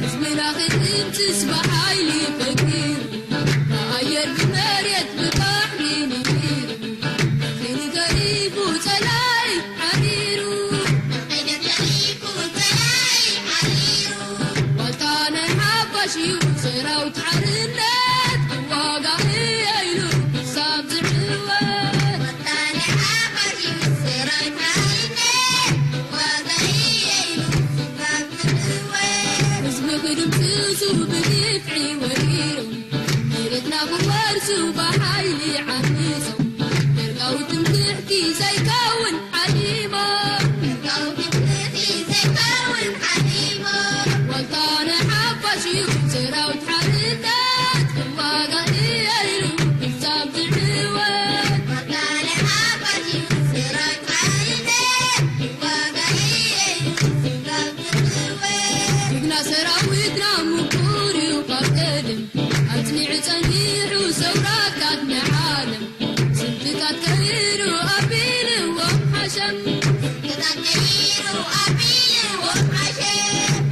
ህዝብና ክድምስስ ብሓይሊ ፈኪሩ፣ ብኣየር ብመሬት ብባሕሪ ንሂሩ፣ ነኺሉ ተሪፉ ጸላኢ ሓሪሩ። ዋልታ ናይ ሓፋሽ እዩ ሰራዊት ሓርነት፣ ዋጋ እየ ኢሉ ክሳብ ዝዕወት። ህዝቢ ክድምስሱ ብግፍዒ ወሪሮም፣ መሬትና ክወርሱ ብሓይሊ ዓሚጾም፣ ደርጋዊ ትምክሕቲ ዘይከውን ሓሊሞም። ዋልታ ናይ ሓፋሽ እዩ ሰራዊት ሓርነት፣ ዋጋ እየ ኢሉ ክሳብ ዝዕወት። ጅግና ሰራዊትና ምኩር እዩ ካብ ቀደም፣ ኣጽኒዑ ጸኒሑ ሰውራታት ናይ ዓለም። ስንቅታት ከይሩ ኣቢልዎም ሓሸም።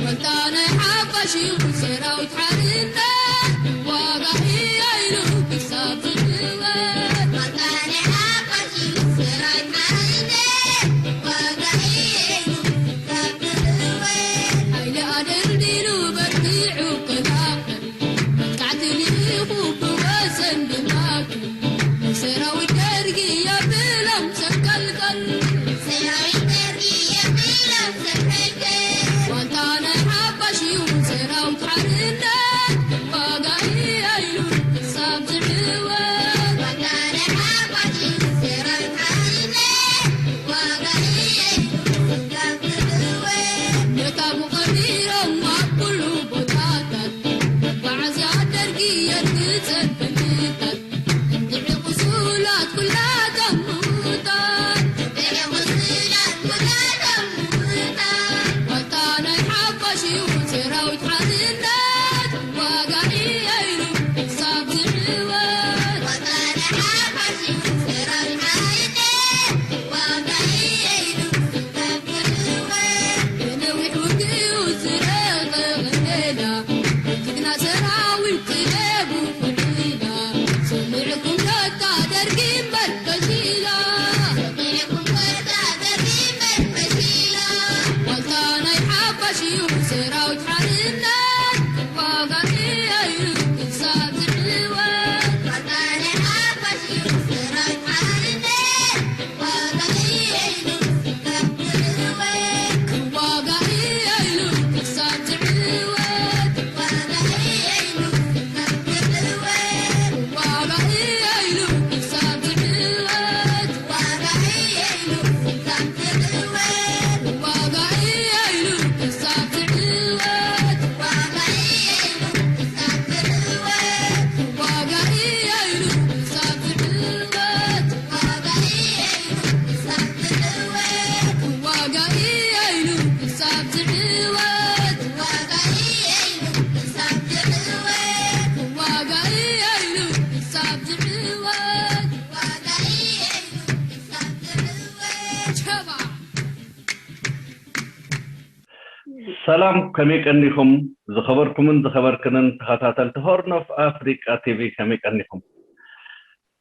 ዋልታ ናይ ሓፋሽ እዩ ሰራዊት ሓርነት፣ ዋጋ እየ ኢሉ ክሳብ ዝዕወት። ሓይሊ ኣደልዲሉ በርቲዑ ክላቐል፣ መጥቃዕቲ ልኢኹ ብወሰን ብማእከል፣ ንሰራዊት ደርጊ የብሎም ሰንከልከል። ዋልታ ናይ ሓፋሽ እዩ ሰራዊት ሓርነት፣ ዋጋ እየ ኢሉ ክሳብ ዝዕወት። ነታጉ ቀቢሮም ኣብ ኩሉ ቦታታት፣ መጓዓዝያ ደርጊ የርግጸን ፈንጅታት። እንድዒ ቁሱላት ኩላቶም ምዉታት። ዋልታ ናይ ሓፋሽ እዩ ሰራዊት ሓርነት፣ ዋጋ እየ ኢሉ ክሳብ ዝዕወት። ብነዊሕ ውግኡ ዝረቐቐ ሜዳ፣ ጅግና ሰራዊት ጥበቡ ፍሒላ። ሰሚዕኩም ነታ ደርጊ እምበር ፈሺላ። ዋልታ ናይ ሓፋሽ እዩ ሰራዊት ሓርነት፣ ዋጋ እየ ኢሉ ክሳብ ዝዕወት። ክዋጋእ እየ ኢሉ ክሳብ ዝዕወት። ክዋጋእ እየ ኢሉ ክሳብ ዝዕወት። ክዋጋእ እየ ኢሉ ክሳብ ዝዕወት። ክዋጋእ እየ ኢሉ ክሳብ ዝዕወት። ክዋጋእ እየ ኢሉ ክሳብ ዝዕወት። ክዋጋእ እየ ኢሉ ክሳብ ዝዕወት። ክዋጋእ እየ ኢሉ ክሳብ ዝዕወት። ክዋጋእ እየ ኢሉ ክሳብ ዝዕወት። ሸባ። ሰላም፣ ከመይ ቀኒኹም ዝኸበርኩምን ዝኸበርክንን ተኸታተልቲ ሆርን ኦፍ ኣፍሪቃ ቲቪ፣ ከመይ ቀኒኹም?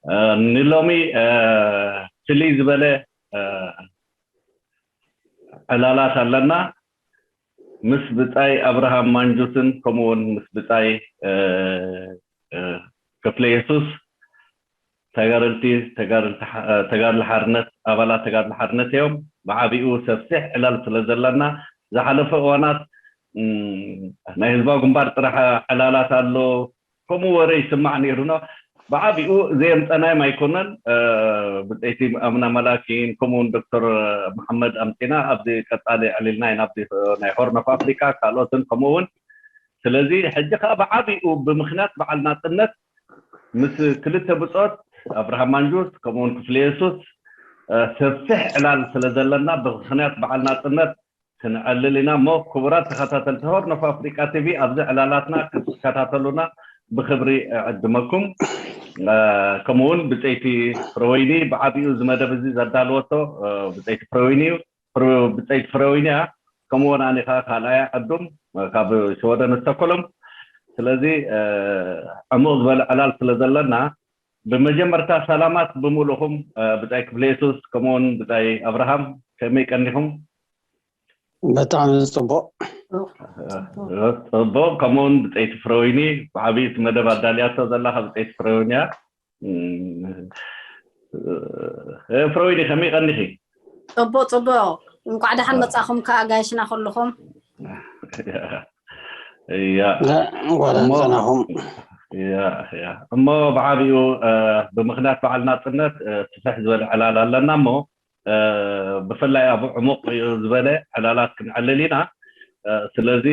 እ፣ ንሎሚ፣ እ፣ ፍልይ ዝበለ፣ እ፣ ዕላላት ኣለና። ምስ ብጻይ ኣብርሃም ማንጁስን ከምኡ እውን ምስ ብጻይ፣ እ፣ እ፣ ክፍለ የሱስ ተጋደልቲ፣ ተጋደልቲ ሓ-፣ ተጋድሎ ሓርነት፣ ኣባላት ተጋድሎ ሓርነት እዮም። ብዓቢኡ ሰፊሕ ዕላል ስለ ዘለና፣ ዝሓለፈ እዋናት፣ እም፣ ናይ ህዝባዊ ግንባር ጥራሕ ዕላላት ኣሎ፣ ከምኡ ወረ ይስማዕ ነይሩ ነው። ብዓቢኡ ዘየምፀናዮም ኣይኮነን። ብፀይቲ ኣምና መላኪን ከምኡውን ዶክተር መሓመድ ኣምፂና ኣብዚ ቀፃሊ ዕልልና ኢና ኣብዚ ናይ ሆርን ኦፍ ኣፍሪካ ካልኦትን ከምኡውን። ስለዚ ሕጂ ከዓ ብዓቢኡ ብምክንያት በዓል ናፅነት ምስ ክልተ ብፆት ኣብርሃም ማንጁስ ከምኡውን ክፍለ የሱስ ሰፊሕ ዕላል ስለ ዘለና ብምክንያት በዓል ናፅነት ክንዕልል ኢና እሞ ክቡራት ተኸታተልቲ ሆርን ኦፍ ኣፍሪካ ቲቪ ኣብዚ ዕላላትና ክትከታተሉና ብክብሪ እዕድመኩም። ከምኡውን ብፀይቲ ፍረወይኒ ብዓቢኡ እዚ መደብ እዚ ዘዳልወቶ ብፀይቲ ፍረወይኒ እዩ። ብፀይቲ ፍረወይኒ እያ። ከምኡውን ኣነ ከዓ ካልኣያ ዕዱም ካብ ሽወደን ስቶኮሎም። ስለዚ ዕሙቕ ዝበለ ዕላል ስለ ዘለና ብመጀመርታ ሰላማት ብምሉእኹም ብፃይ ክፍለ የሱስ ከምኡውን ብፃይ ኣብርሃም ከመይ ቀኒኹም? ብጣዕሚ ፅቡቅ። ፅቡቅ። ከምኡውን ብፀይቲ ፍረወይኒ ብዓብይቲ መደብ ኣዳልያቶ ዘላ ካብ ፀይቲ ፍረወይኒ እያ። ፍረወይኒ ከመይ ቀኒኺ? ፅቡቅ ፅቡቅ። እንኳዕ ደሓን መፃኹም ከዓ ጋይሽና ኩልኹም። እያ እንኳዕ ደሓን እሞ- ፀናኹም። እያ እያ እሞ ብዓቢኡ ብምክንያት በዓል ናፅነት ስፍሕ ዝበለ ዕላል ኣለና እሞ ብፍላይ ኣብ ዕሙቕ ዝበለ ዕላላት ክንዕልል ኢና። ስለዚ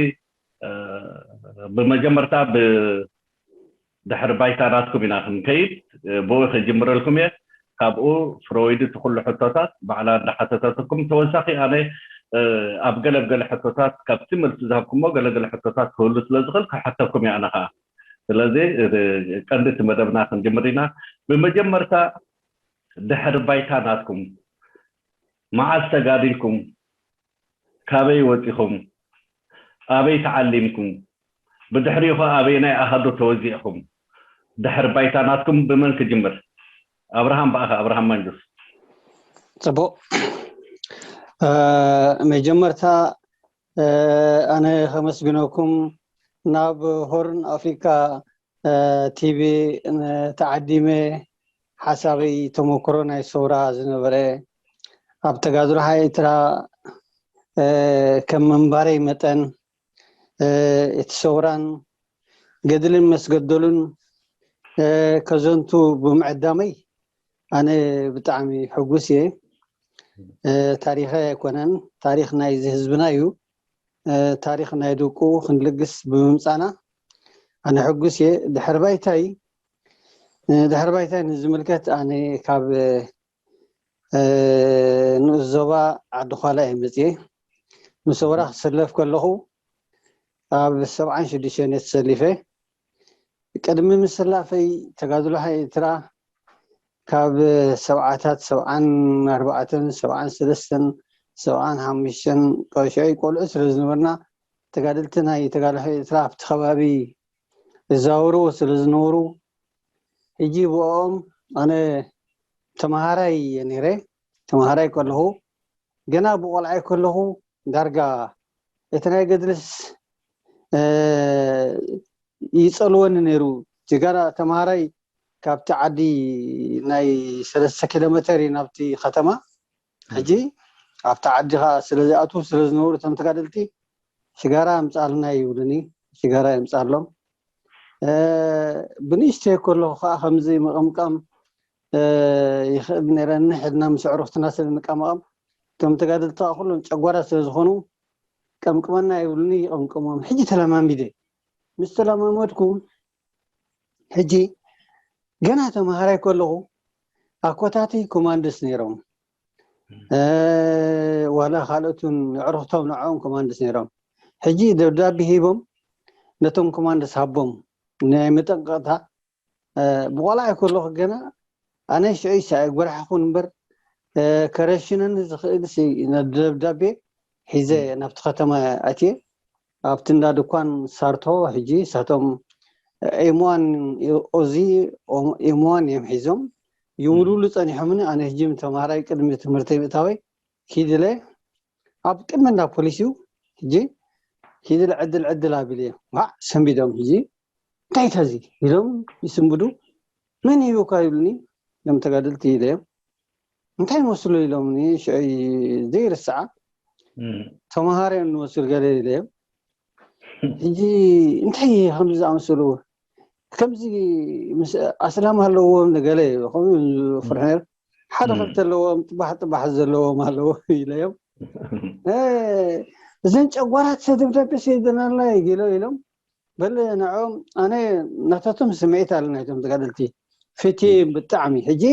ብመጀመርታ ብድሕሪ ባይታ ናትኩም ኢና ክንከይድ። ብኡ ክጅምረልኩም እየ። ካብኡ ፍሮይድ እቲ ኩሉ ሕቶታት ባዕላ እንዳሓተተትኩም ተወሳኺ ኣነ ኣብ ገለብ ገለ ሕቶታት ካብቲ መልሲ ዝሃብኩሞ ገለገለ ሕቶታት ክህሉ ስለ ዝኽእል ክሓተኩም እየ ኣነ ከዓ። ስለዚ ቀንዲ እቲ መደብና ክንጅምር ኢና። ብመጀመርታ ድሕሪ ባይታ ናትኩም መዓስ ተጋዲልኩም፣ ካበይ ወፂኹም፣ ኣበይ ተዓሊምኩም፣ ብድሕሪኡ ኸ ኣበየናይ ኣሃዱ ተወዚዕኹም፣ ድሕሪ ባይታ ናትኩም ብመን ክጅምር? ኣብርሃም ብኣኻ ኣብርሃም መንጁስ። ፅቡቅ። መጀመርታ ኣነ ከመስግነኩም ናብ ሆርን ኣፍሪካ ቲቪ ተዓዲመ ሓሳበይ ተመክሮ ናይ ሰውራ ዝነበረ ኣብ ተጋድሎ ሓይትራ ከም ምንባረይ መጠን እቲ ሰውራን ገድልን መስገደሉን ከዘንቱ ብምዕዳመይ ኣነ ብጣዕሚ ሕጉስ እየ። ታሪኸ ኣይኮነን፣ ታሪኽ ናይዚ ህዝብና እዩ። ታሪኽ ናይ ደቁ ክንልግስ ብምምፃና ኣነ ሕጉስ እየ። ድሕር ባይታይ ድሕር ባይታይ ንዝምልከት ኣነ ካብ ንኡስ ዞባ ዓዲ ኳላ እየ መፅየ። ንሰውራ ክሰለፍ ከለኹ ኣብ ሰብዓን ሽዱሽተን እየ ተሰሊፈ። ቅድሚ ምስላፈይ ተጋድሎ ሓይ ኤርትራ ካብ ሰብዓታት ሰብዓን ኣርባዕተን ሰብዓን ሰለስተን ሰብዓን ሓሙሽተን ቆልዑ ስለ ዝነበርና ተጋደልቲ ናይ ተጋድሎ ሓይ ኤርትራ ኣብቲ ከባቢ እዛወርዎ ስለ ዝነበሩ ሕጂ ብኦም ኣነ ተምሃራይ እየ ነይረ። ተምሃራይ ከለኹ ገና ብቆልዓይ ከለኹ ዳርጋ እቲ ናይ ገድልስ ይፀልወኒ ነይሩ። ጅጋራ ተምሃራይ ካብቲ ዓዲ ናይ ሰለስተ ኪሎ ሜተር እዩ ናብቲ ከተማ። ሕጂ ኣብቲ ዓዲ ከዓ ስለ ዝኣትዉ ስለ ዝነበሩ እቶም ተጋደልቲ ሽጋራ ኣምፃልና ይብሉኒ። ሽጋራ የምፃሎም። ብንእሽተይ ከለኹ ከዓ ከምዚ ምቕምቃም ይኽእል ነይረ። ንሕድና ምስ ኣዕሩኽትና ስለ ንቀማቐም እቶም ተጋደልቲ ከዓ ኩሎም ጨጓራ ስለ ዝኾኑ ቀምቅመና ይብሉኒ፣ ይቐምቅሞም። ሕጂ ተለማሚደ። ምስ ተለማመድኩ ሕጂ ገና ተምሃራይ ከለኹ ኣኮታተይ ኮማንዶስ ነይሮም። ዋላ ካልኦትን ኣዕሩኽቶም ንዕኦም ኮማንዶስ ነይሮም። ሕጂ ደብዳቤ ሂቦም ነቶም ኮማንዶስ ሃቦም ናይ መጠንቀቕታ ብቆልዓ ከለኹ ገና ኣነ ሽዑ ይሳኤ ጎራሕኹን እምበር ከረሽነኒ ዝኽእል ደብዳቤ ሒዘ ናብቲ ከተማ ኣትየ ኣብቲ እንዳ ድኳን ሳርቶ ሕጂ ሳቶም ኤምዋን ኦዚ ኤምዋን እዮም ሒዞም ይውልውሉ ፀኒሖምኒ። ኣነ ሕጂ ተምሃራይ ቅድሚ ትምህርተይ ምእታወይ ኪድለ ኣብ ቅድሚ እንዳ ፖሊስ እዩ ሕጂ ኪድለ ዕድል ዕድል ኣቢለ እዮም ዋዕ ሰንቢዶም ሕጂ እንታይ ተዚ ኢሎም ይስንብዱ። መን ሂቡካ ይብሉኒ እዞም ተጋደልቲ ኢለዮም። እንታይ መስሉ ኢሎምኒ ሽዑይ ዘይርስዓ ተምሃሮ እዮም ንመስል ገለ ኢለዮም። ሕጂ እንታይ ከምዚ ዝኣመሰሉ ከምዚ ምስ ኣስላም ኣለዎም ንገለ ከምኡ ፍርሕ ነይሩ። ሓደ ክልተ ኣለዎም፣ ጥባሕ ጥባሕ ዘለዎም ኣለዎ ኢለዮም። እዘን ጨጓራት ደብዳቤ ሰይደናላ ይግሎ ኢሎም በል ንዕኦም ኣነ ናታቶም ስምዒት ኣለ ናይቶም ተጋደልቲ ፍትዮም ብጣዕሚ። ሕጂ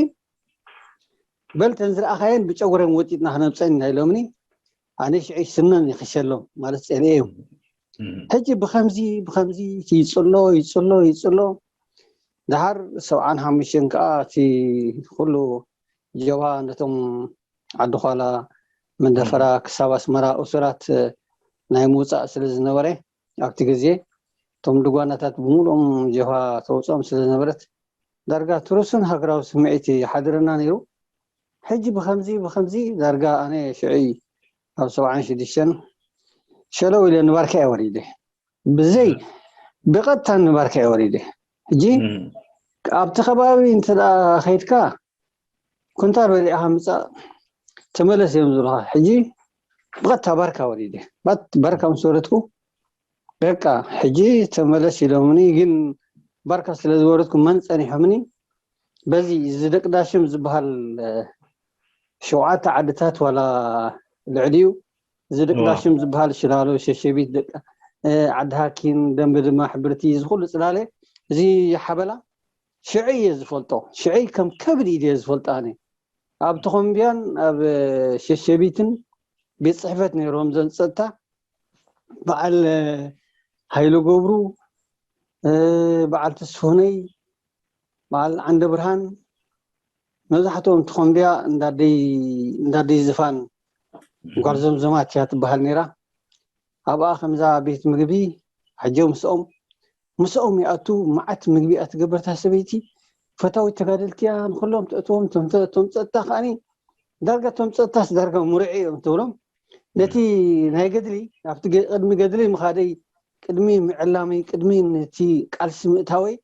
በል ተን ዝረኣኻየን ብጨጉረን ወጢጥና ክነምፀን ኢና ኢሎምኒ። ኣነ ሽዑ ስነን ይኽሸሎም ማለት ፀልኤ እዮም። ሕጂ ብኸምዚ ብኸምዚ ይፅሎ ይፅሎ ይፅሎ። ድሓር ሰብዓን ሓሙሽተን ከዓ እቲ ኩሉ ጀብሃ ነቶም ዓዲ ኳላ፣ መንደፈራ ክሳብ ኣስመራ እሱራት ናይ ምውፃእ ስለ ዝነበረ ኣብቲ ግዜ እቶም ድጓናታት ብምሉኦም ጀብሃ ተውፅኦም ስለ ዝነበረት ዳርጋ ትሩስን ሃገራዊ ስምዒት ይሓድረና ነይሩ። ሕጂ ብኸምዚ ብኸምዚ ዳርጋ ኣነ ሽዑ ኣብ ሰብዓን ሽዱሽተን ሸለው ኢለ ንባርካ እየ ወሪደ። ብዘይ ብቐጥታ ንባርካ እየ ወሪደ። ሕጂ ኣብቲ ከባቢ እንተ ደኣ ከይድካ ኩንታል በሊዕኻ ምጻእ ተመለስ እዮም ዝብሉኻ። ሕጂ ብቐጥታ ባርካ ወሪደ። ባት ባርካ ምስ ወረድኩ በቃ ሕጂ ተመለስ ኢሎምኒ። ግን ባርካ ስለ ዝወረድኩ መን ጸኒሖምኒ? በዚ እዚ ደቂ ዳሽም ዝበሃል ሸውዓተ ዓድታት ዋላ ልዕሊኡ እዚ ደቂ ዳሽም ዝበሃል ሽላሎ፣ ሸሸቢት፣ ደቂ ዓዲ ሃኪን፣ ደንበ ድማ፣ ሕብርቲ፣ እዚ ኩሉ ጽላለ እዚ ሓበላ ሽዑ እየ ዝፈልጦ። ሽዑ ከም ከብድ ኢደ እየ ዝፈልጦ ኣነ። ኣብ ተኾምቢያን ኣብ ሸሸቢትን ቤት ጽሕፈት ነይሮም ዘን ጸጥታ በዓል ሃይለ ገብሩ፣ በዓል ተስፎነይ፣ በዓል ዓንደ ብርሃን፣ መብዛሕትኦም ተኾምቢያ እንዳደይ እንዳደይ ዝፋን ጓል ዘምዘማት እያ ትበሃል ነይራ። ኣብኣ ከምዛ ቤት ምግቢ ሕጂ ምስኦም ምስኦም ይኣቱ። መዓት ምግቢ እያ ትገብር እታ ሰበይቲ። ፈታዊት ተጋደልቲ እያ። ንኩሎም ተእትዎም። እቶም ተ- እቶም ጸጥታ ከኣኒ ዳርጋ እቶም ጸጥታስ ዳርጋ ሙርዒ እዮም ትብሎም። ነቲ ናይ ገድሊ ኣብቲ ገ- ቅድሚ ገድሊ ምኻደይ ቅድሚ ምዕላመይ ቅድሚ ነቲ ቃልሲ ምእታወይ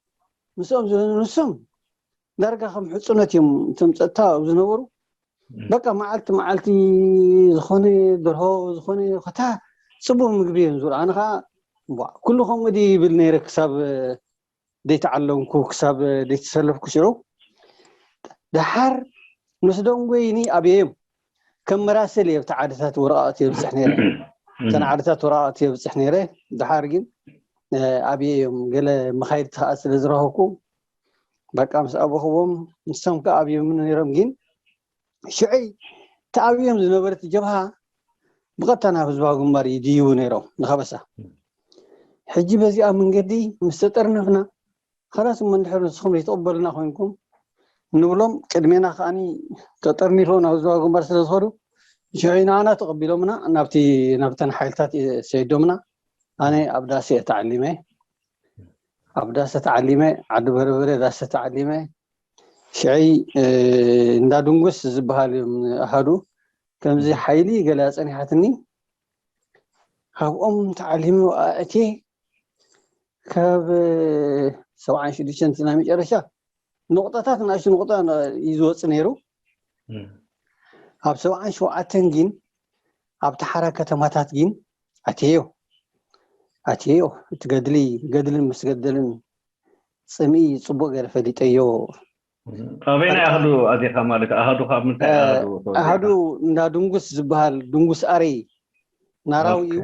ምስኦም ዝሆኑ ንሶም ዳርጋ ከም ሕጹነት እዮም እቶም ጸጥታ ኣብ ዝነበሩ። በቃ መዓልቲ መዓልቲ ዝኾነ ደርሆ ዝኾነ ከታ ጽቡቕ ምግቢ እዮም ዝብሉ። ኣነ ከዓ ቧ፣ ኩሉ ከምኡ ድዩ ይብል ነይረ ክሳብ ደይተዓለምኩ፣ ክሳብ ደይተሰለፍኩ ሽዑ ደሓር ምስ ደንጎይኒ ኣብየዮም ከም መራሰል እየ ኣብቲ ዓድታት ወረቓቕቲ የብፅሕ ነይረ። እተን ዓድታት ወረቓቕቲ የብፅሕ ነይረ። ደሓር ግን ኣብየዮም ገለ መኻይድቲ ከዓ ስለ ዝረኸብኩ በቃ ምስ ኣበኽዎም ንሶም ከዓ ኣብዮም ነይሮም። ግን ሽዑይ ተኣብዮም ዝነበረት ጀብሃ ብቐጥታ ናብ ህዝባዊ ግንባር ይድይቡ ነይሮም ንኸበሳ። ሕጂ በዚኣ መንገዲ ምስ ተጠርነፍና ኸላስ እሞ እንድሕር ንስኹም ዘይትቕበሉና ኮይንኩም ንብሎም። ቅድሜና ከዓኒ ተጠርኒፎም ናብ ህዝባዊ ግንባር ስለ ዝኸዱ ሽዑ ንዓና ተቐቢሎምና ናብቲ ናብተን ሓይልታት ሰይዶምና። ኣነ ኣብ ዳሴ ተዓሊመ ኣብ ዳሰ ተዓሊመ ዓዲ በረበረ ዳሰ ተዓሊመ ሽዐይ እንዳ ድንጉስ ዝበሃል እዮም ኣሃዱ ከምዚ ሓይሊ ገለ ኣፀኒሓትኒ። ካብኦም ተዓሊመ ኣእትየ ካብ ሰብዓን ሽዱሽተን ናይ መጨረሻ ንቑጠታት ንኣሽቱ ንቑጣ እዩ ዝወፅ ነይሩ። ኣብ ሰብዓን ሸውዓተን ግን ኣብቲ ሓራ ከተማታት ግን ኣትየዮ ኣትየዮ እቲ ገድሊ ገድልን ምስ ገደልን ፅምኢ ፅቡቅ ገይረ ፈሊጠዮ። ኣበይና ኣሃዱ ኣዚኻ ማለት ኣሃዱ ካብ ምንታይ ኣሃዱ ኣሃዱ እንዳ ድንጉስ ዝበሃል ድንጉስ ኣረይ ናራዊ እዩ።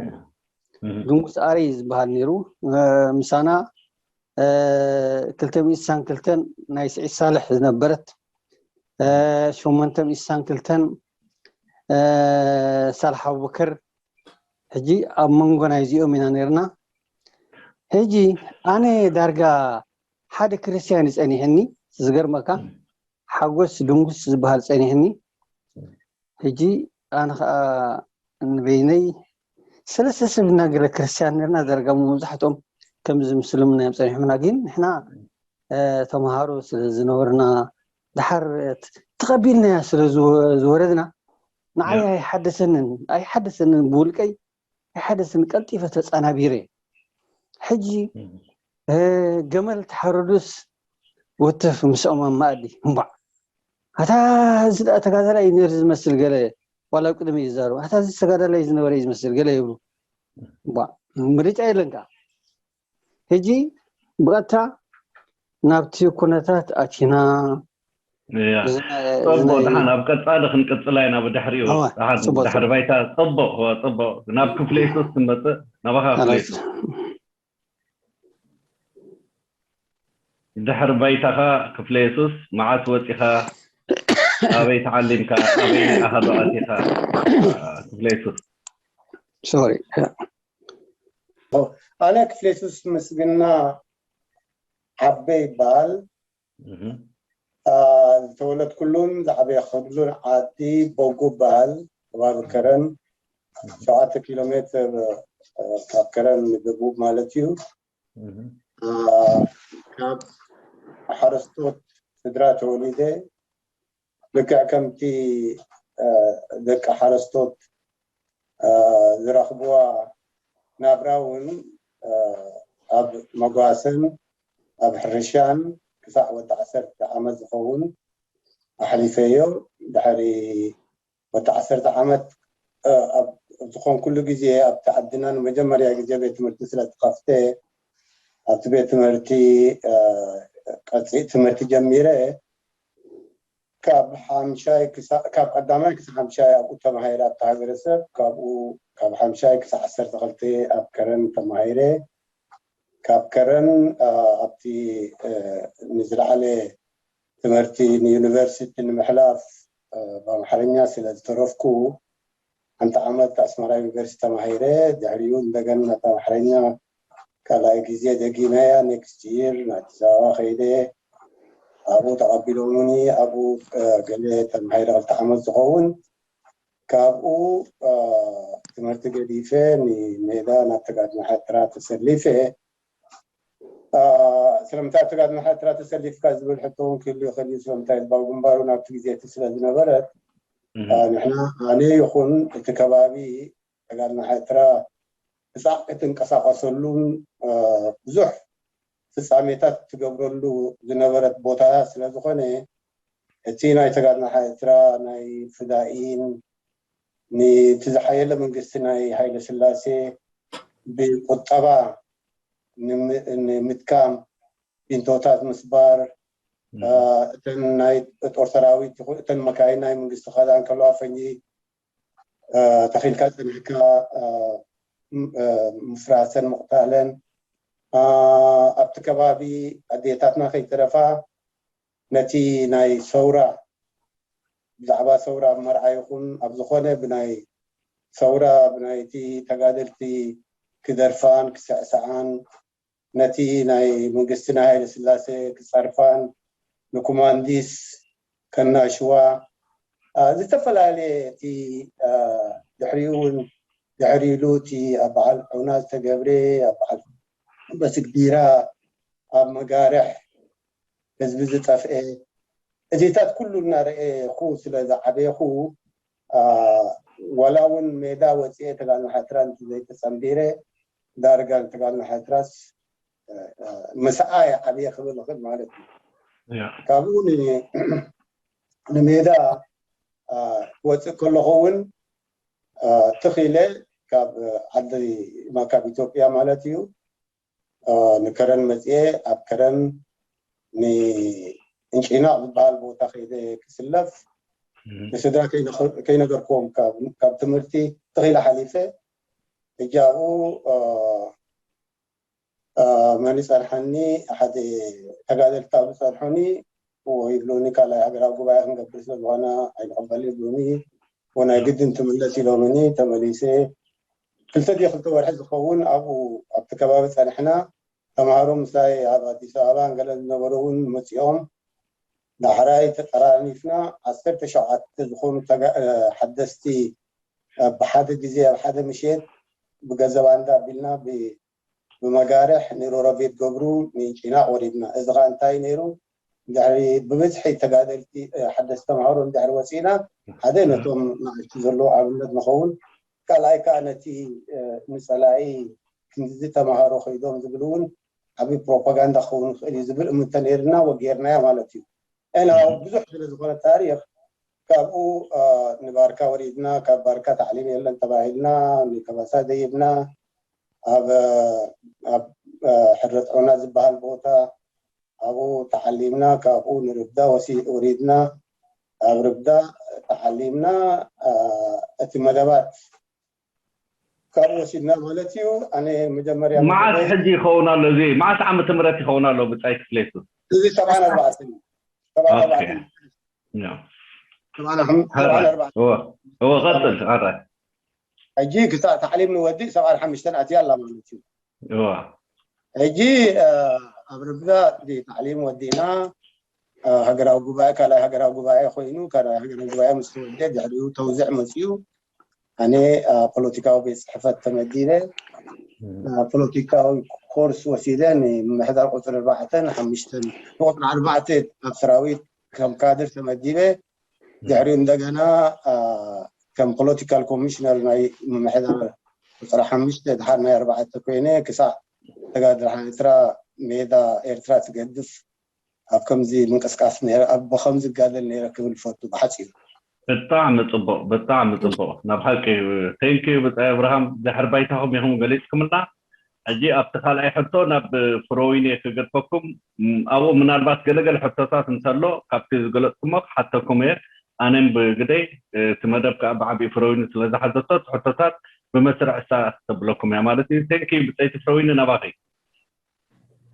ድንጉስ ኣረይ ዝበሃል ነይሩ። ምሳና ክልተ ሚእቲ ሳን ክልተን ናይ ስዒድ ሳልሕ ዝነበረት ሸሞንተ ሚእቲ ሳን ክልተን ሳልሕ ኣቡበከር ሕጂ ኣብ መንጎ ናይዚኦም ኢና ነርና። ሕጂ ኣነ ዳርጋ ሓደ ክርስትያን ይጸኒሕኒ ዝገርመካ ሓጎስ ድንጉስ ዝበሃል ጸኒሕኒ። ሕጂ ኣነ ከዓ ንበይነይ ሰለስተ ሰብ እናገለ ክርስትያን ነርና። ዳርጋ መብዛሕትኦም ከምዚ ምስልምና እዮም ጸኒሖምና። ግን ንሕና ተምሃሮ ስለ ዝነበርና ድሓር ተቐቢልናያ ስለ ዝወረድና ንዓይ ኣይሓደሰንን ኣይሓደሰንን ብውልቀይ ኣይሓደሰን ቀልጢፈ ተጸናቢረ። ሕጂ ገመል ተሓረዱስ ውትፍ ምስኦም ኣብ ማእዲ እምባዕ ኣታ እዚ ደኣ ተጋዳላይ ነይሩ ዝመስል ገለ ዋላ ኣብ ቅድሚ ይዛረቡ ኣታ እዚ ተጋዳላይ ዝነበረ እዩ ዝመስል ገለ ይብሉ። ምርጫ የለን ከዓ ሕጂ ብቐጥታ ናብቲ ኩነታት ኣቲና ጽቡቅ። ደሓን ኣብ ቀጻሊ ክንቅጽላ ኢና። ብድሕሪኡ ደሓን ድሕሪ ባይታ ጽቡቅ ጽቡቅ ናብ ክፍለ የሱስ ክንመጽእ ናባኻ ክፍለ የሱስ። ድሕሪ ባይታኻ ክፍለ የሱስ መዓስ ወጺኻ ኣበይ ተዓሊምካ ኣበይ ኣሃዶ ኣቲኻ? ክፍለ የሱስ ሶሪ ኣነ ክፍለ የሱስ ምስግና ዓበ ይበሃል። ዝተወለድኩሉን ዝዓበየክሉን ዓዲ ቦጉ በሃል ከባቢ ከረን ሸውዓተ ኪሎ ሜትር ካብ ከረን ንደቡብ ማለት እዩ። ካብ ሓረስቶት ስድራ ተወሊደ ልክዕ ከምቲ ደቂ ሓረስቶት ዝረኽብዋ ናብራ እውን ኣብ መጓሰን ኣብ ሕርሻን ክሳዕ ወዲ ዓሰርተ ዓመት ዝኸውን ኣሕሊፈዮ። ድሕሪ ወዲ ዓሰርተ ዓመት ኣብ ዝኾንኩሉ ግዜ ኣብቲ ዓድና ንመጀመርያ ግዜ ቤት ትምህርቲ ስለ ተኸፍተ ኣብቲ ቤት ትምህርቲ ቀፂእ ትምህርቲ ጀሚረ ካብ ሓምሻይ ካብ ቀዳማይ ክሳብ ሓምሻይ ኣብኡ ተማሂረ ኣብቲ ሃገረሰብ ካብኡ ካብ ሓምሻይ ክሳብ ዓሰርተ ክልተ ኣብ ከረን ተማሂረ ካብ ከረን ኣብቲ ንዝለዓለ ትምህርቲ ንዩኒቨርሲቲ ንምሕላፍ ብኣምሓርኛ ስለ ዝተረፍኩ ሓንቲ ዓመት ኣስመራ ዩኒቨርሲቲ ተማሂረ ድሕሪኡ እንደገና ኣምሓርኛ ካልኣይ ግዜ ደጊመያ next year ንኣዲስ ኣበባ ከይደ ኣብኡ ተቐቢሎምኒ ኣብኡ ገለ ተማሂረ ክልተ ዓመት ዝኸውን ካብኡ ትምህርቲ ገዲፈ ንሜዳ ናብ ተጋድመ ኤርትራ ተሰሊፈ ስለምንታይ ተጋድመ ኤርትራ ተሰሊፍካ ዝብል ሕቶ እውን ክህሉ ይኽእል እዩ ስለምንታይ ህዝባዊ ግንባሩ ናብቲ ግዜ እቲ ስለ ዝነበረት ንሕና ኣነ ይኹን እቲ ከባቢ ተጋድመ ኤርትራ ብፃዕ እትንቀሳቀሰሉን ብዙሕ ፍፃሜታት ትገብረሉ ዝነበረት ቦታ ስለ ዝኾነ እቲ ናይ ተጋድመ ኤርትራ ናይ ፍዳኢን ንቲ ዝሓየለ መንግስቲ ናይ ሃይለ ስላሴ ብቁጠባ ንምድካም ቢንቶታት ምስባር እተን ናይ ጦር ሰራዊት እተን መካይን ናይ መንግስቲ ከዳ እንከለዋ ፈንጂ ተኺልካ ፀኒሕካ ምፍራሰን ምቕታለን ኣብቲ ከባቢ ኣዴታትና ከይተረፋ ነቲ ናይ ሰውራ ብዛዕባ ሰውራ ኣብ መርዓ ይኹን ኣብ ዝኾነ ብናይ ሰውራ ብናይቲ ተጋደልቲ ክደርፋን ክስዕስዓን ነቲ ናይ መንግስቲ ናይ ሃይለ ስላሴ ክፀርፋን ንኩማንዲስ ከናሽዋ ዝተፈላለየ እቲ ድሕሪኡ እውን ድሕሪ ኢሉ እቲ ኣብ በዓል ዑና ዝተገብረ ኣብ በዓል በስግዲራ ኣብ መጋርሕ ህዝቢ ዝጠፍኤ እዚታት ኩሉ እናረኤኹ ስለ ዝዓበየኹ ዋላ እውን ንሜዳ ወፅኤ ተጋድመ ኤርትራ ዘይተፀንቢረ ዳርጋ ንተጋድመ ኤርትራስ ምስኣ ይዓብየ ክብል ይኽእል ማለት እዩ። ካብኡ ንሜዳ ክወፅእ ከለኹ እውን ትኺለ ካብ ዓዲ ካብ ኢትዮጵያ ማለት እዩ ንከረን መፅኤ ኣብ ከረን ንእንጪናቕ ዝበሃል ቦታ ከይደ ክስለፍ ንስድራ ከይነገርክዎም ካብ ትምህርቲ ትኺለ ሓሊፈ እጃኡ መን ይፀንሐኒ ሓደ ተጋደልቲ ኣብ ዝፀንሑኒ ይብሉኒ ካልኣይ ሃገራዊ ጉባኤ ክንገብር ስለዝኾነ ኣይንቐበል ይብሉኒ ናይ ግድን ትምለስ ኢሎምኒ ተመሊሰ ክልተ ድዮ ክልተ ወርሒ ዝኸውን ኣብኡ ኣብቲ ከባቢ ፀኒሕና ተምሃሮ ምሳይ ኣብ ኣዲስ ኣበባ ገለ ዝነበሩ እውን መፂኦም ዳሕራይ ተጠራኒፍና ዓሰርተ ሸውዓተ ዝኾኑ ሓደስቲ ብሓደ ግዜ ኣብ ሓደ ምሸት ብገንዘብ ኣንዳ ኣቢልና ብመጋርሕ ንሮሮቤት ገብሩ ንጭናቕ ወሪድና። እዚ ኸዓ እንታይ ነይሩ? ድሕሪ ብብዝሒ ተጋደልቲ ሓደስቲ ተምሃሮ እንድሕሪ ወፂእና ሓደ ነቶም ንኣሽቱ ዘለዉ ኣብነት ንኸውን፣ ካልኣይ ከዓ ነቲ ንፀላኢ ክንድዚ ተምሃሮ ከይዶም ዝብል እውን ዓብዪ ፕሮፓጋንዳ ክኸውን ይኽእል እዩ ዝብል እምንተ ነይርና ወጌርናዮ ማለት እዩ። እና ብዙሕ ስለ ዝኾነ ታሪክ ካብኡ ንባርካ ወሪድና ካብ ባርካ ታዕሊም የለን ተባሂልና ንከባሳ ደይብና ኣብ ኣብ ሕረት ዑና ዝበሃል ቦታ ኣብኡ ተዓሊምና፣ ካብኡ ንርብዳ ወሲ-፣ ወሪድና፣ ኣብ ርብዳ ተዓሊምና፣ አ፣ እቲ መደባት ካብኡ ወሲድና ማለት እዩ። ኣነ መጀመርያ መዓስ መደበይ ሕጂ ይኸውን ኣሎ? እዚ መዓስ ዓመተ ምህረት ይኸውን ኣሎ? ብጻይ ክፍሌቱ እዚ ሰብዓን ኣርባዕተን እዩ። ሰብዓን ኦኬ። ኣርባዕተን። ያ። ሰብዓን ሓም-፣ ሰብዓን ሕራይ። ኣርባዕተን። እወ፣ እወ፣ ቀጽል፣ ሕራይ። ሕጂ ክሳብ ታዕሊም ንወዲእ ሰብዓን ሓሙሽተን ኣትያ ኣላ ማለት እዩ። እወ። ሕጂ፣ አ፣ ኣብ ርብዳ እቲ ታዕሊም ወዲእና፣ አ፣ ሃገራዊ ጉባኤ፣ ካልኣይ ሃገራዊ ጉባኤ ኮይኑ፣ ካልኣይ ሃገራዊ ጉባኤ ምስ ተወድአ ድሕሪኡ ተውዝዕ መጺኡ። ኣነ፣ አ፣ ፖለቲካዊ ቤት ጽሕፈት ተመዲበ፣ እም። አ፣ ፖለቲካዊ ኮርስ ወሲደ ንምምሕዳር ቁጽሪ ኣርባዕተን ሓሙሽተን፣ ቁጽሪ ኣርባዕተ ኣብ ሰራዊት ከም ካድር ተመዲበ። እም። ድሕሪኡ እንደገና፣ አ፣ ከም ፖለቲካል ኮሚሽነር ናይ ምምሕዳር ቁጽሪ ሓሙሽተ ድሓር ናይ ኣርባዕተ ኮይነ ክሳዕ ተጋድሎ ኤርትራ ሜዳ ኤርትራ ትገድፍ ኣብ ከምዚ ምንቅስቃስ ነይረ፣ ኣብ ብኸምዚ ጋደል ነይረ ክብል ፈቱ ብሓጺሩ። ብጣዕሚ ጽቡቕ፣ ብጣዕሚ ጽቡቕ። ናብ ሓቂ እዩ። ቴንክ ዩ ብጻይ ኣብርሃም። ድሕሪ ባይታኹም ኢኹም ገሊጽኩምልና። ሕጂ ኣብቲ ካልኣይ ሕቶ ናብ ፍሮዊን እየ ክገድፈኩም። ም፣ ኣብኡ ምናልባት ገለገለ ሕቶታት እንተሎ ካብቲ ዝገለጽኩሞ ክሓተኩም እየ። ኣነም ብግደይ፣ እቲ መደብ ከኣ ብዓቢኡ ፍሮዊን ስለ ዝሓዘቶ፣ እቲ ሕቶታት ብመስርዕ እሳ ክተብለኩም እያ ማለት እዩ። ቴንክ ዩ ብጸይቲ ፍሮዊን ናባኺ።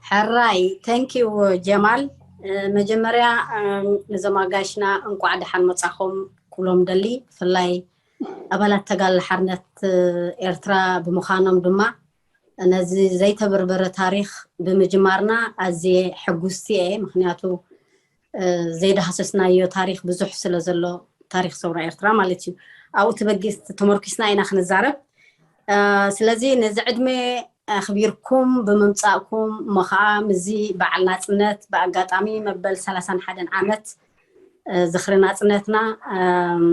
ሕራይ፣ ቴንክ ዩ ጀማል። እ፣ መጀመርያ፣ እም፣ ነዞም ኣጋይሽና እንቋዕ ደሓን መጻኹም ክብሎም ደሊ፣ ብፍላይ ኣባላት ተጋድሎ ሓርነት፣ እ፣ ኤርትራ ብምዃኖም ድማ ነዚ ዘይተበርበረ ታሪኽ ብምጅማርና ኣዝየ ሕጉስቲ እየ። ምኽንያቱ፣ እ፣ ዘይዳህሰስናዮ ታሪኽ ብዙሕ ስለ ዘሎ፣ ታሪኽ ሰውራ ኤርትራ ማለት እዩ። ኣብኡ ተበጊስ-፣ ተመርኪስና ኢና ክንዛረብ። እ፣ ስለዚ ነዚ ዕድመ ኣኽቢርኩም ብምምጻእኩም፣ እሞ ኸዓ ምስዚ በዓል ናጽነት ብኣጋጣሚ መበል ሰላሳን ሓደን ዓመት፣ እ፣ ዝኽሪ ናጽነትና፣ እም፣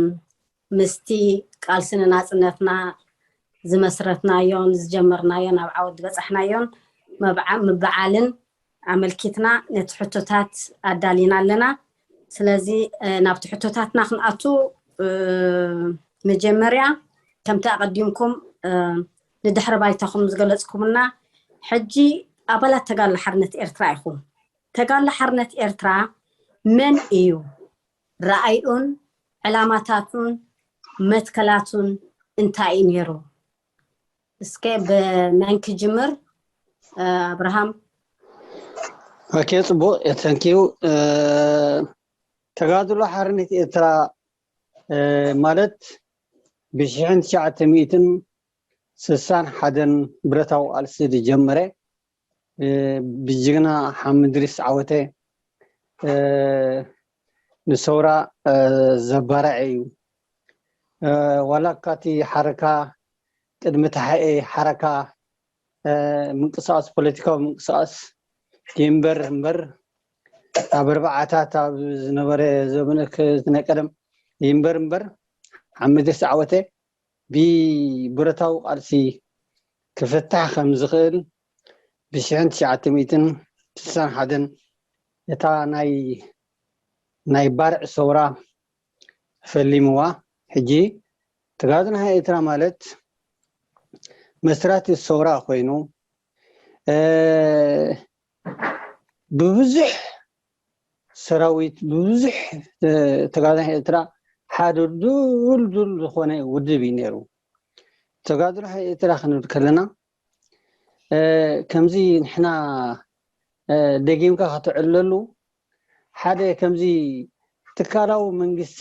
ምስቲ ቃልሲ ንናጽነትና ዝመስረትናዮን ዝጀመርናዮን ኣብ ዓወት ዝበጻሕናዮን መብዓ-፣ ምብዓልን ኣመልኪትና ነቲ ሕቶታት ኣዳሊና ኣለና። ስለዚ፣ እ፣ ናብቲ ሕቶታትና ክንኣቱ፣ እ፣ መጀመርያ ከምቲ ኣቐዲምኩም፣ እ፣ ንድሕሪ ባይታኹም ዝገለጽኩምና፣ ሕጂ ኣባላት ተጋድሎ ሓርነት ኤርትራ ኢኹም። ተጋድሎ ሓርነት ኤርትራ መን እዩ? ረኣይኡን ዕላማታቱን መትከላቱን እንታይ እዩ ነይሩ? እስከ ብመን ክጅምር? እ፣ ኣብርሃም። ኦኬ፣ ጽቡቕ፣ ቴንክ ዩ። እ፣ ተጋድሎ ሓርነት ኤርትራ፣ እ፣ ማለት ብሽሕን ትሽዓተ ሚእትን ስሳን ሓደን ብረታዊ ቃልሲ ዝጀመረ፣ እ፣ ብጅግና ሓምድ ድሪስ ዓወተ፣ እ፣ ንሰውራ፣ እ፣ ዘባርዐ እዩ። እ፣ ዋላ እኳ እቲ ሓረካ ቅድሚ ተሓኤ ሓረካ፣ እ፣ ምንቅስቃስ፣ ፖለቲካዊ ምንቅስቃስ ይንበር እምበር፣ ኣብ ኣርባዓታት ኣብ ዝነበረ ዘበነ ክ-፣ ናይ ቀደም ይንበር እምበር፣ ሓምድ ድሪስ ዓወተ ብብረታዊ ቃልሲ ክፍታሕ ከም ዝኽእል ብሽሕን ትሽዓተ ሚእትን ስሳን ሓደን እታ ናይ፣ ናይ ባርዕ ሰውራ ፈሊምዋ። ሕጂ ተጋድሎ ሓርነት ኤርትራ ማለት መስራቲ ሰውራ ኮይኑ፣ እ፣ ብብዙሕ ሰራዊት፣ ብብዙሕ፣ እ፣ ተጋዳላይ ኤርትራ ሓደ ድልዱል ዝኾነ ውድብ እዩ ነይሩ። ተጋድሎ ኤርትራ ክንብል ከለና፣ እ፣ ከምዚ ንሕና፣ እ፣ ደጊምካ ከተዕልለሉ ሓደ ከምዚ ትካላዊ መንግስቲ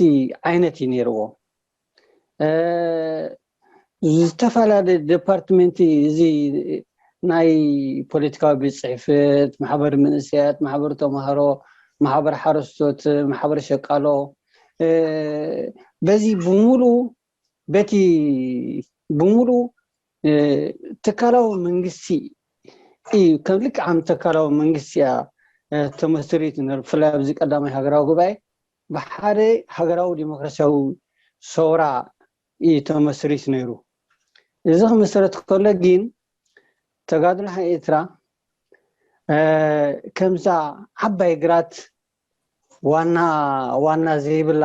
ዓይነት እዩ ነይርዎ። እ፣ ዝተፈላለዩ ዲፓርትመንት፣ እዚ ናይ ፖለቲካዊ ቤት ጽሕፈት፣ ማሕበር መንእሰያት፣ ማሕበር ተማሃሮ፣ ማሕበር ሓረስቶት፣ ማሕበር ሸቃሎ፣ እ፣ በዚ ብምሉኡ፣ በቲ ብምሉኡ፣ እ፣ ትካላዊ መንግስቲ እዩ። ከም ልክዕ ከም ትካላዊ መንግስቲ እያ፣ እ፣ ተመስሪቱ ነይሩ። ብፍላይ ኣብዚ ቀዳማይ ሃገራዊ ጉባኤ ብሓደ ሃገራዊ ዲሞክራሲያዊ ሰውራ እዩ ተመስሪቱ ነይሩ። እዚ ክምስረት ከሎ ግን ተጋድሎ ሓርነት ኤርትራ፣ እ፣ ከምዛ ዓባይ ግራት ዋና፣ ዋና ዘይብላ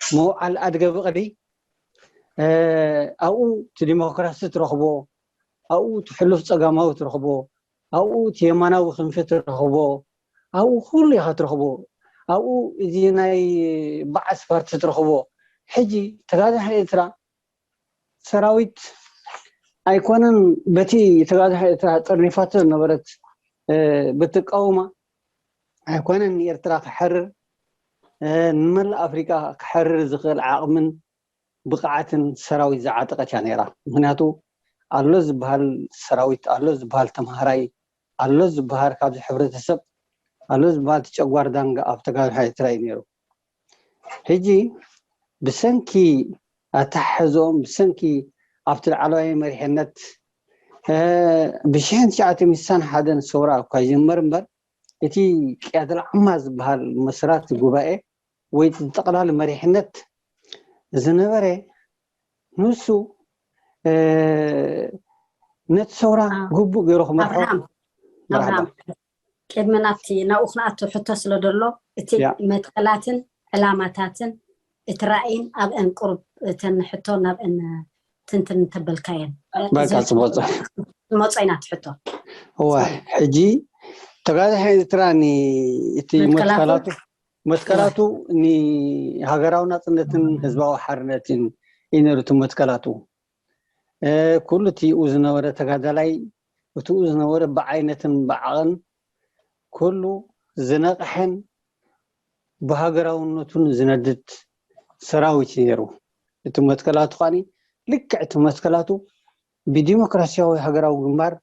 ምውዓል ኣድገ ብቕሊ፣ እ፣ ኣብኡ እቲ ዲሞክራሲ ትረኽቦ፣ ኣብኡ እቲ ሕሉፍ ጸጋማዊ ትረኽቦ፣ ኣብኡ እቲ የማናዊ ክንፊ ትረኽቦ፣ ኣብኡ ኩሉ ኢኻ ትረኽቦ። ኣብኡ እዚ ናይ በዓስ ፓርቲ ትረኽቦ። ሕጂ ተጋዳላይ ኤርትራ ሰራዊት ኣይኮነን፣ በቲ ተጋዳላይ ኤርትራ ጠርኒፋቶ ዝነበረት ብትቃወማ ኣይኮነን ንኤርትራ ክሕርር፣ ንመላእ ኣፍሪቃ ክሕርር ዝኽእል ዓቕምን ብቕዓትን ሰራዊት ዝዓጠቐት እያ ነይራ። ምክንያቱ ኣሎ ዝበሃል ሰራዊት፣ ኣሎ ዝበሃል ተምሃራይ፣ ኣሎ ዝበሃል ካብዚ ሕብረተሰብ ኣሎ ዝበሃል ተጨጓር ዳንጋ ኣብ ተጋዳላይ ኤርትራ እዩ ነይሩ። ሕጂ ብሰንኪ ኣተሓሕዝኦም፣ ብሰንኪ ኣብቲ ላዕለዋይ መሪሕነት ብሽሕን ትሽዓተ ሚእትን ሓደን ሰውራ እኳ ይጀመር እምበር እቲ ቅያደል ዓማ ዝበሃል መስራቲ ጉባኤ ወይ ጠቕላሊ መሪሕነት ዝነበረ ንሱ ነቲ ሰውራ ግቡእ ገይሩ ክመርሖ። ቅድሚ ናብቲ ናብኡ ክንኣቱ ሕቶ ስለ ዘሎ እቲ መትከላትን ዕላማታትን እቲ ራእይን ኣብአን ቁሩብ እተን ሕቶ ናብአን ትንትን እንተበልካየን መጾ ኢና ትሕቶ እዋ ሕጂ ተጋዳላይ ኤርትራ እቲ መትከላቱ መትከላቱ ንሃገራዊ ናጽነትን ህዝባዊ ሓርነትን እዩ ነይሩ እቲ መትከላቱ። ኩሉ እቲኡ ዝነበረ ተጋዳላይ እቲኡ ዝነበረ ብዓይነትን ብዓቕን ኩሉ ዝነቕሐን ብሃገራውነቱን ዝነድድ ሰራዊት እዩ ነይሩ። እቲ መትከላቱ ከዓኒ ልክዕ እቲ መትከላቱ ብዲሞክራሲያዊ ሃገራዊ ግንባር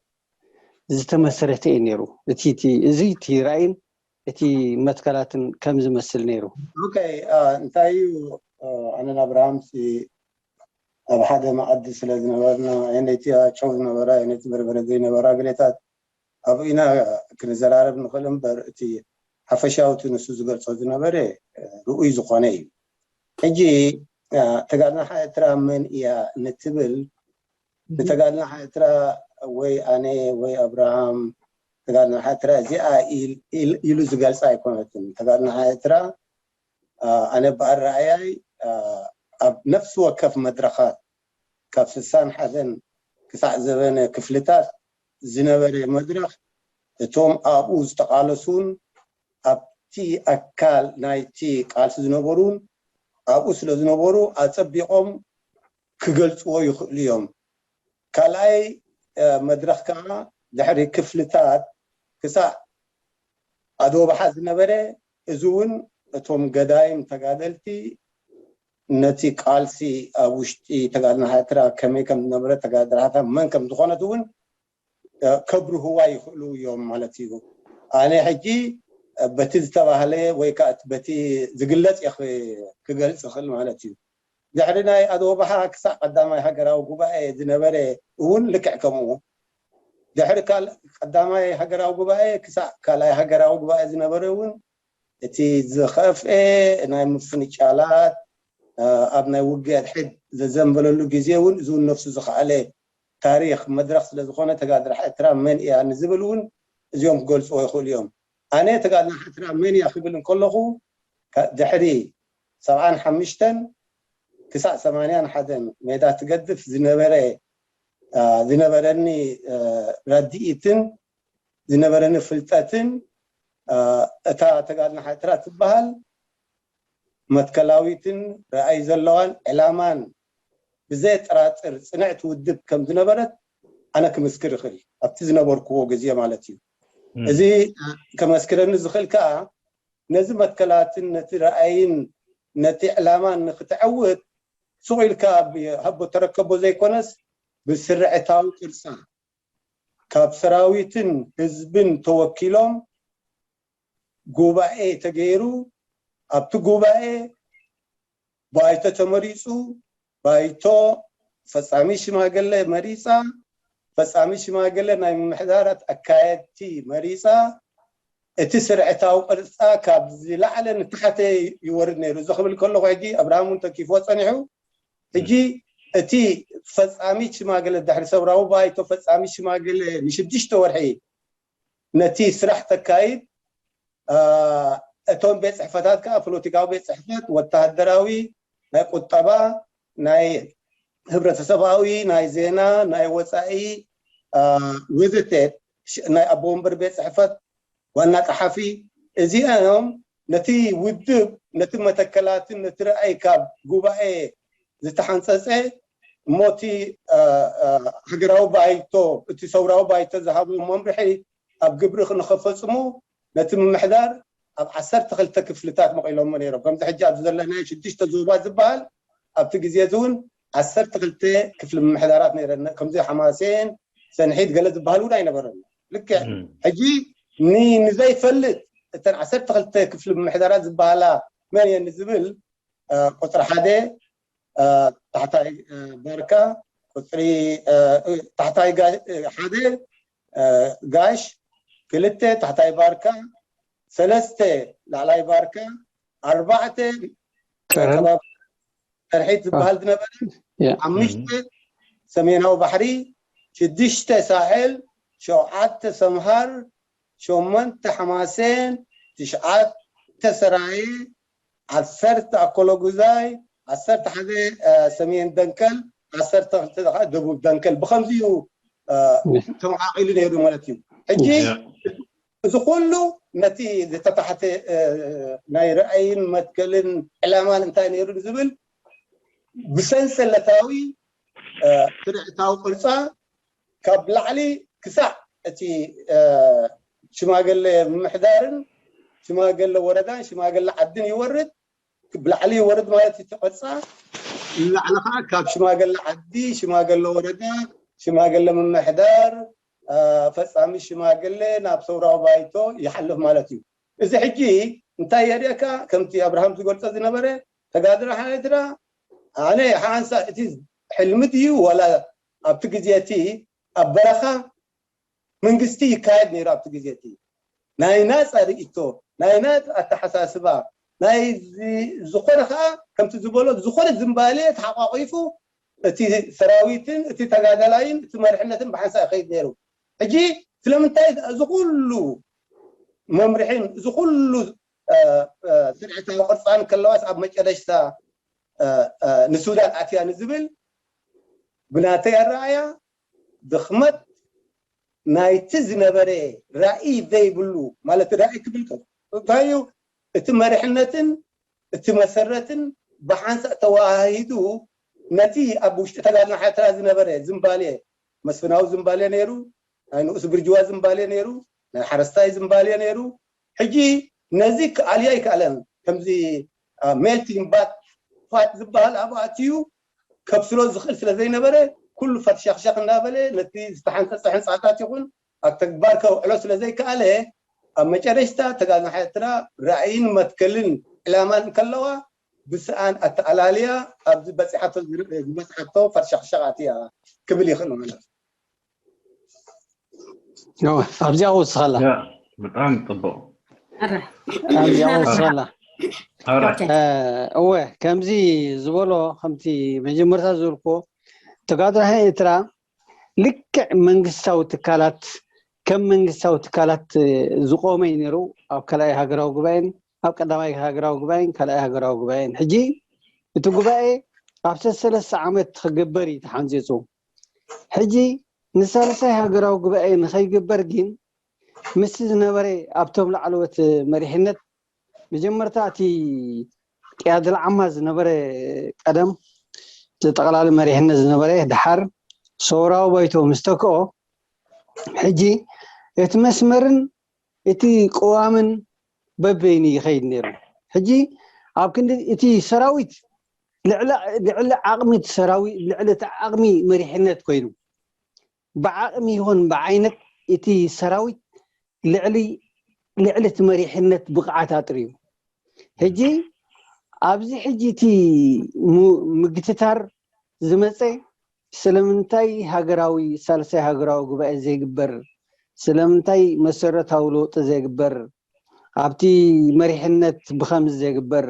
ዝተመሰረተ እዩ ነይሩ። እቲ እቲ እዚ እቲ ራእይን እቲ መትከላትን ከም ዝመስል ነይሩ። ኦኬ፣ እንታይ እዩ ኣነን ኣብርሃም ሲ ኣብ ሓደ መኣዲ ስለ ዝነበርና፣ ነቲ ጨው ዝነበራ፣ ነቲ በርበረ ዘይነበራ ገሌታት ኣብኡ ኢና ክንዘራረብ ንኽእል እምበር፣ እቲ ሓፈሻዊ እቲ ንሱ ዝገልጾ ዝነበረ ርኡይ ዝኾነ እዩ። ሕጂ ተጋድላ ኤርትራ መን እያ ንትብል፣ ብተጋድላ ኤርትራ ወይ ኣነ ወይ ኣብርሃም ተጋድላ ኤርትራ እዚኣ ኢሉ ዝገልጻ ኣይኮነትን። ተጋድላ ኤርትራ ኣነ ብኣረኣያይ ኣብ ነፍሲ ወከፍ መድረኻት ካብ ስሳን ሓደን ክሳዕ ዘበነ ክፍልታት ዝነበረ መድረኽ እቶም ኣብኡ ዝተቓለሱን ኣብቲ ኣካል ናይቲ ቃልሲ ዝነበሩን ኣብኡ ስለ ዝነበሩ ኣጸቢቖም ክገልጽዎ ይኽእሉ እዮም። ካልኣይ መድረኽ ከዓ ድሕሪ ክፍልታት ክሳዕ ኣድወባሓ ዝነበረ እዚ እውን እቶም ገዳይም ተጋደልቲ ነቲ ቃልሲ ኣብ ውሽጢ ተጋድላ ኤርትራ ከመይ ከም ዝነበረ ተጋድላ ኤርትራ መን ከም ዝኾነት እውን ከብርህዋ ይኽእሉ እዮም ማለት እዩ። ኣነ ሕጂ በቲ ዝተባህለ ወይ ከዓ በቲ ዝግለፅ እየ ክገልፅ ይኽእል ማለት እዩ። ድሕሪ ናይ ኣድወባሓ ክሳዕ ቀዳማይ ሃገራዊ ጉባኤ ዝነበረ እውን ልክዕ ከምኡ ድሕሪ ቀዳማይ ሃገራዊ ጉባኤ ክሳዕ ካልኣይ ሃገራዊ ጉባኤ ዝነበረ እውን እቲ ዝኸፍኤ ናይ ምፍንጫላት ኣብ ናይ ውግእ ኣድሕድ ዘዘንበለሉ ግዜ እውን እዚ እውን ነፍሱ ዝኸኣለ ታሪኽ መድረኽ ስለ ዝኾነ ተጋድራ ኤርትራ መን እያ ንዝብል እውን እዚኦም ክገልፅዎ ይኽእሉ እዮም። ኣነ ተጋድራ ኤርትራ መን እያ ክብል እንከለኹ ድሕሪ ሰብዓን ሓሙሽተን ክሳዕ ሰማንያን ሓደን ሜዳ ትገድፍ ዝነበረ ዝነበረኒ ረድኢትን ዝነበረኒ ፍልጠትን እታ ተጋድላ ኤርትራ ትበሃል መትከላዊትን ራእይ ዘለዋን ዕላማን ብዘየጠራጥር ፅንዕቲ ውድብ ከም ዝነበረት ኣነ ክምስክር ይኽእል ኣብቲ ዝነበርክዎ ግዜ ማለት እዩ። እዚ ከመስክረኒ ዝኽእል ከዓ ነዚ መትከላትን ነቲ ራእይን ነቲ ዕላማን ንክተዕውት ሱቕ ኢልካ ሃቦ ተረከቦ ዘይኮነስ ብስርዕታዊ ቅርፃ ካብ ሰራዊትን ህዝብን ተወኪሎም ጉባኤ ተገይሩ ኣብቲ ጉባኤ ባይቶ ተመሪፁ ባይቶ ፈፃሚ ሽማግለ መሪፃ ፈፃሚ ሽማግለ ናይ ምምሕዳራት ኣካየድቲ መሪፃ እቲ ስርዕታዊ ቅርፃ ካብ ዝላዕለ ንታሕተ ይወርድ ነይሩ። እዚ ክብል ከለኹ ሕጂ ኣብርሃም እውን ተኪፍዎ ፀኒሑ ሕጂ እቲ ፈፃሚ ሽማግለ ድሕሪ ሰውራዊ ባይቶ ፈፃሚ ሽማግለ ንሽዱሽተ ወርሒ ነቲ ስራሕ ተካይድ እቶም ቤት ፅሕፈታት ከዓ ፖለቲካዊ ቤት ፅሕፈት ወተሃደራዊ ናይ ቁጠባ ናይ ህብረተሰባዊ ናይ ዜና ናይ ወፃኢ ወዘተ ናይ ኣቦ ወንበር ቤት ፅሕፈት ዋና ፀሓፊ እዚኦም ነቲ ውድብ፣ ነቲ መተከላትን ነቲ ራእይ ካብ ጉባኤ ዝተሓንጸጸ እሞ እቲ ሃገራዊ ባይቶ፣ እቲ ሰውራዊ ባይቶ ዝሃቦም መምርሒ ኣብ ግብሪ ንኸፈጽሙ ነቲ ምምሕዳር ኣብ ዓሰርተ ክልተ ክፍልታት መቒሎሞ ነይሮም። ከምዚ ሕጂ ኣብዚ ዘለናዮ ሽዱሽተ ዞባ ዝበሃል ኣብቲ ግዜ እዚ እውን ዓሰርተ ክልተ ክፍሊ ምምሕዳራት ነይረና። ከምዚ ሓማሴን፣ ሰንሒት ገለ ዝበሃል እውን ኣይነበረን። ልክዕ ሕጂ ንዘይፈልጥ እተን ዓሰርተ ክልተ ክፍሊ ምምሕዳራት ዝበሃላ መን እየን ዝብል ቁፅሪ ሓደ ታሕታይ ባርካ፣ ቁፅሪ ታሕታይ ሓደ ጋሽ፣ ክልተ ታሕታይ ባርካ፣ ሰለስተ ላዕላይ ባርካ፣ ኣርባዕተ ከባቢ ሰርሒት ዝበሃል ዝነበረ፣ ሓሙሽተ ሰሜናዊ ባሕሪ፣ ሽዱሽተ ሳሕል፣ ሸውዓተ ሰምሃር፣ ሸሞንተ ሓማሴን፣ ትሽዓተ ሰራየ፣ ዓሰርተ ኣኮሎጉዛይ፣ ዓሰርተ ሓደ ሰሜን ደንከል፣ ዓሰርተ ክልተ ከዓ ደቡብ ደንከል። ብኸምዚ እዩ ተመዓቂሉ ነይሩ ማለት እዩ። ሕጂ እዚ ኩሉ ነቲ ዝተታሕተ ናይ ራእይን መትከልን ዕላማን እንታይ ነይሩ ዝብል ብሰንሰለታዊ ስርዕታዊ ቅርፃ ካብ ላዕሊ ክሳዕ እቲ ሽማግለ ምምሕዳርን ሽማግለ ወረዳን ሽማግለ ዓድን ይወርድ። ብላዕሊ ይወርድ ማለት እዩ። እቲ ቅርፃ ንላዕሊ ከዓ ካብ ሽማግለ ዓዲ፣ ሽማግለ ወረዳ፣ ሽማግለ ምምሕዳር፣ ፈፃሚ ሽማግለ ናብ ሰውራዊ ባይቶ ይሓልፍ ማለት እዩ። እዚ ሕጂ እንታይ የርእየካ? ከምቲ ኣብርሃም ዝገልፆ ዝነበረ ተጋድሎ ሓራ ኤርትራ፣ ኣነ ሓንሳ እቲ ሕልሚ ድዩ ዋላ ኣብቲ ግዜ እቲ ኣብ በረኻ መንግስቲ ይካየድ ነይሩ ኣብቲ ግዜ እቲ ናይ ናፃ ርእይቶ፣ ናይ ናፃ ኣተሓሳስባ፣ ናይ ዝኾነ ከዓ ከምቲ ዝበሎ ዝኾነ ዝምባሌ ተሓቋቂፉ እቲ ሰራዊትን እቲ ተጋዳላይን እቲ መርሕነትን ብሓንሳእ ይኸይድ ነይሩ። ሕጂ ስለምንታይ እዚ ኩሉ መምርሒን እዚ ኩሉ ስርዕታዊ ቅርፃን ከለዋስ ኣብ መጨረሽታ ንሱዳን ኣትያ ንዝብል ብናተይ ኣረኣያ ድኽመት ናይቲ ዝነበረ ራእይ ዘይብሉ ማለት ራእይ ክብል እንታይ እዩ? እቲ መሪሕነትን እቲ መሰረትን ብሓንሳእ ተዋሃሂዱ ነቲ ኣብ ውሽጢ ተጋድሎ ሓራ ዝነበረ ዝምባሌ መስፍናዊ ዝምባሌ ነይሩ፣ ናይ ንኡስ ብርጅዋ ዝምባሌ ነይሩ፣ ናይ ሓረስታይ ዝምባሌ ነይሩ። ሕጂ ነዚ ክኣልዮ ኣይከኣለን። ከምዚ ሜልቲንግ ባት ፋት ዝበሃል ኣብኡ ኣትዩ ከብስሎ ዝኽእል ስለ ዘይነበረ ኩሉ ፈርሻኽሻኽ እንዳበለ ነቲ ዝተሓንፀፀ ሕንፃታት ይኹን ኣብ ተግባር ከውዕሎ ስለ ዘይከኣለ ኣብ መጨረሽታ ተጋድሎ ሓራ ኤርትራ ራእይን መትከልን ዕላማን እንከለዋ ብስኣን ኣተኣላልያ ኣብዚ በፂሓቶ ዝበፅሓቶ ፈርሻኽሻኽ ኣትያ ክብል ይኽእል ማለት እዩ። ኣብዚኣ ክውስኸላ ብጣዕሚ ፅቡቅ። ኣብዚኣ ክውስኸላ እወ ከምዚ ዝበሎ ከምቲ መጀመርታ ዝበልኩዎ ተጋድሎ ኤርትራ ልክዕ መንግስታዊ ትካላት ከም መንግስታዊ ትካላት ዝቆመ እዩ ነይሩ። ኣብ ካልኣይ ሃገራዊ ጉባኤን ኣብ ቀዳማይ ሃገራዊ ጉባኤን ካልኣይ ሃገራዊ ጉባኤን ሕጂ እቲ ጉባኤ ኣብ ሰሰለስተ ዓመት ክግበር እዩ ተሓንፂፁ። ሕጂ ንሳልሳይ ሃገራዊ ጉባኤ ንኸይግበር ግን ምስቲ ዝነበረ ኣብቶም ላዕለዎት መሪሕነት መጀመርታ እቲ ቅያድ ልዓማ ዝነበረ ቀደም እቲ ጠቕላሊ መሪሕነት ዝነበረ ድሓር ሰውራዊ ባይቶ ምስ ተክኦ ሕጂ እቲ መስመርን እቲ ቅዋምን በበይኑ ይኸይድ ነይሩ። ሕጂ ኣብ ክንዲ እቲ ሰራዊት ልዕሊ ዓቕሚ እቲ ሰራዊት ልዕሊ እቲ ዓቕሚ መሪሕነት ኮይኑ ብዓቕሚ ይኹን ብዓይነት እቲ ሰራዊት ልዕሊ ልዕሊ እቲ መሪሕነት ብቕዓት ኣጥርዩ። ሕጂ ኣብዚ ሕጂ እቲ ምግትታር ዝመፀ ስለምንታይ ሃገራዊ ሳልሳይ ሃገራዊ ጉባኤ ዘይግበር? ስለምንታይ መሰረታዊ ለውጢ ዘይግበር? ኣብቲ መሪሕነት ብኸምዚ ዘይግበር?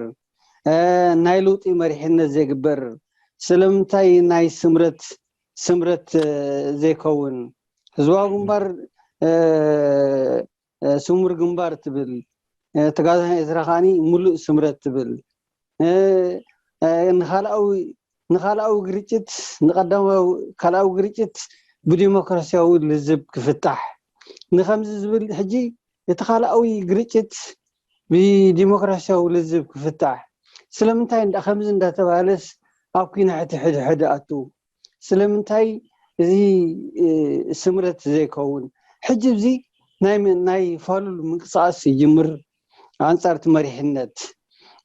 ናይ ለውጢ መሪሕነት ዘይግበር? ስለምንታይ ናይ ስምረት ስምረት ዘይከውን? ህዝባዊ ግንባር ስሙር ግንባር ትብል፣ ተጋዳላይ ኤርትራ ከዓኒ ሙሉእ ስምረት ትብል። ንኻልኣዊ ንኻልኣዊ ግርጭት ንቀዳማዊ ካልኣዊ ግርጭት ብዲሞክራሲያዊ ልዝብ ክፍታሕ ንኸምዚ ዝብል ሕጂ እቲ ካልኣዊ ግርጭት ብዲሞክራሲያዊ ልዝብ ክፍታሕ? ስለምንታይ እንዳ ከምዚ እንዳተባሃለስ ኣብ ኲናት ሕድሕድ ኣቱ? ስለምንታይ እዚ ስምረት ዘይከውን? ሕጂ እዚ ናይ ፋሉል ምንቅስቃስ ይጅምር። ኣንጻር እቲ መሪሕነት፣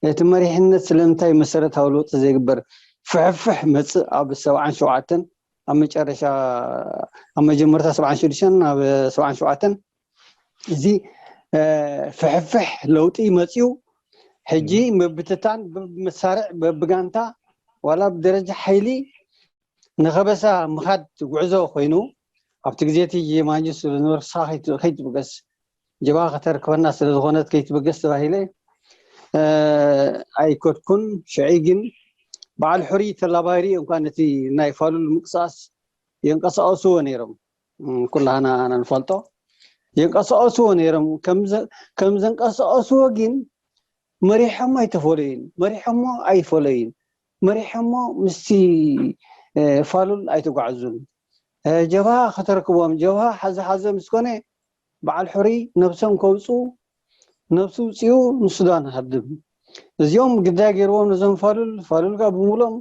እቲ መሪሕነት ስለምንታይ መሰረታዊ ለውጢ ዘይግበር? ፍሕፍሕ መጽእ ኣብ ሰብዓን ሸውዓተን ኣብ መጨረሻ ኣብ መጀመርታ ሰብዓን ሽዱሽተን ናብ ሰብዓን ሸውዓተን እዚ ፍሕፍሕ ለውጢ መፅዩ። ሕጂ ምብትታን በብመሳርዕ በብጋንታ ዋላ ብደረጃ ሓይሊ ንኸበሳ ምኻድ ጉዕዞ ኮይኑ፣ ኣብቲ ግዜ እቲ ማንጁስ ዝነበርሳ ከይትበገስ፣ ጀብሃ ከተርክበና ስለ ዝኾነት ከይትበገስ ተባሂለ ኣይከድኩን። ሽዒ ግን በዓል ሕሩይ ተላባይሪ እኳ ነቲ ናይ ፋሉል ምንቅስቃስ የንቀሳቀስዎ ነይሮም። ኩላህና ንፈልጦ የንቀሳቀስዎ ነይሮም። ከም ዘንቀሳቀስዎ ግን መሪሖሞ ኣይተፈለዩን፣ መሪሖሞ ኣይፈለዩን፣ መሪሖሞ ምስቲ ፋሉል ኣይተጓዕዙን። ጀብሃ ከተረክቦም፣ ጀብሃ ሓዘ ሓዘ ምስ ኮነ በዓል ሕሩይ ነብሶም ከውፅኡ፣ ነብሱ ውፅኡ ንሱዳን ሃድም። እዚኦም ግዳይ ገይርዎም ነዞም ፋሉል፣ ፋሉል ጋር ብምሎም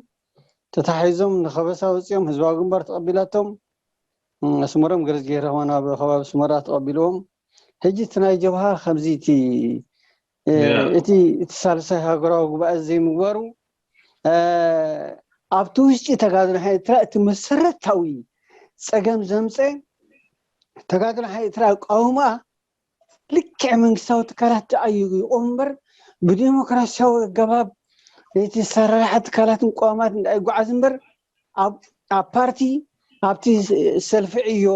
ተታሒዞም ንኸበሳ ወፂኦም ህዝባዊ ግንባር ተቐቢላቶም። ኣስመሮም ገረዝጌረ ከማን ኣብ ከባቢ ኣስመራ ተቐቢልዎም። ሕጂ እቲ ናይ ጀብሃ ከምዚ እቲ እቲ ሳልሳይ ሃገራዊ ጉባኤ ዘይምግባሩ ኣብቲ ውሽጢ ተጋድሎ ሓይሊ ኤርትራ እቲ መሰረታዊ ፀገም ዘምፀ ተጋድሎ ሓይሊ ኤርትራ ኣቃውማ ልክዕ መንግስታዊ ትካላት ደኣ ይቆም እምበር ብዲሞክራሲያዊ ኣገባብ እቲ ሰራራሕ ትካላትን ቆማት እንዳይጓዓዝ እምበር ኣብ ፓርቲ ኣብቲ ሰልፊ ዕዮ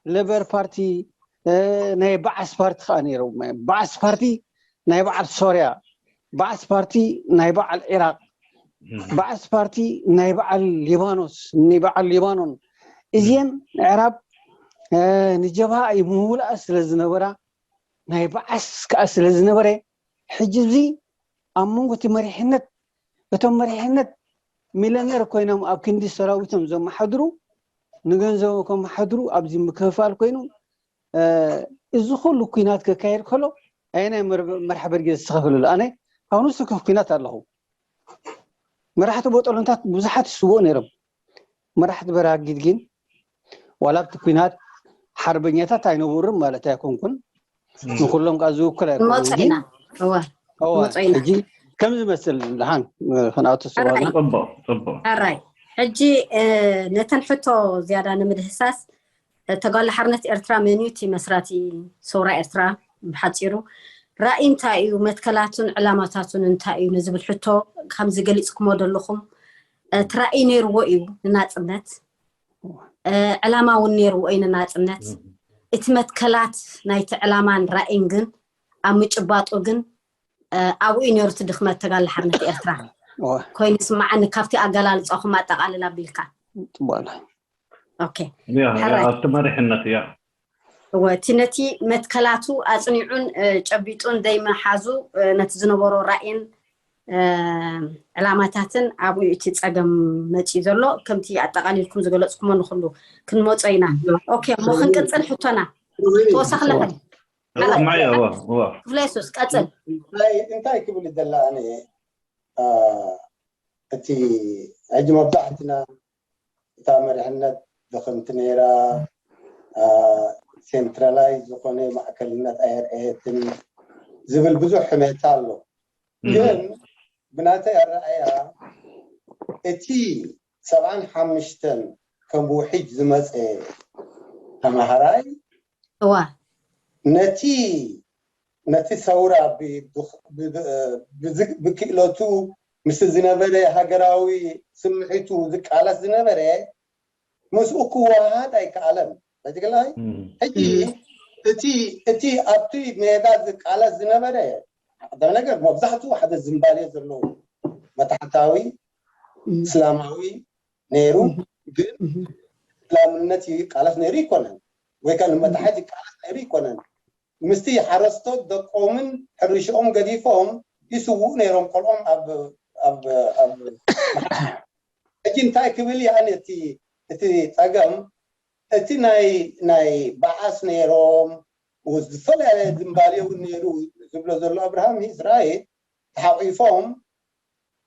ለበር ፓርቲ ናይ ባዓስ ፓርቲ ከዓ ነይሮም። ባዓስ ፓርቲ ናይ በዓል ሶርያ፣ ባዓስ ፓርቲ ናይ በዓል ዒራቅ፣ ባዓስ ፓርቲ ናይ በዓል ሊባኖስ፣ ናይ በዓል ሊባኖን እዚአን ምዕራብ ንጀብሃ ይምህውልኣ ስለ ዝነበራ ናይ ባዓስ ከዓ ስለ ዝነበረ ሕጂ እዚ ኣብ መንጎ እቲ መሪሕነት እቶም መሪሕነት ሚለነር ኮይኖም ኣብ ክንዲ ሰራዊቶም ዘመሓድሩ ንገንዘቦም ከመሓድሩ ኣብዚ ምክፍፋል ኮይኑ እዚ ኩሉ ኩናት ክካየድ ከሎ ኣየናይ መርሓ በርጌ ዝተኸፍለሉ? ኣነ ኣብ ንሱ ከፍ ኩናት ኣለኹ። መራሕቲ ቦጠሎንታት ብዙሓት ይስውኡ ነይሮም። መራሕቲ በራጊድ ግን ዋላ ኣብቲ ኩናት ሓርበኛታት ኣይነበሩን ማለት ኣይኮንኩን። ንኩሎም ከዓ ዝውክል ኣይኮኑን። ሕጂ ከም ዝመስል ድሓን ክንኣቱ ስዋና ሕጂ ነተን ሕቶ ዝያዳ ንምድህሳስ ተጋሉ ሓርነት ኤርትራ መን እዩ እቲ መስራቲ ሰውራ ኤርትራ ብሓፂሩ ራእይ እንታይ እዩ መትከላቱን ዕላማታቱን እንታይ እዩ ንዝብል ሕቶ ከምዚ ገሊፅኩሞ ዘለኹም እቲ ራእይ ነይርዎ እዩ ንናፅነት ዕላማ እውን ነይርዎ እዩ ንናፅነት እቲ መትከላት ናይቲ ዕላማን ራእይን ግን ኣብ ምጭባጡ ግን ኣብኡ እዩ ነይሩ እቲ ድኽመት ተጋሉ ሓርነት ኤርትራ ኮይኑ ስማዓኒ ካብቲ ኣገላልፃኹም ኣጠቃልል ኣቢልካ ፅቡቅ ኣብቲ መሪሕነት እያ እወ እቲ ነቲ መትከላቱ ኣፅኒዑን ጨቢጡን ዘይምሓዙ ነቲ ዝነበሮ ራእይን ዕላማታትን ኣብኡ እቲ ፀገም መፂኡ ዘሎ ከምቲ ኣጠቃሊልኩም ዝገለፅኩሞ ንኩሉ ክንመፆ ኢና ኦኬ እሞ ክንቅፅል ሕቶና ተወሳክለኽን ክፍለ የሱስ ቀፅል እንታይ ክብል ዘላ ኣነ እቲ ሕጂ መብዛሕትና እታ መሪሕነት ድኽምቲ ነይራ ሴንትራላይዝ ዝኾነ ማእከልነት ኣየርአየትን ዝብል ብዙሕ ሕሜታ ኣሎ ግን ብናተይ ኣረኣያ እቲ ሰብዓን ሓሙሽተን ከም ውሕጅ ዝመፀ ተማሃራይ እዋ ነቲ ነቲ ሰውራ ብክእለቱ ምስ ዝነበረ ሃገራዊ ስምዒቱ ዝቃለስ ዝነበረ ምስኡ ክወሃሃድ ኣይከኣለን። ሕጂ ሕጂ እቲ እቲ ኣብቲ ሜዳ ዝቃለስ ዝነበረ ሓደ ነገር መብዛሕትኡ ሓደ ዝምባሌ ዘለዎ መታሕታዊ እስላማዊ ነይሩ ግን እስላምነት ይቃለስ ነይሩ ይኮነን ወይ ከዓ ንመታሕት ይቃለስ ነይሩ ይኮነን ምስቲ ሓረስቶት ደቆምን ሕርሽኦም ገዲፎም ይስውኡ ነይሮም ቆልኦም ኣብ ኣብ ኣብ ሕጂ እንታይ ክብል ይኣን እቲ እቲ ፀገም እቲ ናይ ናይ በዓስ ነይሮም ዝተፈላለየ ዝንባሌ እውን ነይሩ ዝብሎ ዘሎ ኣብርሃም፣ እስራኤል ተሓቂፎም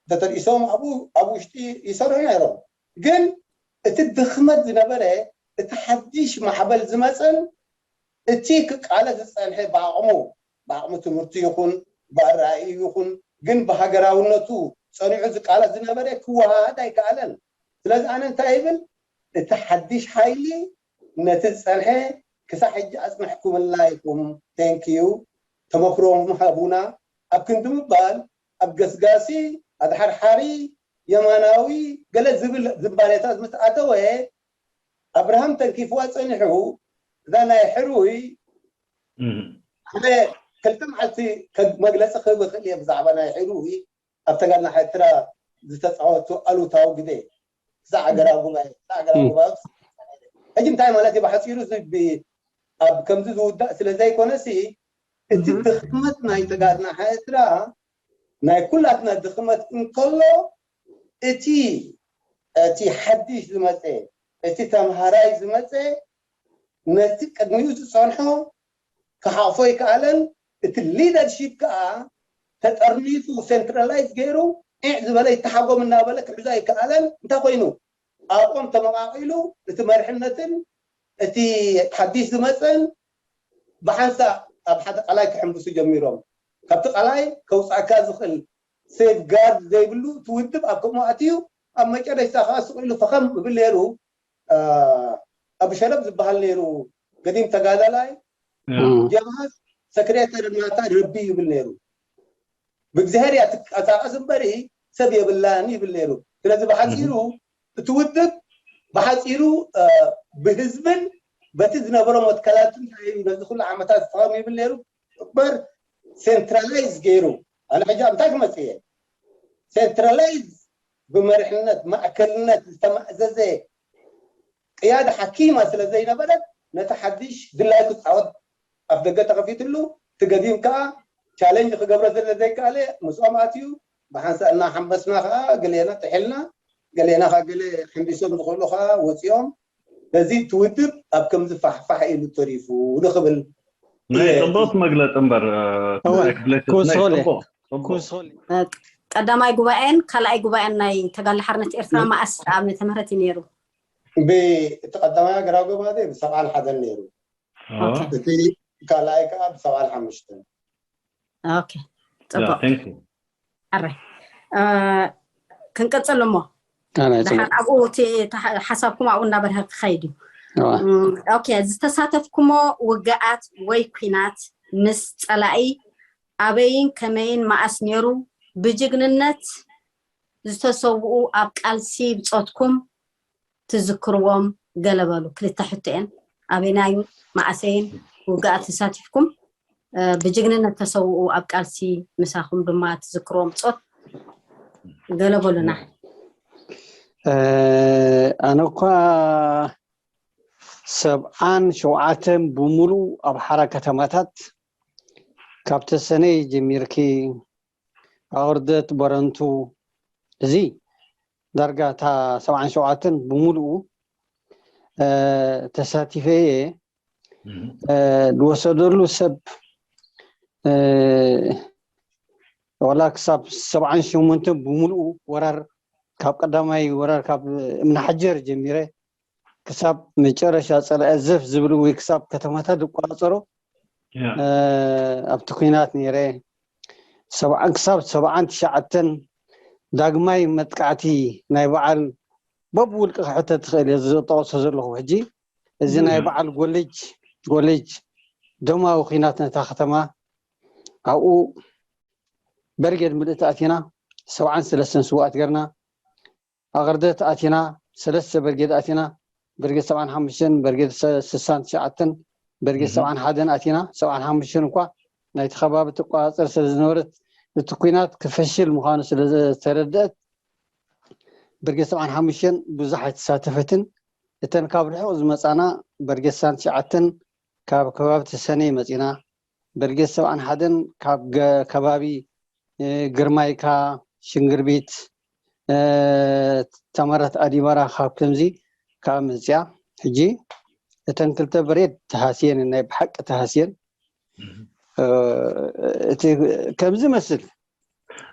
ተተርኢሶም ኣብኡ ኣብ ውሽጢ ይሰርሑ ነይሮም። ግን እቲ ድኽመት ዝነበረ እቲ ሓድሽ ማዕበል ዝመፀን እቲ ክቃለስ ዝፀንሐ ብዓቕሙ ብዓቕሚ ትምህርቲ ይኹን ብኣረኣእዩ ይኹን ግን ብሃገራውነቱ ፀኒዑ ዝቃለስ ዝነበረ ክወሃሃድ ኣይከኣለን። ስለዚ ኣነ እንታይ ይብል፣ እቲ ሓድሽ ሓይሊ ነቲ ዝፀንሐ ክሳብ ሕጂ ኣፅንሕኩምልና ኢኹም፣ ቴንክዩ፣ ተመክሮም ሃቡና ኣብ ክንዲ ምባል ኣብ ገስጋሲ ኣድሓርሓሪ የማናዊ ገለ ዝብል ዝንባሌታት ምስ ኣተወ ኣብርሃም ተንኪፍዋ ፀኒሑ እዛ ናይ ሕሩይ ኣነ ክልተ መዓልቲ መግለፂ ክህብ እኽእል እየ ብዛዕባ ናይ ሕሩይ ኣብ ተጋድሎ ኤርትራ ዝተፃወቱ ኣሉታዊ ግደ እዛ ሃገራዊ ጉባኤ እዛ ሃገራዊ ጉባኤ ሕጂ እንታይ ማለት እዩ ብሓፂሩ ኣብ ከምዚ ዝውዳእ ስለ ዘይኮነሲ እቲ ድኽመት ናይ ተጋድሎ ኤርትራ ናይ ኩላትና ድኽመት እንከሎ እቲ እቲ ሓድሽ ዝመፀ እቲ ተምሃራይ ዝመፀ ነቲ ቅድሚኡ ዝፀንሖ ክሓቕፎ ይከኣለን። እቲ ሊደርሺፕ ከዓ ተጠርኒፉ ሴንትራላይዝ ገይሩ ዒዕ ዝበለ ይተሓጎም እናበለ ክሕዞ ኣይከኣለን። እንታይ ኮይኑ ኣብኦም ተመቃቂሉ እቲ መርሕነትን እቲ ሓዲሽ ዝመፀን ብሓንሳእ ኣብ ሓደ ቃላይ ክሕምብሱ ጀሚሮም። ካብቲ ቃላይ ከውፃእካ ዝኽእል ሴፍ ጋርድ ዘይብሉ እቲ ውድብ ኣብ ከምኡ ኣትዩ ኣብ መጨረሽታ ከዓ ስቕ ኢሉ ፈኸም ይብል ነይሩ። ኣብ ሸረብ ዝበሃል ነይሩ ገዲም ተጋዳላይ ጀብሃ ሰክሬተሪ ናታ ረቢ ይብል ነይሩ። ብእግዚኣብሔር እያ ትንቀሳቀስ እምበሪ ሰብ የብላን ይብል ነይሩ። ስለዚ ብሓፂሩ እቲ ውድብ ብሓፂሩ ብህዝብን በቲ ዝነበሮ መትከላትን ነዚ ኩሉ ዓመታት ዝፈኸም ይብል ነይሩ እምበር ሴንትራላይዝ ገይሩ ኣነ ሕጂ ኣብ እንታይ ክመፅእ እየ ሴንትራላይዝ ብመሪሕነት ማእከልነት ዝተማእዘዘ ቅያዳ ሓኪማ ስለ ዘይነበረት ነቲ ሓድሽ ድላዩ ክፃወት ኣፍ ደገ ተኸፊትሉ እቲ ገዲም ከዓ ቻሌንጅ ክገብሮ ስለ ዘይከኣለ ምስኦም ኣትዩ ብሓንሳእ እናሓንበስና ከዓ ገሌና ጥሒልና ገሌና ከዓ ገለ ሕንቢሶም ዝኽእሉ ከዓ ወፂኦም በዚ እቲ ውድብ ኣብ ከምዚ ፋሕፋሕ ኢሉ ተሪፉ ንኽብል ናይ ፅቡቅ መግለፂ እምበር ክውስኸሉ ክውስኸሉ ቀዳማይ ጉባኤን ካልኣይ ጉባኤን ናይ ተጋድሎ ሓርነት ኤርትራ መኣስ ዓመተ ምህረት እዩ ነይሩ? ብእቲ ቀዳማይ ሃገራዊ ገባቴ ብሰብዓን ሓደን ነይሩ። እቲ ካልኣይ ከዓ ብሰብዓን ሓሙሽተን። ኦኬ፣ ፅቡቅ። ሕራይ ክንቅፅል እሞ ድሓር ኣብኡ እቲ ሓሳብኩም ኣብኡ እናበርሀ ክኸይድ እዩ። ኦኬ፣ ዝተሳተፍኩሞ ውግኣት ወይ ኲናት ምስ ፀላኢ ኣበይን ከመይን መኣስ ነይሩ? ብጅግንነት ዝተሰውኡ ኣብ ቃልሲ ብፆትኩም ትዝክርዎም ገለ በሉ። ክልተ ሕቶ እየን። ኣበይናይን መኣሰይን ውግኣት ተሳቲፍኩም? ብጅግንነት ተሰውኡ ኣብ ቃልሲ ምሳኹም ድማ ትዝክርዎ ብፆት ገለ በሉና። ኣነ እኳ ሰብዓን ሸውዓተን ብምሉኡ ኣብ ሓራ ከተማታት ካብ ተሰነይ ጀሚርኪ ኣቕርደት በረንቱ እዚ ዳርጋ እታ ሰብዓን ሸውዓተን ብምሉኡ ተሳቲፈ እየ ዝወሰደሉ ሰብ ዋላ ክሳብ ሰብዓን ሸሞንተን ብምሉኡ ወራር ካብ ቀዳማይ ወራር ካብ እምናሓጀር ጀሚረ ክሳብ መጨረሻ ፀላኢ ዘፍ ዝብል ወይ ክሳብ ከተማታት ዝቋፀሮ ኣብቲ ኩናት ነይረ። ሰብዓን ክሳብ ሰብዓን ትሽዓተን ዳግማይ መጥቃዕቲ ናይ በዓል በብውልቂ ክሕተት ትኽእል እየ ዝጠቕሶ ዘለኹ። ሕጂ እዚ ናይ በዓል ጎልጅ ጎልጅ ደማዊ ኩናት ነታ ከተማ ኣብኡ በርጌድ ምልእቲ ኣቲና ሰብዓን ሰለስተን ስውኣት ገርና ኣቕርደት ኣቲና ሰለስተ በርጌድ ኣቲና በርጌድ ሰብዓን ሓሙሽተን በርጌድ ስሳን ትሽዓተን በርጌድ ሰብዓን ሓደን ኣቲና ሰብዓን ሓሙሽተን እኳ ናይቲ ከባቢ ትቆፃፀር ስለ ዝነበረት እቲ ኩናት ክፈሽል ምዃኑ ስለ ዝተረደአት በርጌድ ሰብዓን ሓሙሽተን ብዙሕ ኣይተሳተፈትን። እተን ካብ ርሑቕ ዝመፃና በርጌድ ስሳን ትሽዓተን ካብ ከባቢ ተሰነይ መፂና በርጌድ ሰብዓን ሓደን ካብ ከባቢ ግርማይካ ሽንግርቢት ተመረት ኣዲበራ ካብ ከምዚ ካብ መፅያ ሕጂ እተን ክልተ በሬድ ተሃስየን ናይ ብሓቂ ተሃስየን እቲ ከምዚ መስል።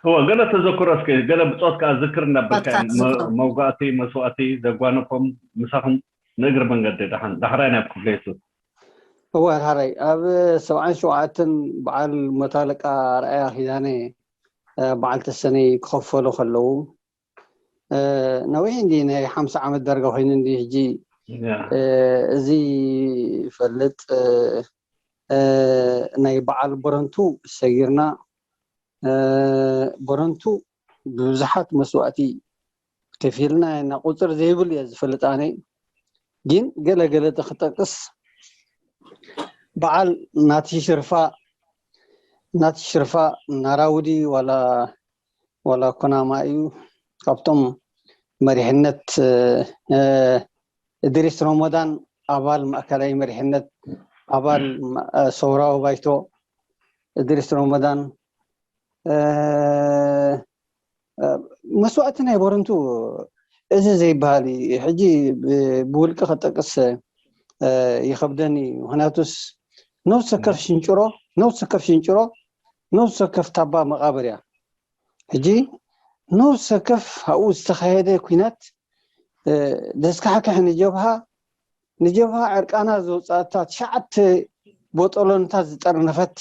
እወ፣ ገለ ተዘክሮ እስኪ፣ ገለ ብጾት ከኣ ዝክር እናበልካ። መውጋእቲ፣ መስዋእቲ ዘጓነፎም ምሳኹም ንእግሪ መንገዲ ደሓን ዳሕራይ ናብ ክፍለ የሱስ። እወ፣ ዳሕራይ ኣብ ሰብዓን ሸውዓተን በዓል መቶ ኣለቃ ኣርኣያ ኪዳነ በዓል ተሰነይ ክኸፈሉ ከለዉ፣ ነዊሕ እንዲ ናይ ሓምሳ ዓመት ዳርጋ ኮይኑ እንዲ ሕጂ እዚ ፈልጥ ናይ በዓል በረንቱ ሰጊርና፣ በረንቱ ብብዙሓት መስዋእቲ ከፊልና ኢና። ቁፅር ዘይብል እየ ዝፈልጥ ኣነ። ግን ገለ ገለ ክጠቅስ፣ በዓል ናቲ ሽርፋ፣ ናቲ ሽርፋ ናራውዲ ዋላ ዋላ ኩናማ እዩ። ካብቶም መሪሕነት እድሪስ ሮሞዳን ኣባል ማእከላይ መሪሕነት፣ ኣባል ሰውራዊ ባይቶ እድሪስ ሮሞዳን፣ መስዋእቲ ናይ በረንቱ እዚ ዘይበሃል እዩ። ሕጂ ብውልቂ ከጠቅስ ይኸብደኒ። ምክንያቱስ ነብሲ ወከፍ ሽንጭሮ፣ ነብሲ ወከፍ ሽንጭሮ፣ ነብሲ ወከፍ ታባ መቃብር እያ። ሕጂ ነብሲ ወከፍ ኣብኡ ዝተኻየደ ኲናት ደስካሕክሕ ንጀብሃ፣ ንጀብሃ ዕርቃና ዘውፅኣታ ትሽዓተ ቦጦሎንታት ዝጠርነፈት፣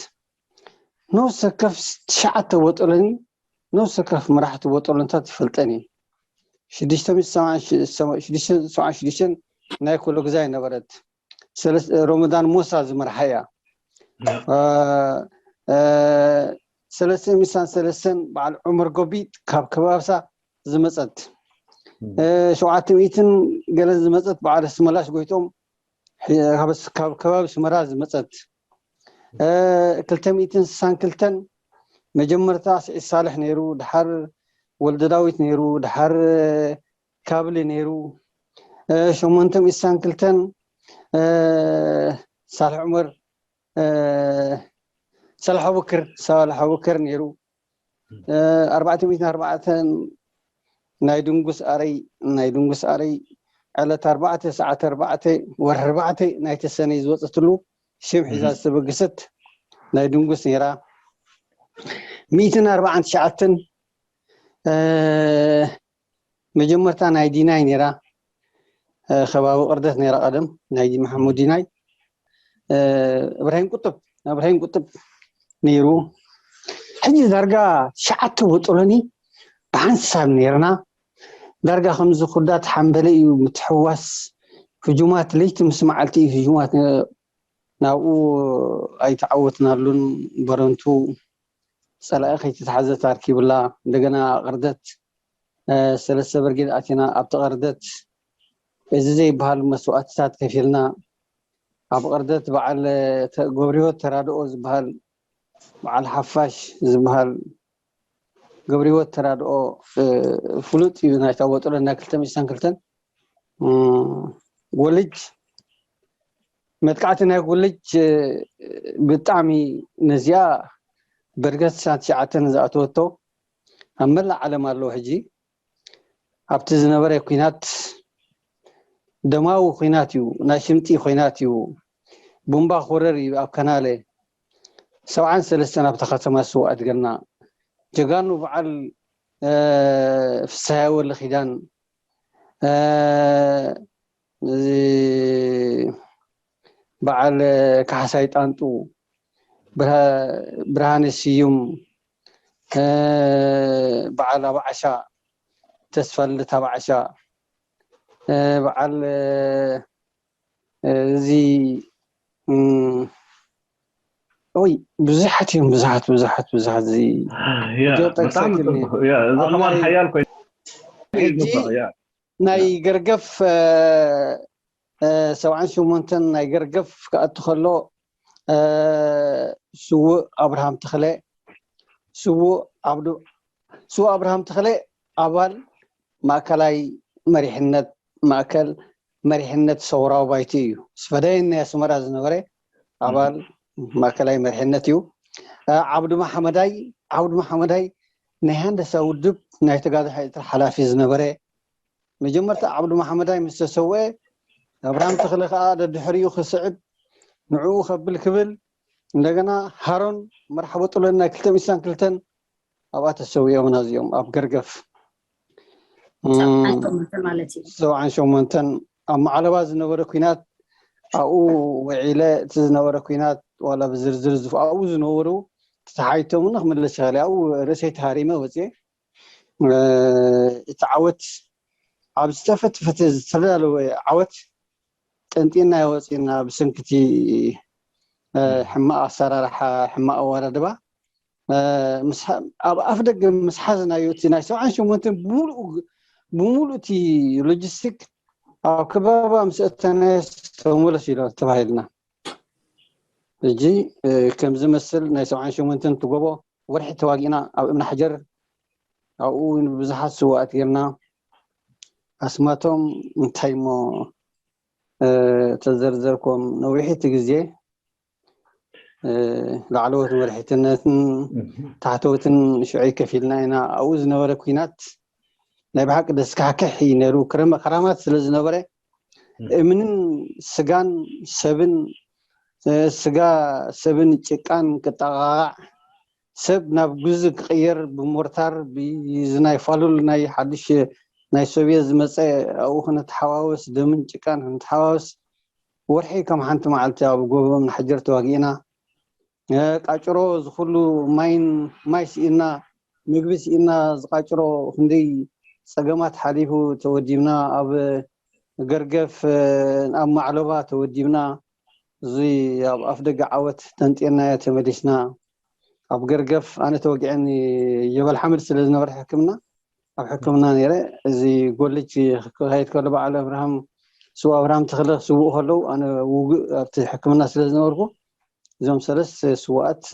ነብሲ ወከፍ ትሽዓተ ቦጦሎኒ፣ ነብሲ ወከፍ መራሕቲ ቦጦሎንታት ይፈልጠን እዩ። ሽዱሽተ ሚእቲ ሰብዓን ሽዱሽተን ናይ ኮሎግዛይ ነበረት። ሮመዳን ሞሳ ዝመርሓ እያ። ሰለስተ ሚእቲ ሰለስተን በዓል ዑመር ጎቢጥ ካብ ከባብሳ ዝመፀት፣ ሸውዓተ ሚእትን ገለን ዝመፀት በዓል ኣስመላሽ ጎይቶም ካብ ከባቢ ስመራ ዝመፀት፣ ክልተ ሚእትን ስሳን ክልተን መጀመርታ ስዒድ ሳልሕ ነይሩ፣ ድሓር ወልደ ዳዊት ነይሩ፣ ድሓር ካብሊ ነይሩ፣ ሸሞንተ ሚእቲ ስሳን ክልተን ሳልሕ ዑመር፣ ሳልሕ ኣቡክር፣ ሳልሕ ኣቡክር ነይሩ። ኣርባዕተ ሚእትን ኣርባዕተን ናይ ድንጉስ ኣረይ፣ ናይ ድንጉስ ኣረይ ዕለት ኣርባዕተ ሰዓት ኣርባዕተ ወርሒ ኣርባዕተ ናይ ተሰነይ ዝወፀትሉ ሽም ሒዛ ዝተበገሰት ናይ ድንጉስ ነይራ። ሚእትን ኣርባዓን ትሽዓተን መጀመርታ ናይ ዲናይ ነይራ፣ ከባቢ ቅርደት ነይራ ቀደም ናይ መሓሙድ ዲናይ፣ እብራሂም ቁጥብ፣ እብራሂም ቁጥብ ነይሩ። ሕጂ ዳርጋ ትሽዓተ ወጥሎኒ ብሓንሳብ ነይርና። ዳርጋ ከምዚ ኩዳት ሓንበለ እዩ ምትሕዋስ። ህጁማት ለይቲ ምስ መዓልቲ እዩ ህጁማት። ናብኡ ኣይተዓወትናሉን። በረንቱ ጸላኢ ከይተታሕዘት ኣርኪብላ። እንደገና ቅርደት ሰለስተ በርጌድ ኣቲና ኣብቲ ቅርደት እዚ ዘይበሃል መስዋእትታት ከፊልና። ኣብ ቅርደት በዓል ገብረህይወት ተራድኦ ዝበሃል፣ በዓል ሓፋሽ ዝበሃል ገብረህይወት ተራድኦ ፍሉጥ እዩ። ናይታ ወጥሎ ናይ ክልተ ሚእቲ ስሳን ክልተን ጎልጅ፣ መጥቃዕቲ ናይ ጎልጅ ብጣዕሚ ነዚኣ በርገት ስሳን ትሽዓተን ዝኣተወቶ ኣብ መላእ ዓለም ኣለዉ። ሕጂ ኣብቲ ዝነበረ ኲናት ደማዊ ኲናት እዩ፣ ናይ ሽምጢ ኲናት እዩ። ቡምባ ኮረር እዩ ኣብ ከናለ ሰብዓን ሰለስተን ኣብታ ከተማ ስውኣት ገና ጀጋኑ በዓል ፍስሃየ ወልደኪዳን፣ እዚ በዓል ካሕሳይ ጣንጡ፣ ብርሃነ ስዩም፣ በዓል ኣባዓሻ፣ ተስፋ ልደት ኣባዓሻ፣ በዓል እዚ ኦይ ብዙሓት እዮም፣ ብዙሓት ብዙሓት ብዙሓት። እዚ እዚ ከማን ሓያል ኮይኑ ናይ ገርገፍ ሰብዓን ሸሞንተን ናይ ገርገፍ ክኣቱ ከሎ ስዉእ ኣብርሃም ተኽለ፣ ስዉእ ኣብዱ፣ ስዉእ ኣብርሃም ተኽለ ኣባል ማእከላይ መሪሕነት፣ ማእከል መሪሕነት ሰውራዊ ባይቶ እዩ። ስፈዳይን ናይ ኣስመራ ዝነበረ ኣባል ማእከላይ መሪሕነት እዩ። ዓብዱ መሓመዳይ፣ ዓብዱ መሓመዳይ ናይ ሃንደሳ ውድብ ናይ ተጋድሎ ኤርትራ ሓላፊ ዝነበረ። መጀመርታ ዓብዱ መሓመዳይ ምስ ተሰውአ፣ ኣብርሃም ተኽለ ከኣ ደድሕሪኡ ክስዕብ ንዕኡ ከብል ክብል እንደገና ሃሮን መርሓቦ ጥሎን ናይ ክልተ ሚእቲ ዕስራን ክልተን ኣብኣ ተሰዊኦምና እዚኦም ኣብ ገርገፍ። ሰብዓን ሸሞንተን ማለት እዩ። ሰብዓን ሸሞንተን ኣብ ማዕለባ ዝነበረ ኩናት ኣብኡ ውዒለ፣ እቲ ዝነበረ ኩናት ዋላ ብዝርዝር ዝፍ ኣብኡ ዝነበሩ ተተሓይቶምኒ ክምለስ ይኽእል እየ። ኣብኡ ርእሰይ ተሃሪመ ወፅየ። እቲ ዓወት ኣብ ዝተፈትፈተ ዝተዳለወ ዓወት ጠንጢና ይወፅና ብሰንክቲ ሕማቕ ኣሰራርሓ፣ ሕማቕ ኣወዳድባ ኣብ ኣፍ ደገ ምስ ሓዝናዮ እቲ ናይ ሰብዓን ሸሞንተን ብሙሉእ እቲ ሎጂስቲክ ኣብ ከባባ ምስ እተናዮ ተመለስ ኢሎ ተባሂልና። ሕጂ ከም ዝመስል ናይ ሰብዓን ሸሞንተን ትጎቦ ወርሒ ተዋጊእና ኣብ እምኒ ሓጀር ኣብኡ እውን ብዙሓት ስዋኣት ጌርና። ኣስማቶም እንታይ እሞ ተዘርዘርኮም ነዊሕ እቲ ግዜ ላዕለዎት መሪሕነትን ታሕተዎትን ሽዑ ከፊልና ኢና። ኣብኡ ዝነበረ ኩናት ናይ ብሓቂ ደስካሕክሕ እዩ ነይሩ። ክረመ ክራማት ስለ ዝነበረ እምንን ስጋን ሰብን ስጋ ሰብን ጭቃን ክጠቃቃዕ ሰብ ናብ ጉዚ ክቅየር ብሞርታር ብዝናይ ፋሉል ናይ ሓድሽ ናይ ሶቪየት ዝመፀ ኣብኡ ክንተሓዋወስ ደምን ጭቃን ክንተሓዋወስ ወርሒ ከም ሓንቲ መዓልቲ ኣብ ጎቦም ንሓጀር ተዋጊእና። ቃጭሮ ዝኩሉ ማይን ማይ ስኢና ምግቢ ስኢና ዝቃጭሮ ክንደይ ፀገማት ሓሊፉ ተወዲብና ኣብ ገርገፍ ኣብ ማዕለባ ተወዲብና እዚ ኣብ ኣፍ ደገ ዓወት ተንጤናዮ ተመሊስና። ኣብ ገርገፍ ኣነ ተወጊዐኒ ጀበል ሓመድ ስለ ዝነበረ ሕክምና ኣብ ሕክምና ነይረ። እዚ ጎልጅ ክካየድ ከሎ በዓል ኣብርሃም ስው ኣብርሃም ተኽለ ክስውኡ ከለዉ ኣነ ውግእ ኣብቲ ሕክምና ስለ ዝነበርኩ እዞም ሰለስተ ስውኣት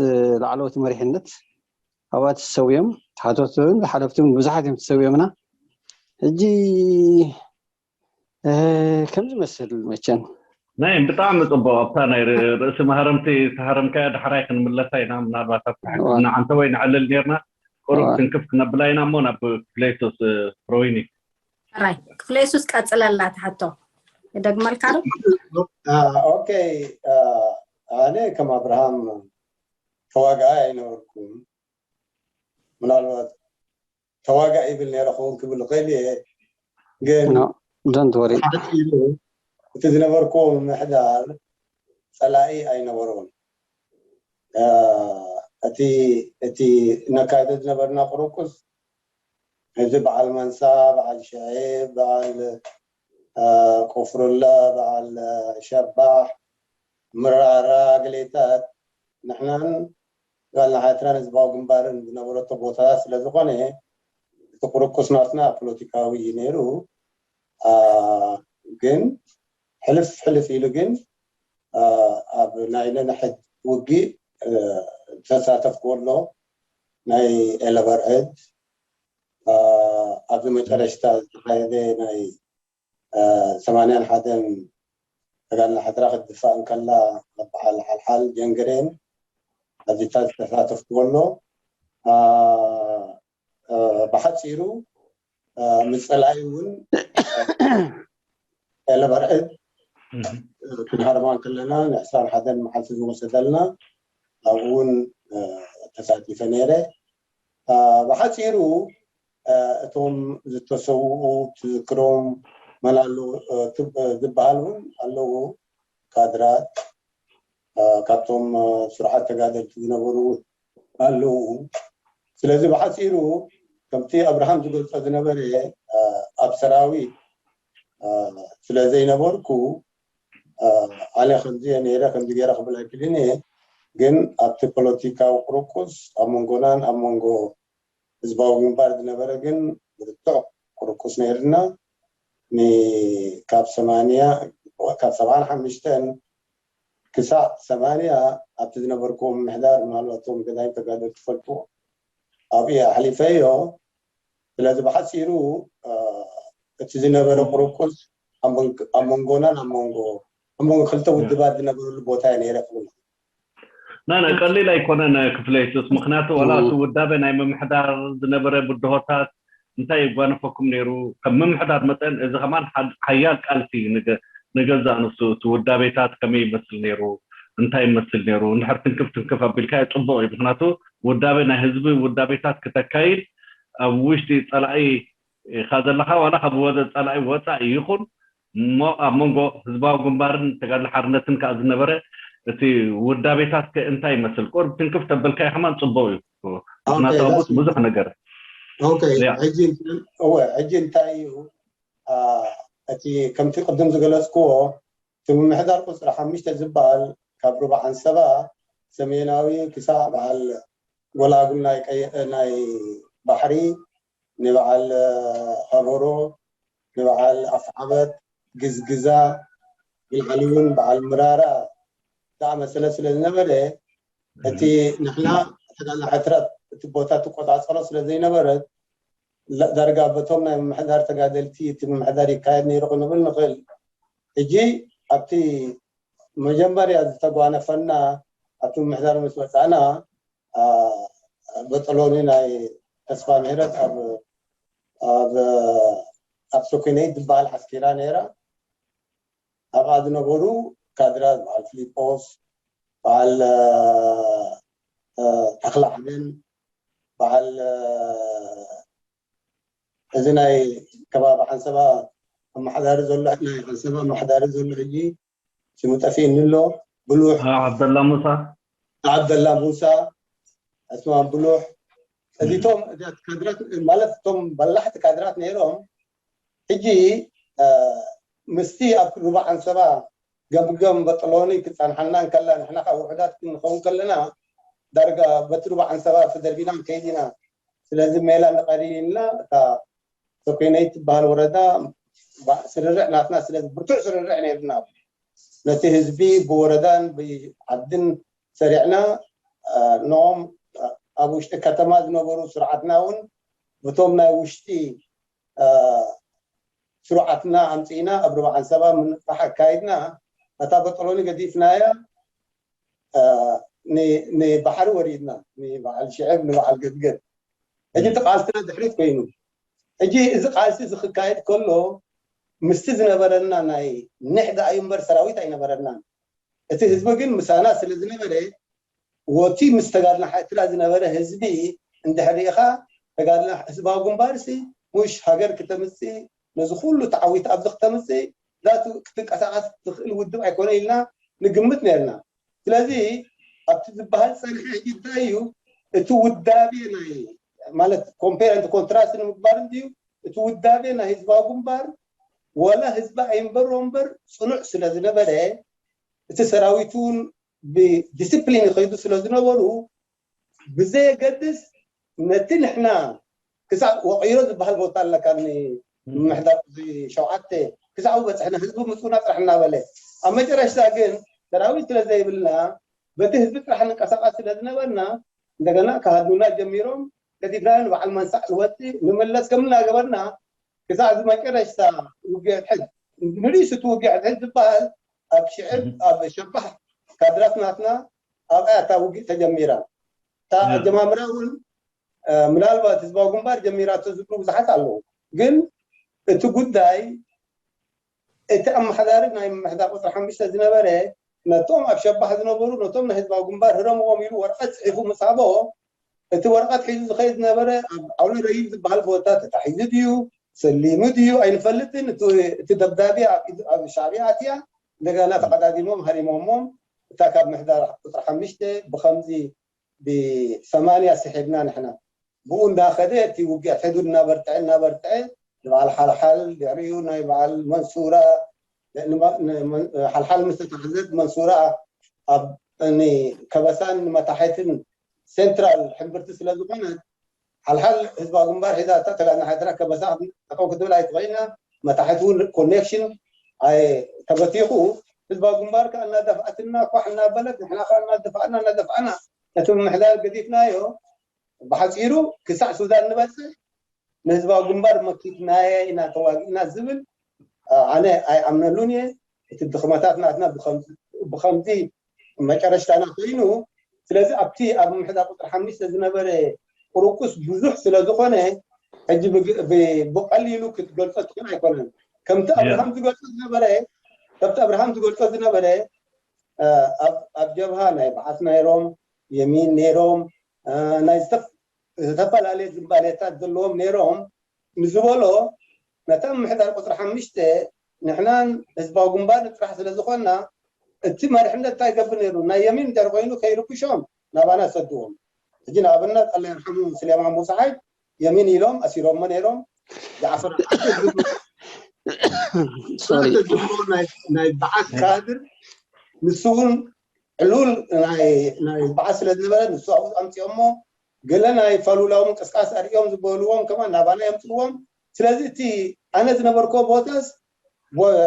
ላዕለዎት መሪሕነት ኣብኣ ተሰውዮም ተሓተቱን ሓለፍትን ብዙሓት እዮም ተሰውዮምና። ሕጂ ከም ዝመስል መቸም ናይ ብጣዕሚ ፅቡቅ ኣብታ ናይ ርእሲ ማህረምቲ ዝተሃረምካያ ዳሕራይ ክንምለሳ ኢና። ምናልባት ኣብቲ ሕክምና ዓንተ ወይ ንዕልል ነርና ቁሩብ ትንክፍ ክነብላ ኢና እሞ ናብ ክፍለ የሱስ ፕሮዊኒ ራይ ክፍለ የሱስ ቀፅለላ ትሓቶ ይደግመልካ ዶ? ኦኬ ኣነ ከም ኣብርሃም ተዋጋኣይ ኣይነበርኩም። ምናልባት ተዋጋእ ይብል ነረ ክውን ክብል ይኽእል እየ። ግን don't worry እቲ ዝነበርኩዎ ምምሕዳር ፀላኢ ኣይነበሮን። እቲ እቲ ነካይዶ ዝነበርና ቁርቁስ እዚ በዓል መንሳ፣ በዓል ሽዒብ፣ በዓል ቆፍሩላ፣ በዓል ሸባሕ፣ ምራራ፣ ግሌታት ንሕናን ጓል ንሓትራን ህዝባዊ ግንባርን ዝነበረቶ ቦታታት ስለ ዝኾነ እቲ ቁርቁስ ናትና ፖለቲካዊ እዩ ነይሩ። ግን ሕልፍ ሕልፍ ኢሉ ግን ኣብ ናይ ነንሕድ ውግእ ተሳተፍኩ ኣሎ ናይ ኤለበርዕድ ኣብዚ መጨረሽታ ዝተኻየደ ናይ ሰማንያን ሓደን ተጋድሎ ሓድራ ክትድፋእ እንከላ ኣብ በዓል ሓልሓል ጀንግሬን ኣብዚታት ዝተሳተፍኩ ኣሎ። ብሓፂሩ ምስ ፀላኢ እውን ኤለበርዕድ ክንሃርማ ከለና ንዕስራን ሓደን መዓልቲ ዝወሰደልና ኣብኡ እውን ተሳቲፈ ነይረ። ብሓፂሩ እቶም ዝተሰውኡ ትዝክሮም መን ኣለዉ ዝበሃል እውን ኣለዉ። ካድራት ካብቶም ስርዓት ተጋደልቲ ዝነበሩ ኣለዉ። ስለዚ ብሓፂሩ ከምቲ ኣብርሃም ዝገልፆ ዝነበረ ኣብ ሰራዊት ስለ ዘይነበርኩ ኣነ ከምዚ ነይረ ከምዚ ገይረ ክብል ኣይክልን እየ። ግን ኣብቲ ፖለቲካዊ ቁርቁስ ኣብ መንጎናን ኣብ መንጎ ህዝባዊ ግንባር ዝነበረ ግን ብርቱዕ ቁርቁስ ነይርና። ካብ ሰማንያ ካብ ሰብዓን ሓሙሽተን ክሳዕ ሰማንያ ኣብቲ ዝነበርኩዎ ምምሕዳር ምናልባት እቶም ገዳይም ተጋደልቲ ትፈልጥዎ ኣብኡ ኣሕሊፈዮ። ስለዚ ብሓፂሩ እቲ ዝነበረ ቁርቁስ ኣብ መንጎናን ኣብ መንጎ ኣብ መንጎ ክልተ ውድባት ዝነበረሉ ቦታ እየ ነይረ ክብል ናና ቀሊል ኣይኮነን ክፍለ የሱስ። ምክንያቱ ዋላ እቲ ውዳበ ናይ ምምሕዳር ዝነበረ ብድሆታት እንታይ የጓነፈኩም ነይሩ? ከም ምምሕዳር መጠን እዚ ከማን ሓያል ቃልሲ እዩ ንገዛእ ንሱ እቲ ውዳቤታት ከመይ ይመስል ነይሩ? እንታይ ይመስል ነይሩ? እንድሕር ትንክፍ ትንክፍ ኣቢልካዮ ጽቡቕ እዩ። ምኽንያቱ ውዳቤ ናይ ህዝቢ ውዳቤታት ክተካይድ ኣብ ውሽጢ ጸላኢ ኢኻ ዘለኻ፣ ዋላ ካብ ወደ ጸላኢ ወጻኢ ይኹን እሞ ኣብ መንጎ ህዝባዊ ግንባርን ተጋድሎ ሓርነትን ከኣ ዝነበረ እቲ ውዳቤታት ከ እንታይ ይመስል? ቁሩብ ትንክፍ ተበልካዮ ከማን ጽቡቕ እዩ። ምኽንያቱ ኣብኡ ብዙሕ ነገር ሕጂ እንታይ እዩ እቲ ከምቲ ቅድም ዝገለጽክዎ እቲ ምምሕዳር ቁፅሪ ሓሙሽተ ዝበሃል ካብ ሩባ ዓንሰባ ሰሜናዊ ክሳዕ በዓል ጎላጉል ናይ ባሕሪ ንበዓል ሃሮሮ ንበዓል ኣፍዓበት ግዝግዛ ብልዓሊ እውን በዓል ምራራ ዝኣመሰለ ስለ ዝነበረ እቲ ንሕና ተጋላ ሕትረት እቲ ቦታ ትቆፃፀሮ ስለ ዘይነበረት ዳርጋ በቶም ናይ ምምሕዳር ተጋደልቲ እቲ ምምሕዳር ይካየድ ነይሩ ክንብል ንኽእል። ሕጂ ኣብቲ መጀመርያ ዝተጓነፈና ኣብቲ ምምሕዳር ምስ መፃእና በጠሎኒ ናይ ተስፋ ምሕረት ኣብ ኣብ ኣብ ሶኪነይ ዝበሃል ዓስኪራ ነይራ። ኣብኣ ዝነበሩ ካድራት በዓል ፊሊጶስ፣ በዓል ተኽለ ዓለም፣ በዓል እዚ ናይ ከባቢ ዓንሰባ ኣመሓዳሪ ዘሎ ናይ ዓንሰባ ኣመሓዳሪ ዘሎ ሕጂ ስሙ ጠፊእኒ ኣሎ ብሉሕ ዓብደላ ሙሳ ዓብደላ ሙሳ ዕስማን ብሉሕ እዚቶም ካድራት ማለት እቶም በላሕቲ ካድራት ነይሮም። ሕጂ ምስቲ ኣብ ሩባ ዓንሰባ ገምገም በጥሎኒ ክፀንሓልና እንከላ ንሕና ካብ ውሑዳት ክንኸውን ከለና ዳርጋ በቲ ሩባ ዓንሰባ ተደርቢና ንከይድ ኢና። ስለዚ ሜላ ንቐሪልና እታ ሰኮይነይ ትበሃል ወረዳ ስርርዕ ናትና ስለ ብርቱዕ ስርርዕ ነይርና ነቲ ህዝቢ ብወረዳን ብዓድን ሰሪዕና ኖም ኣብ ውሽጢ ከተማ ዝነበሩ ስርዓትና እውን ብቶም ናይ ውሽጢ ስሩዓትና ኣምፅእና ኣብ ርባዓን ሰባ ምንቕፋሕ ኣካይድና እታ በጠሎኒ ገዲፍናያ ንባሕሪ ወሪድና ንበዓል ሽዕብ ንበዓል ገድገድ ሕጂ እቲ ቃልስና ድሕሪት ኮይኑ ሕጂ እዚ ቃልሲ እዚ ክካየድ ከሎ ምስቲ ዝነበረና ናይ ንሕዳ እዩ እምበር ሰራዊት ኣይነበረናን እቲ ህዝቢ ግን ምሳና ስለ ዝነበረ ወቲ ምስ ተጋድላ ኤርትራ ዝነበረ ህዝቢ እንድሕር ሪኢኻ ተጋድላ ህዝባዊ ግንባርሲ ሙሽ ሃገር ክተምፅእ ነዚ ኩሉ ተዓዊት ኣብዚ ክተምፅእ ዛቱ ክትንቀሳቐስ ትኽእል ውድብ ኣይኮነ ኢልና ንግምት ነርና ስለዚ ኣብቲ ዝበሃል ፀንሐ ሕጂ እንታይ እዩ እቲ ውዳቤ ናይ ማለት compare and contrast ንምግባር እንድዩ እቲ ውዳቤ ናይ ህዝባዊ ግንባር ወላ ህዝቢ ኣይንበሮ እምበር ፅኑዕ ስለ ዝነበረ እቲ ሰራዊት እውን ብዲስፕሊን ይኸይዱ ስለ ዝነበሩ ብዘየገድስ ነቲ ንሕና ክሳብ ወቂሮ ዝበሃል ቦታ ኣለካ ምምሕዳር ሸውዓተ ክሳብ በፅሕና ህዝቢ ምፁና ጥራሕ እናበለ ኣብ መጨረሽታ ግን ሰራዊት ስለ ዘይብልና በቲ ህዝቢ ጥራሕ ንንቀሳቀስ ስለ ዝነበርና እንደገና ክሃድኑና ጀሚሮም ገዲፍና ንበዓል መንሳዕ ንወፅእ ንምለስ ከም እናገበርና ክሳብ እዚ መጨረሽታ ውግእ ሕድ ንርእሱ እቲ ውግእ ሕድ ዝበሃል ኣብ ሽዕብ ኣብ ሸባሕ ካድራት ናትና ኣብኣ እታ ውግእ ተጀሚራ እታ ኣጀማምራ እውን ምናልባት ህዝባዊ ግንባር ጀሚራቶ ዝብሉ ብዙሓት ኣለዉ ግን እቲ ጉዳይ እቲ ኣመሓዳሪ ናይ ምምሕዳር ቁፅሪ ሓሙሽተ ዝነበረ ነቶም ኣብ ሸባሕ ዝነበሩ ነቶም ናይ ህዝባዊ ግንባር ህረምዎም ኢሉ ወረቐት ፅሒፉ ምስ ሃቦ እቲ ወረቐት ሒዙ ዝኸይድ ዝነበረ ኣብ ዓውሎ ረሂብ ዝበሃል ቦታ ተታሒዙ ድዩ ሰሊሙ ድዩ ኣይንፈልጥን እቲ ደብዳቤ ኣብ ሻዕብያ ኣትያ እንደገና ተቐዳዲሞም ሃሪሞሞም እታ ካብ ምሕዳር ቁፅሪ ሓሙሽተ ብከምዚ ብሰማንያ ስሒብና ንሕና ብኡ እንዳኸደ እቲ ውግእ ሕዱድ እናበርትዐ እናበርትዐ ንበዓል ሓልሓል ድሕሪኡ ናይ በዓል መንሱራ ሓልሓል ምስ ተታሕዘት መንሱራ ኣብ ከበሳን መታሕትን ሴንትራል ሕምብርቲ ስለ ዝኾነት ሓልሓል ህዝባዊ ግንባር ሒዛ እታ ተጋድላ ሓድራ ከበሳ ጠጠው ክትብል ኣይትኽእልና መታሕት እውን ኮኔክሽን ተበቲኹ ህዝባዊ ግንባር ከዓ እናደፍኣትና ኳሕ እናበለት ንሕና ከዓ እናደፋእና እናደፋእና ነቲ ምምሕዳር ገዲፍናዮ ብሓፂሩ ክሳዕ ሱዳን ንበፅሕ ንህዝባዊ ግንባር መኪትናየ ኢና ተዋጊእና ዝብል ኣነ ኣይኣምነሉን እየ እቲ ድኽመታት ናትና ብከምዚ መጨረሽታና ኮይኑ ስለዚ ኣብቲ ኣብ ምሕዳር ቁፅሪ ሓሙሽተ ዝነበረ ቁርቁስ ብዙሕ ስለ ዝኾነ ሕጂ ብቀሊሉ ክትገልፆ ትኽእል ኣይኮነን ከምቲ ኣብርሃም ዝገልፆ ዝነበረ ከምቲ ኣብርሃም ዝገልፆ ዝነበረ ኣብ ጀብሃ ናይ በዓስ ነይሮም፣ የሚን ነይሮም፣ ናይ ዝተፈላለየ ዝንባሌታት ዘለዎም ነይሮም ንዝበሎ፣ ነታ ምምሕዳር ቁፅሪ ሓሙሽተ ንሕናን ህዝባዊ ግንባር ንጥራሕ ስለ ዝኾንና፣ እቲ መሪሕነት እንታይ ይገብር ነይሩ? ናይ የሚን እንድሕር ኮይኑ ከይርብሾም ናባና ይሰድዎም። ሕጂ ንኣብነት ኣላ ይርሓሙ ስሌማን ሙሳዓይ የሚን ኢሎም ኣሲሮሞ ነይሮም። ጃዕፈር ዓብዱ ዝብሉ ናይ በዓስ ካድር፣ ንሱ እውን ዕሉል ናይ በዓስ ስለ ዝነበረ ንሱ ኣብኡ ኣምፂኦሞ። ገለ ናይ ፋሉላዊ ምንቅስቃስ ኣርእዮም ዝበልዎም ከማን ናባና የምፅእዎም። ስለዚ እቲ ኣነ ዝነበርኮ ቦታስ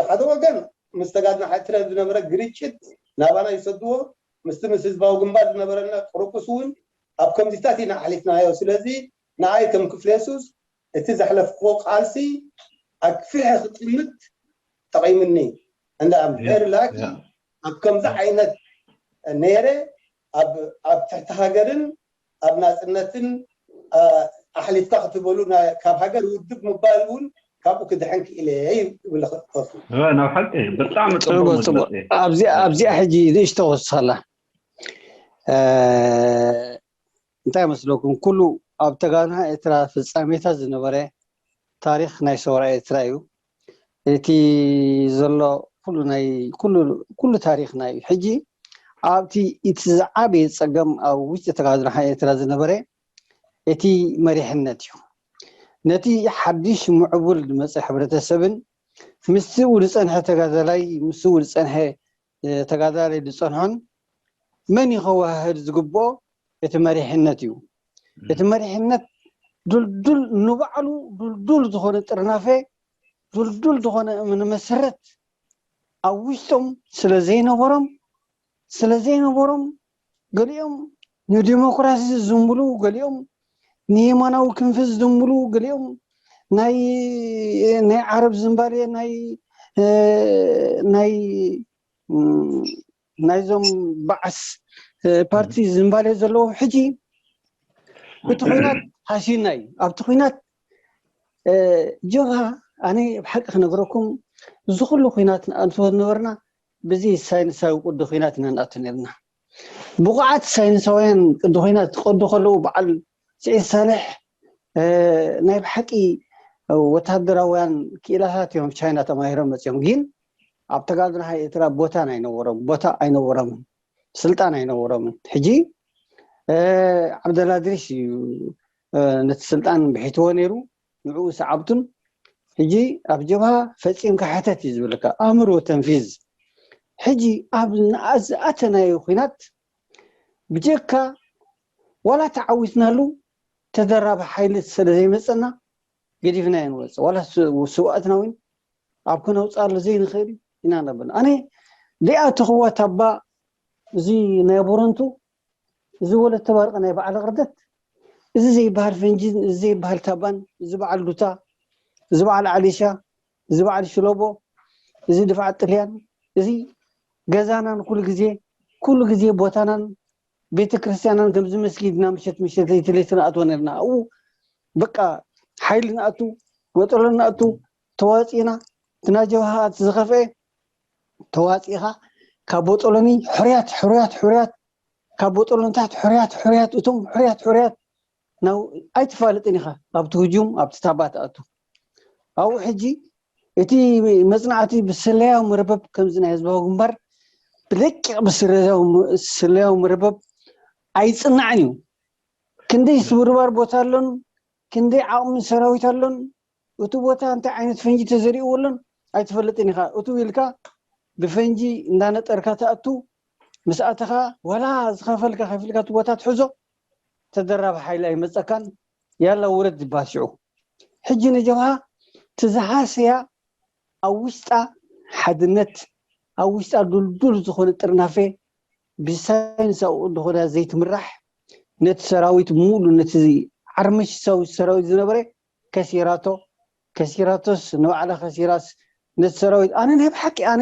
ሓደ ወገን ምስ ተጋድና ሓትረ ዝነበረ ግርጭት ናባና ይሰድዎ፣ ምስቲ ምስ ህዝባዊ ግንባር ዝነበረና ቅርቁስ እውን ኣብ ከምዚታት ኢና ኣሕሊፍናዮ። ስለዚ ንዓይ ከም ክፍለ የሱስ እቲ ዘሕለፍክዎ ቃልሲ ኣግፊሐ ክጥምት ጠቒምኒ። እንዳ ምድር ላኪ ኣብ ከምዚ ዓይነት ነይረ ኣብ ትሕቲ ሃገርን ኣብ ናፅነትን ኣሕሊፍካ ክትበሉ ካብ ሃገር ውድብ ምባል እውን ካብኡ ክድሕን ክኢለ ይብል። ናብ ሓቂ ብጣዕሚ ፅቡቅ። ኣብዚኣ ሕጂ ንእሽቶ ክወስኸላ እንታይ መስለኩም? ኩሉ ኣብ ተጋድሎ ኤርትራ ፍጻሜታት ዝነበረ ታሪኽ ናይ ሰውራ ኤርትራ እዩ። እቲ ዘሎ ኩሉ ናይ ኩሉ ኩሉ ታሪኽና እዩ። ሕጂ ኣብቲ እቲ ዝዓበየ ጸገም ኣብ ውሽጢ ተጋድሎ ኤርትራ ዝነበረ እቲ መሪሕነት እዩ። ነቲ ሓድሽ ምዕቡል ዝመጸ ሕብረተሰብን ምስኡ ዝጸንሐ ተጋዳላይ ምስኡ ዝጸንሐ ተጋዳላይ ዝጸንሖን መን እዩ ከወሃህድ ዝግብኦ? እቲ መሪሕነት እዩ። እቲ መሪሕነት ድልዱል ንባዕሉ ድልዱል ዝኾነ ጥርናፈ ድልዱል ዝኾነ እምኒ መሰረት ኣብ ውሽጦም ስለ ዘይነበሮም ስለ ዘይነበሮም ገሊኦም ንዲሞክራሲ ዝዝምብሉ ገሊኦም ንየማናዊ ክንፊ ዝዝምብሉ ገሊኦም ናይ ናይ ዓረብ ዝምባሌ ናይ ናይ ናይዞም በዓስ ፓርቲ ዝምባሌ ዘለዎም ሕጂ እቲ ኩናት ሃሲና እዩ። ኣብቲ ኩናት ጀብሃ ኣነ ብሓቂ ክነግረኩም እዚ ኩሉ ኩናት ንኣንፈት ነበርና ብዚ ሳይንሳዊ ቅዲ ኩናት ኢና ንኣቱ ነርና። ብቑዓት ሳይንሳውያን ቅዲ ኩናት ክቐዱ ከለዉ በዓል ስዒድ ሳልሕ ናይ ብሓቂ ወታደራውያን ክኢላታት እዮም ቻይና ተማሂሮም መፅኦም። ግን ኣብ ተጋድሎ ሓይሊ ኤርትራ ቦታ ኣይነበሮም፣ ቦታ ኣይነበሮምን፣ ስልጣን ኣይነበሮምን። ሕጂ ዓብደላ ድሪስ እዩ ነቲ ስልጣን ብሒትዎ ነይሩ፣ ንዕኡ ሰዓብቱን። ሕጂ ኣብ ጀብሃ ፈፂምካ ሕተት እዩ ዝብልካ፣ ኣእምሮ ተንፊዝ። ሕጂ ኣብ ዝኣተናዮ ኩናት ብጀካ ዋላ ተዓዊትናሉ ተደራቢ ሓይሊ ስለ ዘይመፀና ገዲፍናዮ ንወፅእ። ዋላ ስውኣትና እውን ኣብ ከነውፅኣሉ ዘይንኽእል ኢና ነብል። ኣነ ደኣ ተኽዋ ታባ እዚ ናይ ቦረንቱ እዚ ወለተ ባርቂ ናይ በዓል ቅርደት እዚ ዘይበሃል ፈንጂን እዚ ዘይበሃል ታባን እዚ በዓል ዱታ እዚ በዓል ዓሊሻ እዚ በዓል ሽለቦ እዚ ድፍዓት ጥልያን እዚ ገዛናን ኩሉ ግዜ ኩሉ ግዜ ቦታናን ቤተ ክርስቲያናን ከምዚ መስጊድና ምሸት ምሸት ለይቲ ለይቲ ንኣትዎ ነርና። ኣብኡ በቃ ሓይሊ ንኣቱ ወጠሎ ንኣቱ ተዋፂእና እቲ ናይ ጀብሃ ዝኸፍአ ተዋፂእኻ ካብ ቦጦሎኒ ሕርያት ሕርያት ሕርያት ካብ ቦጦሎንታት ሕርያት ሕርያት እቶም ሕርያት ሕርያት ኣይትፋልጥን ኢኻ ኣብቲ ህጁም ኣብቲ ታባ ትኣቱ ኣብኡ ሕጂ እቲ መፅናዕቲ ብስለያዊ መርበብ ከምዚ ናይ ህዝባዊ ግንባር ብደቂቕ ብስለያዊ መርበብ ኣይፅናዕን እዩ። ክንደይ ስብርባር ቦታ ኣሎን ክንደይ ዓቕሚ ሰራዊት ኣሎን እቲ ቦታ እንታይ ዓይነት ፈንጂ ተዘሪእዎ ኣሎን ኣይትፈልጥን ኢኻ። እቱ ኢልካ ብፈንጂ እንዳነጠርካ ትኣቱ ምስ ኣተኻ ዋላ ዝኸፈልካ ከፊልካ እቲ ቦታ ትሕዞ ተደራቢ ሓይሊ ኣይመፀካን ያላ ውረድ ዝበሃል ሽዑ ሕጂ ንጀብሃ ትዝሃሰያ ኣብ ውሽጣ ሓድነት ኣብ ውሽጣ ዱልዱል ዝኾነ ጥርናፌ ብሳይንሳዊ ዝኾነ ዘይትምራሕ ነቲ ሰራዊት ሙሉ ነቲ ዓርመሽሳዊ ሰራዊት ዝነበረ ከሲራቶ ከሲራቶስ ንባዕላ ከሲራስ ነቲ ሰራዊት ኣነ ናይ ብሓቂ ኣነ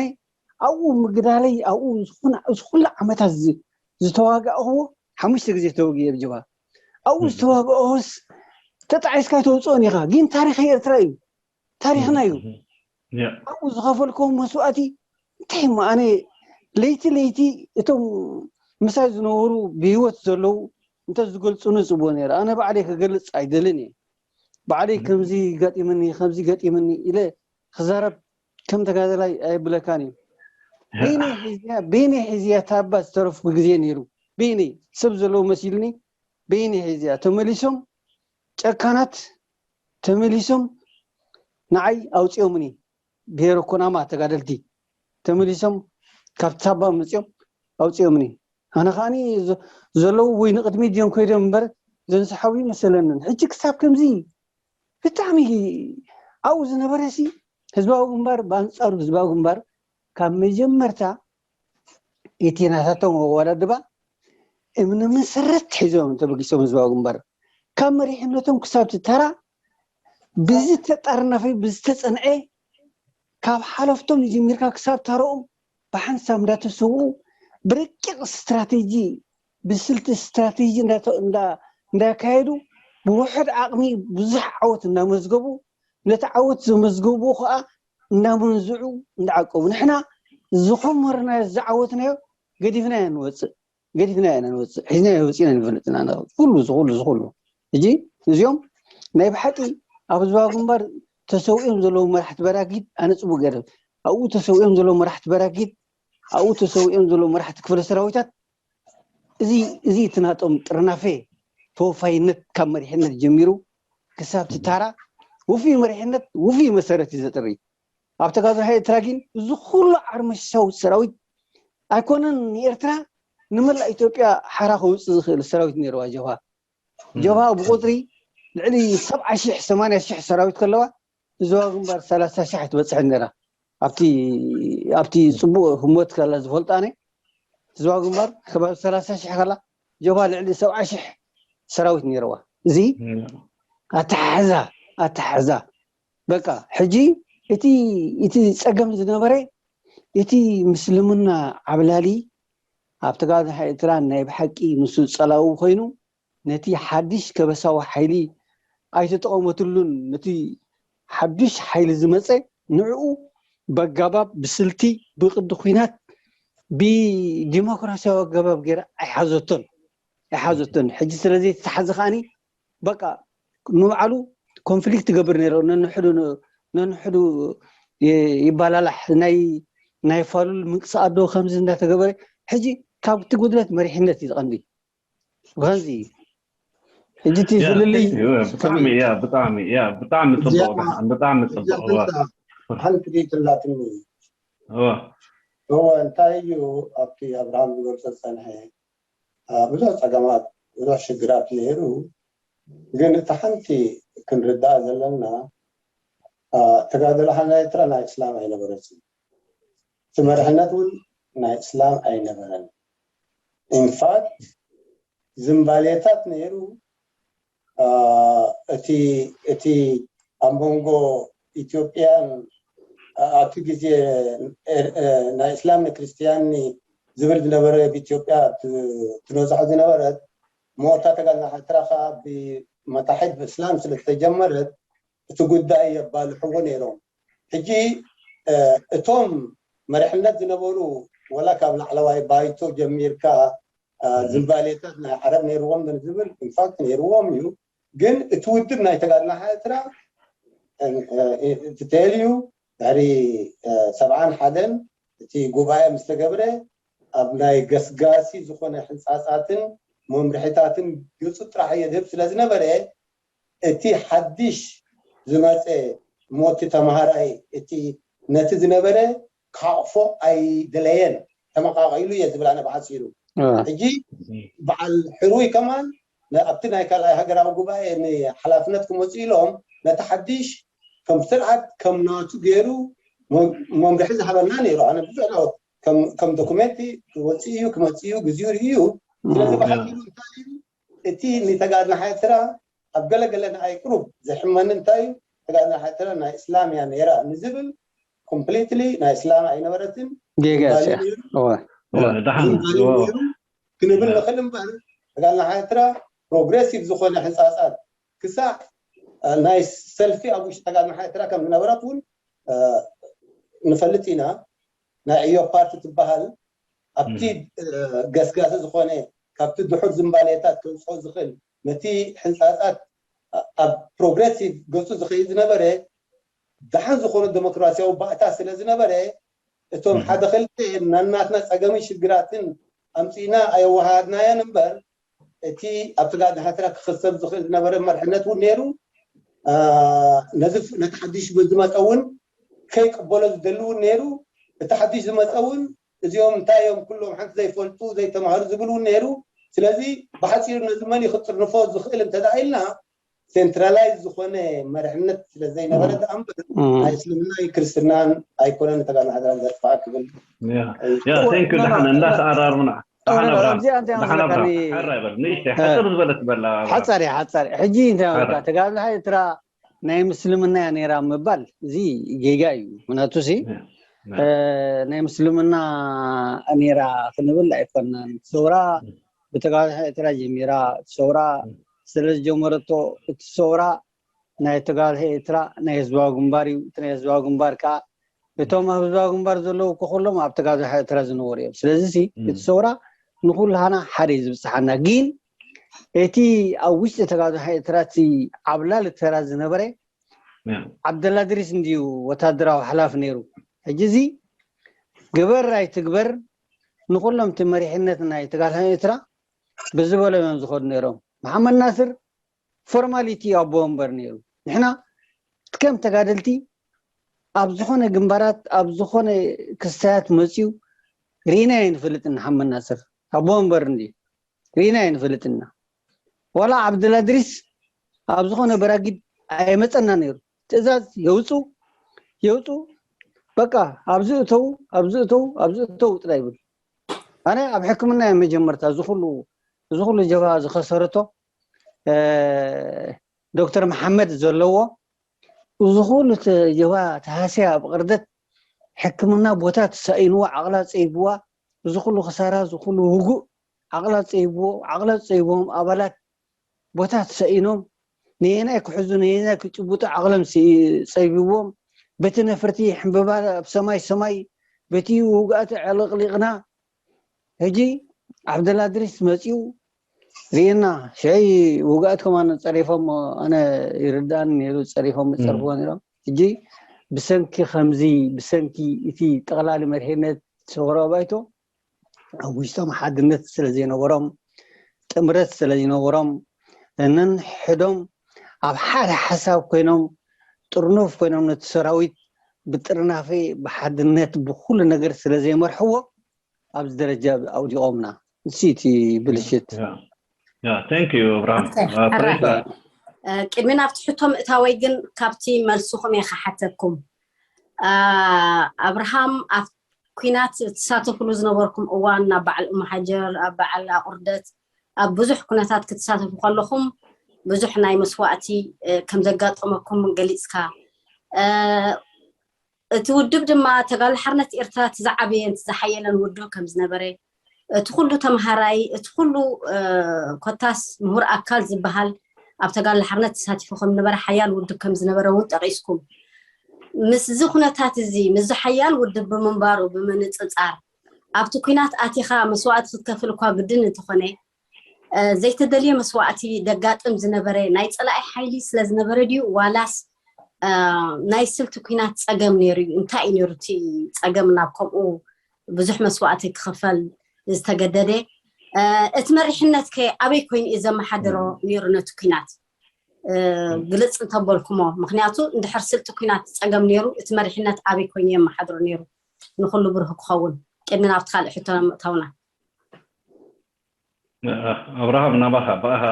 ኣብኡ ምግዳለይ ኣብኡ ዝኾነ እዚ ኩሉ ዓመታት ዝተዋጋእኽዎ ሓሙሽተ ግዜ ተወጊ ኣብ ጀብሃ ኣብኡ ዝተዋጋእኽዎስ ተጣዒስካ ተውፅኦን ኢኻ ግን ታሪኽ ኤርትራ እዩ ታሪኽና እዩ ኣብኡ ዝኸፈልክዎም መስዋእቲ እንታይ እሞ ኣነ ለይቲ ለይቲ እቶም ምሳይ ዝነበሩ ብህይወት ዘለዉ እንተ ዝገልፁኒ ፅቡቅ ነይረ። ኣነ ባዕለይ ክገልፅ ኣይደልን እየ። ባዕለይ ከምዚ ገጢምኒ፣ ከምዚ ገጢምኒ ኢለ ክዛረብ ከም ተጋደላይ ኣይብለካን እዩ። በይነይ ሒዝያ በይነይ ሒዝያ ታባ ዝተረፍኩ ግዜ ነይሩ። በይነይ ሰብ ዘለዉ መሲልኒ በይነይ ሒዝያ ተመሊሶም ጨካናት ተመሊሶም ንዓይ ኣውፂኦምኒ። ብሄረ ኩናማ ተጋደልቲ ተመሊሶም ካብ ታባ መፂኦም ኣውፂኦምኒ። ኣነ ከዓኒ ዘለዉ ወይ ንቅድሚት ድዮም ከይዶም እምበር ዘንስሓዊ ይመሰለንን። ሕጂ ክሳብ ከምዚ ብጣዕሚ ኣብኡ ዝነበረ ሲ ህዝባዊ ግንባር ብኣንፃሩ ህዝባዊ ግንባር ካብ መጀመርታ እቲ ናታቶም ኣወዳድባ እምነ መሰረት ሒዞም ተበጊሶም ህዝባዊ ግንባር ካብ መሪሕነቶም ክሳብ ትተራ ብዝተጠርነፈ ብዝተፀንዐ ካብ ሓለፍቶም ጀሚርካ ክሳብ ተረኦም ብሓንሳብ እንዳተሰውኡ ብረቂቕ ስትራቴጂ ብስልቲ ስትራቴጂ እንዳካየዱ ብውሕድ ዓቕሚ ብዙሕ ዓወት እንዳመዝገቡ ነቲ ዓወት ዘመዝገብዎ ከዓ እንዳመንዝዑ እንዳዓቀቡ ንሕና ዝኸመርናዮ ዝዓወትናዮ ገዲፍናዮ ንወፅእ ገዲፍናዮ ኢና ንወፅእ ሒዝናዮ ወፂና ንፈልጥና ኩሉ ዝኩሉ ዝኩሉ ሕጂ እዚኦም ናይ ብሓቂ ኣብ ህዝባዊ ግንባር ተሰዊኦም ዘለዉ መራሕቲ በራጊድ ኣነ ፅቡቅ ገይረ ኣብኡ ተሰዊኦም ዘለዉ መራሕቲ በራጊድ ኣብኡ ተሰዊኦም ዘለዉ መራሕቲ ክፍለ ሰራዊታት እዚ እቲ ናቶም ጥርናፈ ተወፋይነት ካብ መሪሕነት ጀሚሩ ክሳብ ትታራ ውፍይ መሪሕነት ውፍይ መሰረት እዩ ዘጥሪ። ኣብ ተጋድሎ ኤርትራ ግን እዚ ኩሉ ዓርመሽሳዊ ሰራዊት ኣይኮነን ንኤርትራ ንመላእ ኢትዮጵያ ሓራ ከውፅእ ዝኽእል ሰራዊት ነይርዋ ጀብሃ። ጀብሃ ብቁፅሪ ልዕሊ ሰብዓ ሺሕ ሰማንያ ሺሕ ሰራዊት ከለዋ ህዝባዊ ግንባር ሰላሳ ሺሕ ኣይትበፅሕን ነይራ። ኣብቲ ኣብቲ ፅቡቅ ህሞት ከላ ዝፈልጣ ኣነ ህዝባዊ ግንባር ከባቢ ሰላሳ ሺሕ ከላ ጀብሃ ልዕሊ ሰብዓ ሺሕ ሰራዊት ነይርዋ። እዚ ኣተሓሕዛ ኣተሓሕዛ በቃ ሕጂ እቲ እቲ ፀገም ዝነበረ እቲ ምስልምና ዓብላሊ ኣብ ተጋድሎ ኤርትራ ናይ ብሓቂ ንሱ ፀላዊ ኮይኑ ነቲ ሓድሽ ከበሳዊ ሓይሊ ኣይተጠቐመትሉን። ነቲ ሓዱሽ ሓይሊ ዝመፀ ንዕኡ በጋባብ ብስልቲ ብቅዲ ኩናት ብዲሞክራሲያዊ ኣገባብ ገይራ ኣይሓዘቶን ኣይሓዘቶን። ሕጂ ስለዚ ተሓዚ ከዓኒ በቃ ንባዕሉ ኮንፍሊክት ይገብር ነይረ ነንሕዱ ነንሕዱ ይባላላሕ ናይ ናይ ፋሉል ምንቅስቃስ ዶ ከምዚ እንዳተገበረ ሕጂ ካብቲ ጉድለት መሪሕነት እዩ ዝቐንዲ ብኸምዚ እዩ ሕጂ እቲ ፍልልይ ብጣዕሚ እያ ብጣዕሚ እያ ብጣዕሚ ፅቡቅ ብጣዕሚ ፅቡቅ ሓንቲ ቤት ላትኒ እወ እንታይ እዩ ኣብቲ ኣብርሃም ዝገልፆ ዝፀንሐ ብዙሕ ፀገማት ብዙሕ ሽግራት ነይሩ ግን እቲ ሓንቲ ክንርዳእ ዘለና ተጋደሎ ሓና ኤርትራ ናይ እስላም ኣይነበረትን እቲ መርሕነት እውን ናይ እስላም ኣይነበረን ኢንፋክት ዝምባሌታት ነይሩ እቲ እቲ ኣብ መንጎ ኢትዮጵያን ኣብቲ ግዜ ናይ እስላም ንክርስትያን ዝብል ዝነበረ ብኢትዮጵያ ትነዝሖ ዝነበረት ሞታ ተጋልና ኤርትራ ከዓ ብመታሒድ ብእስላም ስለዝተጀመረት እቲ ጉዳይ የባልሕዎ ነይሮም ሕጂ እቶም መሪሕነት ዝነበሩ ወላ ካብ ላዕለዋይ ባይቶ ጀሚርካ ዝምባሌታት ናይ ዓረብ ነይርዎም ዝብል ኢንፋክት ነይርዎም እዩ ግን እቲ ውድብ ናይ ተጋድና ኤርትራ ትተልዩ ድሕሪ ሰብዓን ሓደን እቲ ጉባኤ ምስ ተገብረ ኣብ ናይ ገስጋሲ ዝኾነ ሕንፃፃትን መምርሒታትን ገፁ ጥራሕ እየ ዝህብ ስለ ዝነበረ እቲ ሓድሽ ዝመፀ ሞቲ ተምሃራይ እቲ ነቲ ዝነበረ ክሓቕፎ ኣይደለየን ተመቃቂሉ እየ ዝብል ኣነ ብሓፂሩ ሕጂ በዓል ሕሩይ ከማን ኣብቲ ናይ ካልኣይ ሃገራዊ ጉባኤ ንሓላፍነት ክመፁ ኢሎም ነቲ ሓድሽ ከም ስርዓት ከም ናቱ ገይሩ መምርሒ ዝሃበና ነይሩ ኣነ ብዙሕ ከም ዶኩሜንቲ ክወፅእ እዩ ክመፅእ እዩ ግዜኡ ርእዩ ስለዚ ብሓፂሩ እንታይ እዩ እቲ ንተጋድሎ ሓትራ ኣብ ገለገለ ንኣይ ቅሩብ ዘሕመኒ እንታይ እዩ ተጋድሎ ሓትራ ናይ እስላም እያ ነይራ ንዝብል ኮምፕሊትሊ ናይ እስላም ኣይነበረትን ጌጋ እያ ደሓን ዝምባሌ ነይሩ ክንብል ንኽእል እምበር ተጋድሎ ሓትራ ፕሮግሬሲቭ ዝኾነ ሕንፃፃት ክሳዕ ናይ ሰልፊ ኣብ ውሽጢ ተጋድሎ ሓትራ ከም ዝነበረት እውን ንፈልጥ ኢና ናይ ዕዮ ፓርቲ ትበሃል ኣብቲ ገስጋሲ ዝኾነ ካብቲ ድሑር ዝንባሌታት ከውፅኦ ዝኽእል ነቲ ሕንፃፃት ኣብ ፕሮግረሲቭ ገፁ ዝኸይድ ዝነበረ ደሓን ዝኾነ ዴሞክራሲያዊ ባእታ ስለ ዝነበረ እቶም ሓደ ክልተ ናናትና ፀገምን ሽግራትን ኣምፂእና ኣየወሃድናዮን እምበር እቲ ኣብ ትግራይ ድሓትራ ክኽሰብ ዝኽእል ዝነበረ መርሕነት እውን ነይሩ። ነዚ ነቲ ሓድሽ ዝመፀ እውን ከይቅበሎ ዝደሊ እውን ነይሩ። እቲ ሓድሽ ዝመፀ እውን እዚኦም እንታይ እዮም ኩሎም ሓንቲ ዘይፈልጡ ዘይተማሃሩ ዝብል እውን ነይሩ። ስለዚ ብሓፂሩ ነዚ መን እዩ ክጥርንፎ ዝኽእል እንተደኣ ኢልና ሴንትራላይዝ ዝኾነ መርሕነት ስለ ዘይነበረ ደኣ እምበር ናይ እስልምና ክርስትናን ኣይኮነን ተጋና ሓድራን ዘጥፋኣ ክብል ያ ቴንክ ዩ ደሓን እንዳተኣራርምና ደሓን ኣብራ እዚኣ እንታይ ደሓን ኣብራ ዘለካኒ ሓራ ይበል ንእሽተይ ሓፅር ዝበለት በላ ሓፃር እየ ሓፃር እየ። ሕጂ እንታይ ሓራ። በልካ ተጋድሎ ኤርትራ ናይ ምስልምና እያ ነይራ ምባል እዚ ጌጋ እዩ። ምክንያቱ ሲ ናይ ምስልምና ነይራ ክንብል ኣይኮናን። ሰውራ ብተጋድሎ ኤርትራ ጀሚራ ሰውራ ስለ ዝጀመረቶ እቲ ሰውራ ናይ ተጋድሎ ኤርትራ ናይ ህዝባዊ ግንባር እዩ። እቲ ናይ ህዝባዊ ግንባር ከዓ እቶም ኣብ ህዝባዊ ግንባር ዘለዉ እኮ ኩሎም ኣብ ተጋድሎ ኤርትራ ዝነበሩ እዮም። ስለዚ ሲ እቲ ሰውራ ንኩላህና ሓደ እዩ ዝብፅሓና። ግን እቲ ኣብ ውሽጢ ተጋድሎ ኤርትራ እቲ ዓብላሊ ተራ ዝነበረ ዓብደላድሪስ እንድዩ ወታደራዊ ሓላፊ ነይሩ። ሕጂ እዚ ግበር ኣይትግበር ንኩሎም እቲ መሪሕነት ናይ ተጋድሎ ኤርትራ ብዝበሎም እዮም ዝኸዱ ነይሮም። መሓመድ ናስር ፎርማሊቲ ኣቦ ወንበር ነይሩ። ንሕና ከም ተጋደልቲ ኣብ ዝኾነ ግንባራት ኣብ ዝኾነ ክስታያት መፅዩ ርኢና ኣይንፈልጥን። መሓመድ ናስር ኣቦ ወንበር እንድዩ ርኢና ኣይንፈልጥና። ዋላ ዓብደላድሪስ ኣብ ዝኾነ በራጊድ ኣይመፀና ነይሩ። ትእዛዝ የውፁ የውፁ በቃ ኣብዚ እተው ኣብዚ እተው ኣብዚ እተው ጥራይ ይብል። ኣነ ኣብ ሕክምና እየ መጀመርታ እዚ ኩሉ እዚ ኩሉ ጀብሃ ዝኸሰረቶ እ፣ ዶክተር መሓመድ ዘለዎ እዚ ኩሉ ተ- ጀብሃ ተሃስያ ኣብ ቅርደት ሕክምና ቦታ ተሳኢንዋ ዓቕላ ፀይብዋ እዚ ኩሉ ክሳራ እዚ ኩሉ ውጉእ ዓቕላ ፀይብዎ ዓቕላ ፀይብዎም ኣባላት ቦታ ተሳኢኖም ነየናይ ክሕዙ ነየናይ ክጭብጡ ዓቕሎም ሲ- ፀቢብዎም በቲ ነፍርቲ ሕምበባ ኣብ ሰማይ ሰማይ በቲ ውግኣት ዕልቕሊቕና ሕጂ ዓብደላድሪስ መፂኡ ርኢና ሽዐይ ውግኣት ከማን ፀሪፎም ኣነ ይርዳእኒ ነይሩ ፀሪፎም ፀርፍዎ ነይሮም ሕጂ ብሰንኪ ከምዚ ብሰንኪ እቲ ጠቕላሊ መድሕነት ሰውራዊ ባይቶ ኣብ ውሽጦም ሓድነት ስለ ዘይነበሮም ጥምረት ስለ ዘይነበሮም ነንሕዶም ኣብ ሓደ ሓሳብ ኮይኖም ጥርኑፍ ኮይኖም ነቲ ሰራዊት ብጥርናፈ ብሓድነት ብኩሉ ነገር ስለ ዘይመርሕዎ ኣብዚ ደረጃ ኣውዲቖምና። ንሱ እቲ ብልሽት። ያ ቴንክ ዩ እብራሂም ኦኬ፣ ሕራይ። እ፣ ቅድሚ ናብቲ ሕቶ ምእታወይ ግን ካብቲ መልስኹም እየ ክሓተኩም። እ፣ ኣብርሃም ኣብ ኩናት ትሳተፍሉ ዝነበርኩም እዋን ናብ በዓል እሞ ሃጀር ኣብ በዓል ኣቑርደት ኣብ ብዙሕ ኩነታት ክትሳተፉ ከለኹም ብዙሕ ናይ መስዋእቲ እ፣ ከም ዘጋጠመኩም ገሊፅካ እ፣ እቲ ውድብ ድማ ተጋድሎ ሓርነት ኤርትራ እቲ ዝዓበየን እቲ ዝሓየለን ውድብ ከም ዝነበረ እቲ ኩሉ ተምሃራይ እቲ ኩሉ እ፣ ኮታስ ምሁር ኣካል ዝበሃል ኣብ ተጋድሎ ሓርነት ተሳቲፉ ከም ዝነበረ ሓያል ውድብ ከም ዝነበረ እውን ጠቂስኩም ምስዚ ኩነታት እዚ ምስዚ ሓያል ውድብ ብምንባሩ ብምንፅፃር ኣብቲ ኩናት ኣቲኻ መስዋእቲ ክትከፍል እኳ ግድን እንተኾነ እ፣ ዘይተደልየ መስዋእቲ ደጋጥም ዝነበረ ናይ ፀላኢ ሓይሊ ስለ ዝነበረ ድዩ ዋላስ እ፣ ናይ ስልቲ ኩናት ፀገም ነይሩ እዩ እንታይ እዩ ነይሩ እቲ ፀገም ናብ ከምኡ ብዙሕ መስዋእቲ ክኽፈል ዝተገደደ እ፣ እቲ መሪሕነት ከ ኣበይ ኮይኑ እዩ ዘመሓድሮ ነይሩ ነቲ ኩናት እ፣ ግልፅ እንተበልኩሞ ምክንያቱ እንድሕር ስልቲ ኩናት ፀገም ነይሩ እቲ መሪሕነት ኣበይ ኮይኑ የመሓድሮ ነይሩ ንኩሉ ብሩህ ክኸውን ቅድሚ ናብቲ ካልእ ሕቶ ምእታውና ኣብርሃም ናባኻ ብኣኻ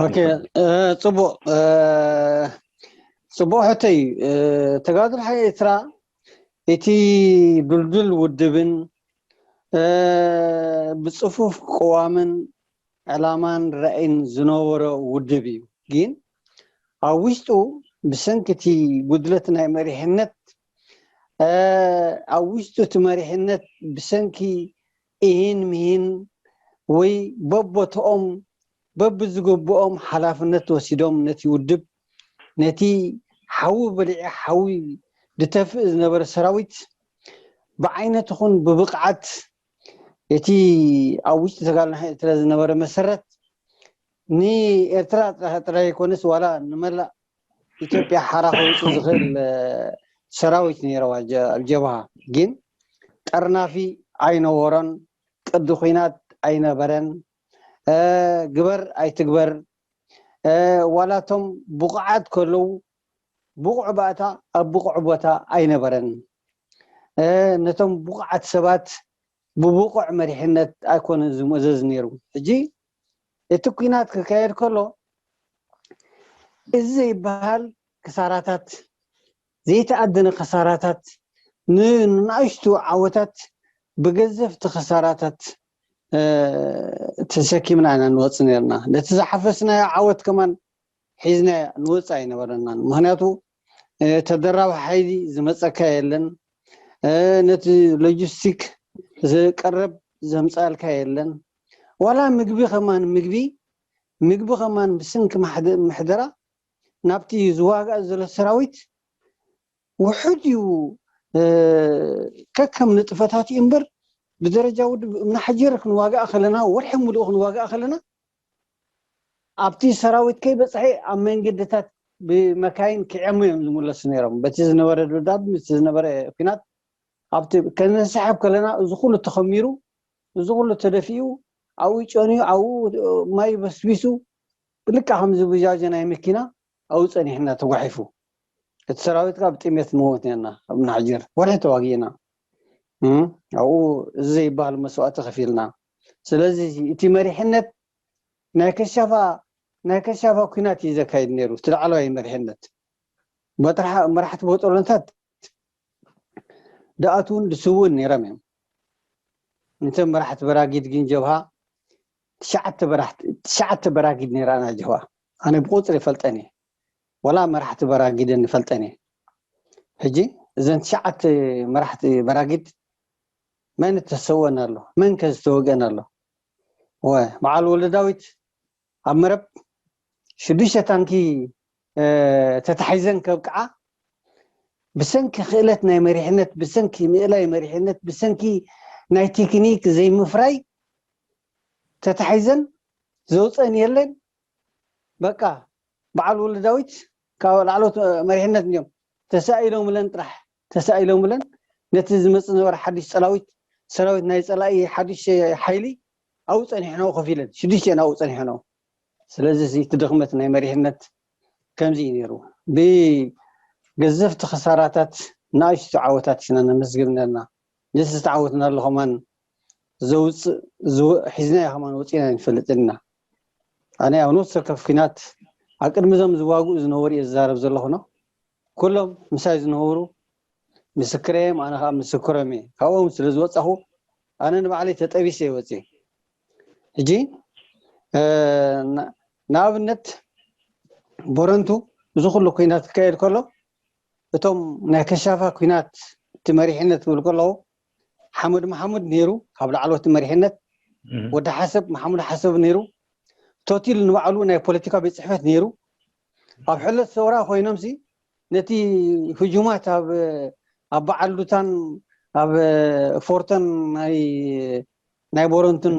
ኦኬ፣ እ፣ ፅቡቅ እ፣ ፅቡቅ ሕቶ እዩ እ፣ ተጋድሎ ሓይሊ ኤርትራ እቲ ድልዱል ውድብን እ፣ ብፅፉፍ ቅዋምን ዕላማን ራእይን ዝነበሮ ውድብ እዩ ግን ኣብ ውሽጡ ብሰንኪ እቲ ጉድለት ናይ መሪሕነት እ፣ ኣብ ውሽጡ እቲ መሪሕነት ብሰንኪ እሂን ምሂን ወይ በቦትኦም በብዝግብኦም ሓላፍነት ወሲዶም ነቲ ውድብ ነቲ ሓዊ በሊዐ ሓዊ ዝተፍእ ዝነበረ ሰራዊት ብዓይነት ይኹን ብብቕዓት እቲ ኣብ ውሽጢ ተጋድሎ ኤርትራ ዝነበረ መሰረት ንኤርትራ ጥራይ ኣይኮነስ ዋላ ንመላእ ኢትዮጵያ ሓራ ከውፅእ ዝኽእል ሰራዊት ነይረዋ። ኣብ ጀብሃ ግን ጠርናፊ ኣይነበሮን፣ ቅዲ ኹናት ኣይነበረን። ግበር ኣይትግበር፣ ዋላቶም ብቑዓት ከለዉ ብቑዕ ባእታ ኣብ ብቑዕ ቦታ ኣይነበረን። ነቶም ብቑዓት ሰባት ብብቑዕ መሪሕነት ኣይኮነን ዝምእዘዝ ነይሩ። ሕጂ እቲ ኲናት ክካየድ ከሎ እዚ ዘይበሃል ክሳራታት፣ ዘይተኣደነ ክሳራታት፣ ንንኣሽቱ ዓወታት ብገዘፍቲ ክሳራታት ተሰኪምና ኢና ንወፅ ነርና። ነቲ ዝሓፈስናዮ ዓወት ከማን ሒዝና ንወፅ ኣይነበረናን። ምክንያቱ ተደራቢ ሓይሊ ዝመፀካ የለን። ነቲ ሎጂስቲክ ዝቀረብ ዘምፃልካ የለን። ዋላ ምግቢ ከማን ምግቢ ምግቢ ከማን ብስንኪ ምሕደራ ናብቲ ዝዋጋእ ዘሎ ሰራዊት ውሑድ እዩ። ከከም ንጥፈታት እዩ እምበር ብደረጃ ውድብ እምናሓጀር ክንዋጋእ ከለና ወርሒ ሙሉእ ክንዋጋእ ከለና ኣብቲ ሰራዊት ከይበፅሐ ኣብ መንገድታት ብመካይን ክዕሙ እዮም ዝምለሱ ነይሮም። በቲ ዝነበረ ድብዳብ ምስቲ ዝነበረ ኲናት ኣብቲ ከነስሕብ ከለና እዚ ኩሉ ተኸሚሩ እዚ ኩሉ ተደፊኡ ኣብኡ ጨንዩ ኣብኡ ማይ በስቢሱ ልካ ከምዚ ብጃጀ ናይ መኪና ኣብኡ ፀኒሕና ተጓሒፉ እቲ ሰራዊት ካብ ጥሜት ንሞት ነርና ኣብ ናሕጀር ወርሒ ተዋጊእና ኣብኡ እዚ ዘይበሃል መስዋእቲ ከፊልና። ስለዚ እቲ መሪሕነት ናይ ከሻፋ ናይ ከሻፋ ኩናት እዩ ዘካይድ ነይሩ እቲ ላዕለዋይ መሪሕነት። መራሕቲ ቦጦሎንታት ድኣትውን ድስውእን ነይሮም እዮም። እንተ መራሕቲ በራጊድ ግን ጀብሃ ትሽዓተ በራጊድ ነይራና ጀብሃ። ኣነ ብቁፅሪ ይፈልጠን እየ። ወላ መራሕቲ በራጊደን ይፈልጠን እየ። ሕጂ እዘን ትሽዓተ መራሕቲ በራጊድ መን ተሰወን ኣሎ? መን ከ ዝተወገን ኣሎ? ወ በዓል ወልደ ዳዊት ኣብ መረብ ሽዱሽተ ታንኪ ተታሒዘን ከብቅዓ ብሰንኪ ክእለት ናይ መሪሕነት ብሰንኪ ምእላይ መሪሕነት ብሰንኪ ናይ ቴክኒክ ዘይምፍራይ ተታሒዘን ዘውፀን የለን። በቃ በዓል ወልደ ዳዊት ካብ ላዕሎት መሪሕነት እንዲዮም ተሳኢሎምለን ጥራሕ ተሳኢሎምለን ነቲ ዝመፅእ ዝነበረ ሓዱሽ ፀላዊት ሰራዊት ናይ ፀላኢ ሓዱሽ ሓይሊ ኣብኡ ፀኒሕናኡ ከፊለን ሽዱሽተ ናብኡ ፀኒሕናኡ። ስለዚ እቲ ድኽመት ናይ መሪሕነት ከምዚ እዩ ነይሩ። ብገዘፍቲ ክሳራታት ንኣሽቱ ዓወታት ኢና ነመስግን ነርና። ነቲ ዝተዓወትናሉ ከማን ዘውፅእ ዝወ- ሒዝናዮ ከማን ወፂእና ንፈልጥን ኢና። ኣነ ኣብ ነፍሲ ወከፍ ኲናት ኣብ ቅድሚ እዞም ዝዋግኡ ዝነበሩ እየ ዝዛረብ ዘለኹ ነው። ኩሎም ምሳይ ዝነበሩ ምስክረይ እዮም፣ ኣነ ከዓ ምስክሮም እየ። ካብኦም ስለ ዝወፃኹ ኣነ ንባዕለይ ተጠቢሰ እየ ወፅየ። ሕጂ ንኣብነት ቦረንቱ እዚ ኩሉ ኩናት ክካየድ ከሎ እቶም ናይ ከሻፋ ኩናት እቲ መሪሕነት ክብል ከለዉ ሓመድ መሓሙድ ነይሩ ካብ ላዕለዎት መሪሕነት፣ ወዲ ሓሰብ መሓሙድ ሓሰብ ነይሩ፣ ቶቲል ንባዕሉ ናይ ፖለቲካ ቤት ፅሕፈት ነይሩ። ኣብ ሕለት ሰውራ ኮይኖም ሲ ነቲ ህጁማት ኣብ ኣብ በዓል ሉታን ኣብ ፎርተን ናይ ናይ ቦረንቱን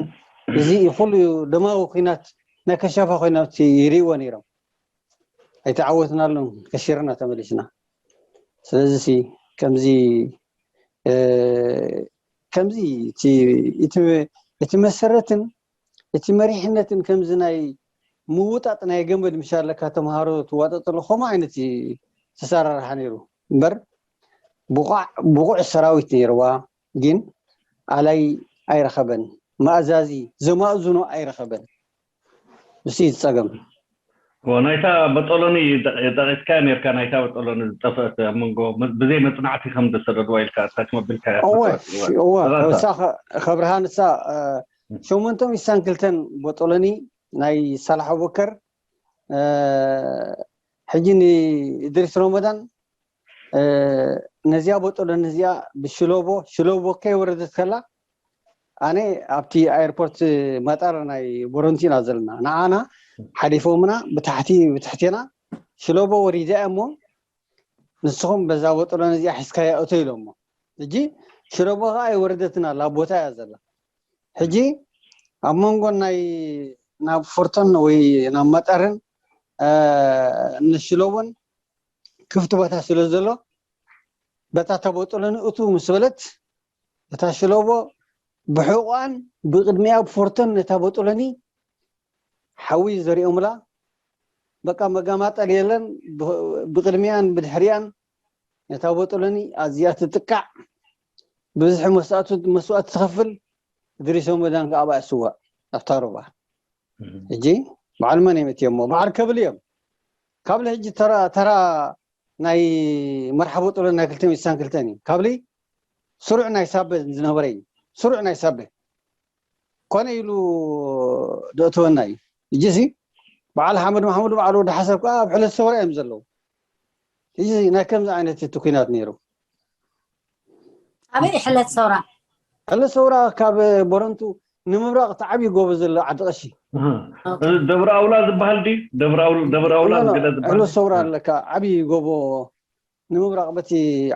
እዚ ኩሉ ደማዊ ኩናት ናይ ከሻፋ ኮይና ይሪእዎ ነይሮም። ኣይተዓወትናሉን ከሲርና ተመሊስና። ስለዚ ሲ ከምዚ ከምዚ እቲ መሰረትን እቲ መሪሕነትን ከምዚ ናይ ምውጣጥ ናይ ገመድ ምሻለካ ተምሃሮ ትዋጠጠሉ ከምኡ ዓይነት ተሰራርሓ ነይሩ እምበር ብቑዕ ሰራዊት ነይርዋ ግን ኣላይ ኣይረኸበን፣ ማእዛዚ ዘማእዝኖ ኣይረኸበን። ንሱ እዩ ዝፀገም። ናይታ በጦሎኒ ጠቂስካያ ነርካ ናይታ በጦሎኒ ዝጠፈአት ኣብ መንጎ ብዘይ መፅናዕቲ ከም ዘሰደድዋ ኢልካ ታች መቢልካ እወ እወ እሳ ከብርሃ ንሳ ሸሞንተ ሚሳን ክልተን በጦሎኒ ናይ ሳላሕ ኣቡበከር ሕጂ ንእድሪስ ሮመዳን ነዚኣ በጦሎኒ እዚኣ ብሽለቦ ሽለቦ ከይወረደት ከላ ኣነ ኣብቲ ኣየርፖርት መጣር ናይ ቦረንቲና ዘለና ንዓና ሓሊፎምና ብታሕቲ ብትሕቴና ሽለቦ ወሪዳ እሞ ንስኹም በዛ በጦሎኒ እዚኣ ሒዝካያ እቶ ኢሎሞ። ሕጂ ሽለቦ ከዓ ኣይወረደትን ኣላ ኣብ ቦታ እያ ዘላ። ሕጂ ኣብ መንጎ ናይ ናብ ፎርቶን ወይ ናብ መጠርን ንሽለቦን ክፍቲ ቦታ ስለ ዘሎ በታ ተበጥለኒ እቱ ምስ በለት እታ ሽለቦ ብሕቋን ብቅድሚያ ብፎርቶን ነታ በጥለኒ ሓዊ ዘሪኦምላ። በቃ መጋማጠል የለን። ብቅድሚያን ብድሕሪያን ነታ በጥለኒ ኣዝያ ትጥቃዕ፣ ብዙሕ መስዋእቲ መስዋእቲ ትኸፍል። ድሪሶ መዳን ከኣ ኣብኣ ስዋእ ኣብታ ሩባ። ሕጂ በዓል መን እዮም እትየሞ በዓል ከብል እዮም። ካብ ሕጂ ተራ ተራ ናይ መርሓቦ ጥሎ ናይ ክልተ ሚእቲ ክልተን እዩ ካብሊ ስሩዕ ናይ ሳበ ዝነበረ እዩ። ስሩዕ ናይ ሳበ ኮነ ኢሉ ደእተወና እዩ። እጅ ሲ በዓል ሓመድ ማሕሙድ በዓል ወዲ ሓሰብ ከዓ ኣብ ሕለት ሰውራ እዮም ዘለዉ። እጅ ናይ ከምዚ ዓይነት እቲ ኩናት ነይሩ። ኣበይ ሕለት ሰውራ? ሕለት ሰውራ ካብ ቦረንቱ ንምብራቕ እቲ ዓብዪ ጎቦ ዘሎ ዓዲ ቀሺ። ደብረ ኣውላ ዝበሃል ድዩ? ደብረ ኣውላ ገለ ዝበሃል ሕለት ሰውራ ኣለካ ዓብዪ ጎቦ ንምብራቕ በቲ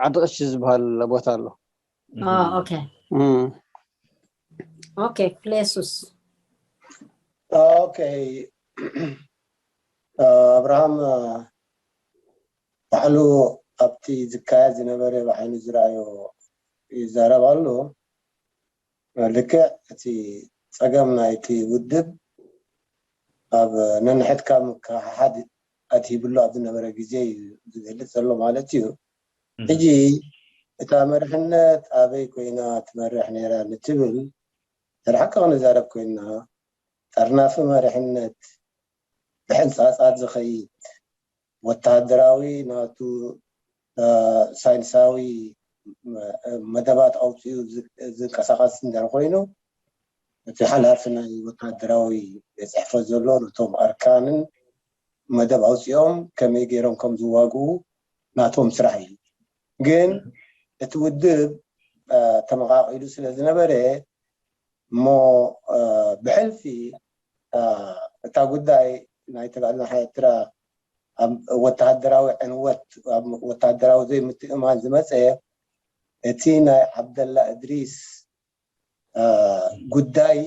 ዓዲ ቀሺ ዝበሃል ቦታ ኣሎ። ኦኬ ኦኬ ፕሌሱስ ኦኬ ኣብርሃም ባዕሉ ኣብቲ ዝካየድ ዝነበረ ብዓይኑ ዝረኣዮ ይዛረብ ኣሎ። ልክዕ እቲ ጸገም ናይቲ ውድብ ኣብ ነንሕድካ ምክሕሓድ ኣድሂብሉ ኣብ ዝነበረ ግዜ እዩ ዝገልጽ ዘሎ ማለት እዩ። ሕጂ እታ መሪሕነት ኣበይ ኮይና ትመርሕ ነይራ ንትብል ድሕሪ ሓቂ ክንዛረብ ኮይና ጠርናፊ መሪሕነት ብሕንጻጻት ዝኸይድ ወተሃደራዊ ናቱ ሳይንሳዊ መደባት ኣውፅኡ ዝንቀሳቐስ እንድሕር ኮይኑ እቲ ሓላፊ ናይ ወተሃደራዊ ቤት ፅሕፈት ዘሎ ነቶም ኣርካንን መደብ ኣውፂኦም ከመይ ገይሮም ከም ዝዋግኡ ናቶም ስራሕ እዩ። ግን እቲ ውድብ ተመቓቒሉ ስለ ዝነበረ እሞ ብሕልፊ እታ ጉዳይ ናይ ተጋድሎ ሓ ኤርትራ ኣብ ወተሃደራዊ ዕንወት ኣብ ወተሃደራዊ ዘይምትእማን ዝመፀ እቲ ናይ ዓብደላ እድሪስ ጉዳይ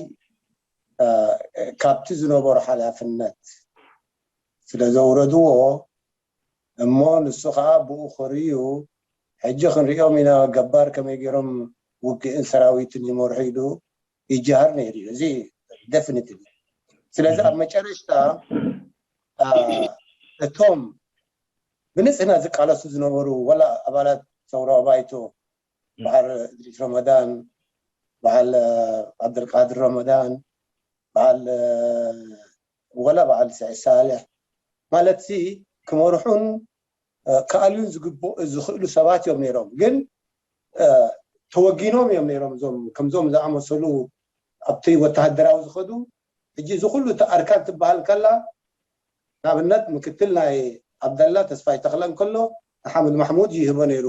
ካብቲ ዝነበሮ ሓላፍነት ስለ ዘውረድዎ እሞ ንሱ ከዓ ብኡ ኮርዩ ሕጂ ክንሪኦም ኢና ገባር ከመይ ገይሮም ውግእን ሰራዊትን ይመርሑ ኢሉ ይጀሃር ነይሩ እዩ። እዚ ደፍኒት ስለዚ ኣብ መጨረሽታ እቶም ብንፅህና ዝቃለሱ ዝነበሩ ወላ ኣባላት ሰውራዊ ባይቶ በዓል እድሪስ ረመዳን፣ በዓል ዓብደልቃድር ረመዳን፣ በዓል ወላ በዓል ስዒድ ሳልሕ ማለት ሲ ክመርሑን ክኣልዩን ዝግብኡ ዝኽእሉ ሰባት እዮም ነይሮም። ግን ተወጊኖም እዮም ነይሮም እዞም ከምዞም ዝኣመሰሉ ኣብቲ ወተሃደራዊ ዝኸዱ። ሕጂ እዚ ኩሉ እቲ ኣርካን ትበሃል ከላ ንኣብነት ምክትል ናይ ዓብደላ ተስፋይ ተኽለ እንከሎ ንሓመድ ማሕሙድ ይህቦ ነይሩ።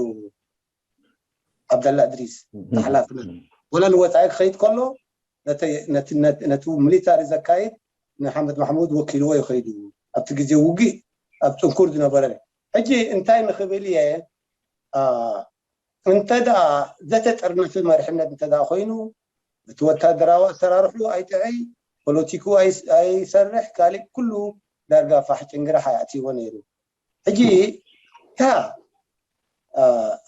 ዓብደላ እድሪስ ተሓላፍነት ወላ ንወፃኢ ክኸይድ ከሎ ነቲ ሚሊታሪ ዘካይድ ንሓመድ ማሕሙድ ወኪልዎ ይኸይዱ ኣብቲ ግዜ ውግእ ኣብ ጥንኩር ዝነበረ ሕጂ እንታይ ንኽብል እየ እንተ ደኣ ዘተጠርነፈ መርሕነት እንተ ደኣ ኮይኑ እቲ ወታደራዊ ኣሰራርሑ ኣይጥዕይ ፖለቲኩ ኣይሰርሕ ካሊእ ኩሉ ዳርጋ ፋሕ ጭንግራሕ ኣያእትይዎ ነይሩ ሕጂ እታ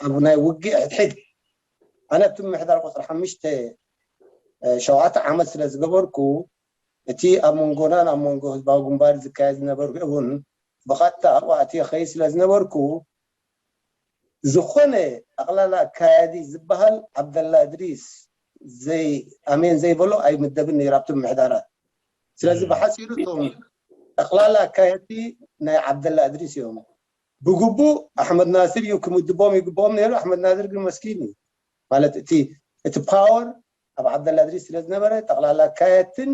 ኣብ ናይ ውግእ ሕድሕድ ኣነ ኣብቲ ምምሕዳር ቁፅሪ ሓሙሽተ ሸውዓተ ዓመት ስለ ዝገበርኩ እቲ ኣብ መንጎናን ኣብ መንጎ ህዝባዊ ግንባር ዝካየድ ዝነበሩ እውን ብቐጥታ ኣብኡ ኣትየ ኸይድ ስለ ዝነበርኩ ዝኾነ ጠቕላላ ኣካያዲ ዝበሃል ዓብደላ እድሪስ ዘይ ኣሜን ዘይበሎ ኣይምደብን ነይሩ ኣብቲ ምምሕዳራት ስለዚ ብሓፂሩ እቶም ጠቕላላ ኣካየድቲ ናይ ዓብደላ እድሪስ እዮም ብግቡእ ኣሕመድ ናስር እዩ ክምድቦም ይግብኦም ነይሩ ኣሕመድ ናስር ግን መስኪን እዩ ማለት እቲ እቲ ፓወር ኣብ ዓብደላ እድሪስ ስለ ዝነበረ ጠቕላላ ኣካየድትን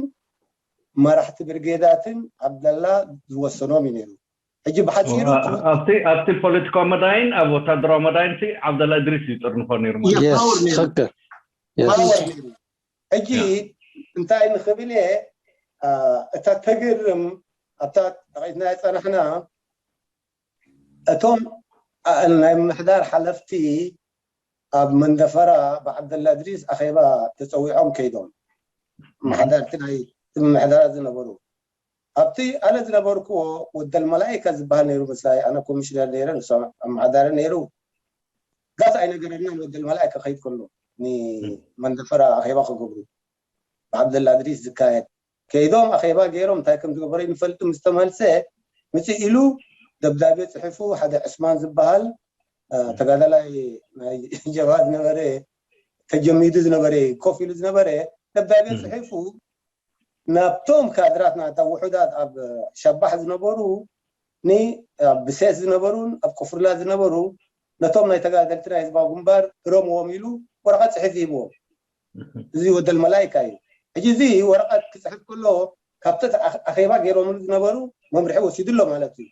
መራሕቲ ብርጌዳትን ዓብደላ ዝወሰኖም እዩ ነይሩ ሕጂ ብሓፂሩ ኣብቲ ኣብቲ ፖለቲካዊ መዳይን ኣብ ወታደራዊ መዳይን ዓብደላ እድሪስ እዩ ጥርንፎ ነይሩ ማለት ትክክል ሕጂ እንታይ ንኽብል እየ እታ ተገርም ኣብታ ጠቂትና ዝፀናሕና እቶም ናይ ምምሕዳር ሓለፍቲ ኣብ መንደፈራ ብዓብደላ እድሪስ ኣኼባ ተፀዊዖም ከይዶም ኣመሓዳርቲ ናይ ምምሕዳራት ዝነበሩ። ኣብቲ ኣነ ዝነበርክዎ ወደል መላኢካ ዝበሃል ነይሩ ምሳይ፣ ኣነ ኮሚሽነር ነይረ፣ ንሱ ኣመሓዳሪ ነይሩ። ጋስ ኣይነገረናን። ወደል መላኢካ ከይድ ከሎ ንመንደፈራ ኣኼባ ክገብሩ ብዓብደላ እድሪስ ዝካየድ ከይዶም ኣኼባ ገይሮም እንታይ ከም ዝገበረ ይንፈልጥ። ምስ ተመልሰ ምጽእ ኢሉ ደብዳቤ ጽሒፉ፣ ሓደ ዕስማን ዝበሃል ተጋዳላይ ናይ ጀብሃ ዝነበረ፣ ተጀሚዱ ዝነበረ፣ ኮፍ ኢሉ ዝነበረ ደብዳቤ ጽሒፉ ናብቶም ካድራት ናታ ውሑዳት ኣብ ሸባሕ ዝነበሩ፣ ን ኣብ ብሴት ዝነበሩን ኣብ ኮፍርላ ዝነበሩ፣ ነቶም ናይ ተጋደልቲ ናይ ህዝባዊ ግንባር እረምዎም ኢሉ ወረቐት ጽሒፉ ሂብዎም። እዚ ወደል መላይካ እዩ። ሕጂ እዚ ወረቐት ክጽሕፍ ከሎ ካብቲ ኣኼባ ገይሮምሉ ዝነበሩ መምርሒ ወሲዱ ኣሎ ማለት እዩ።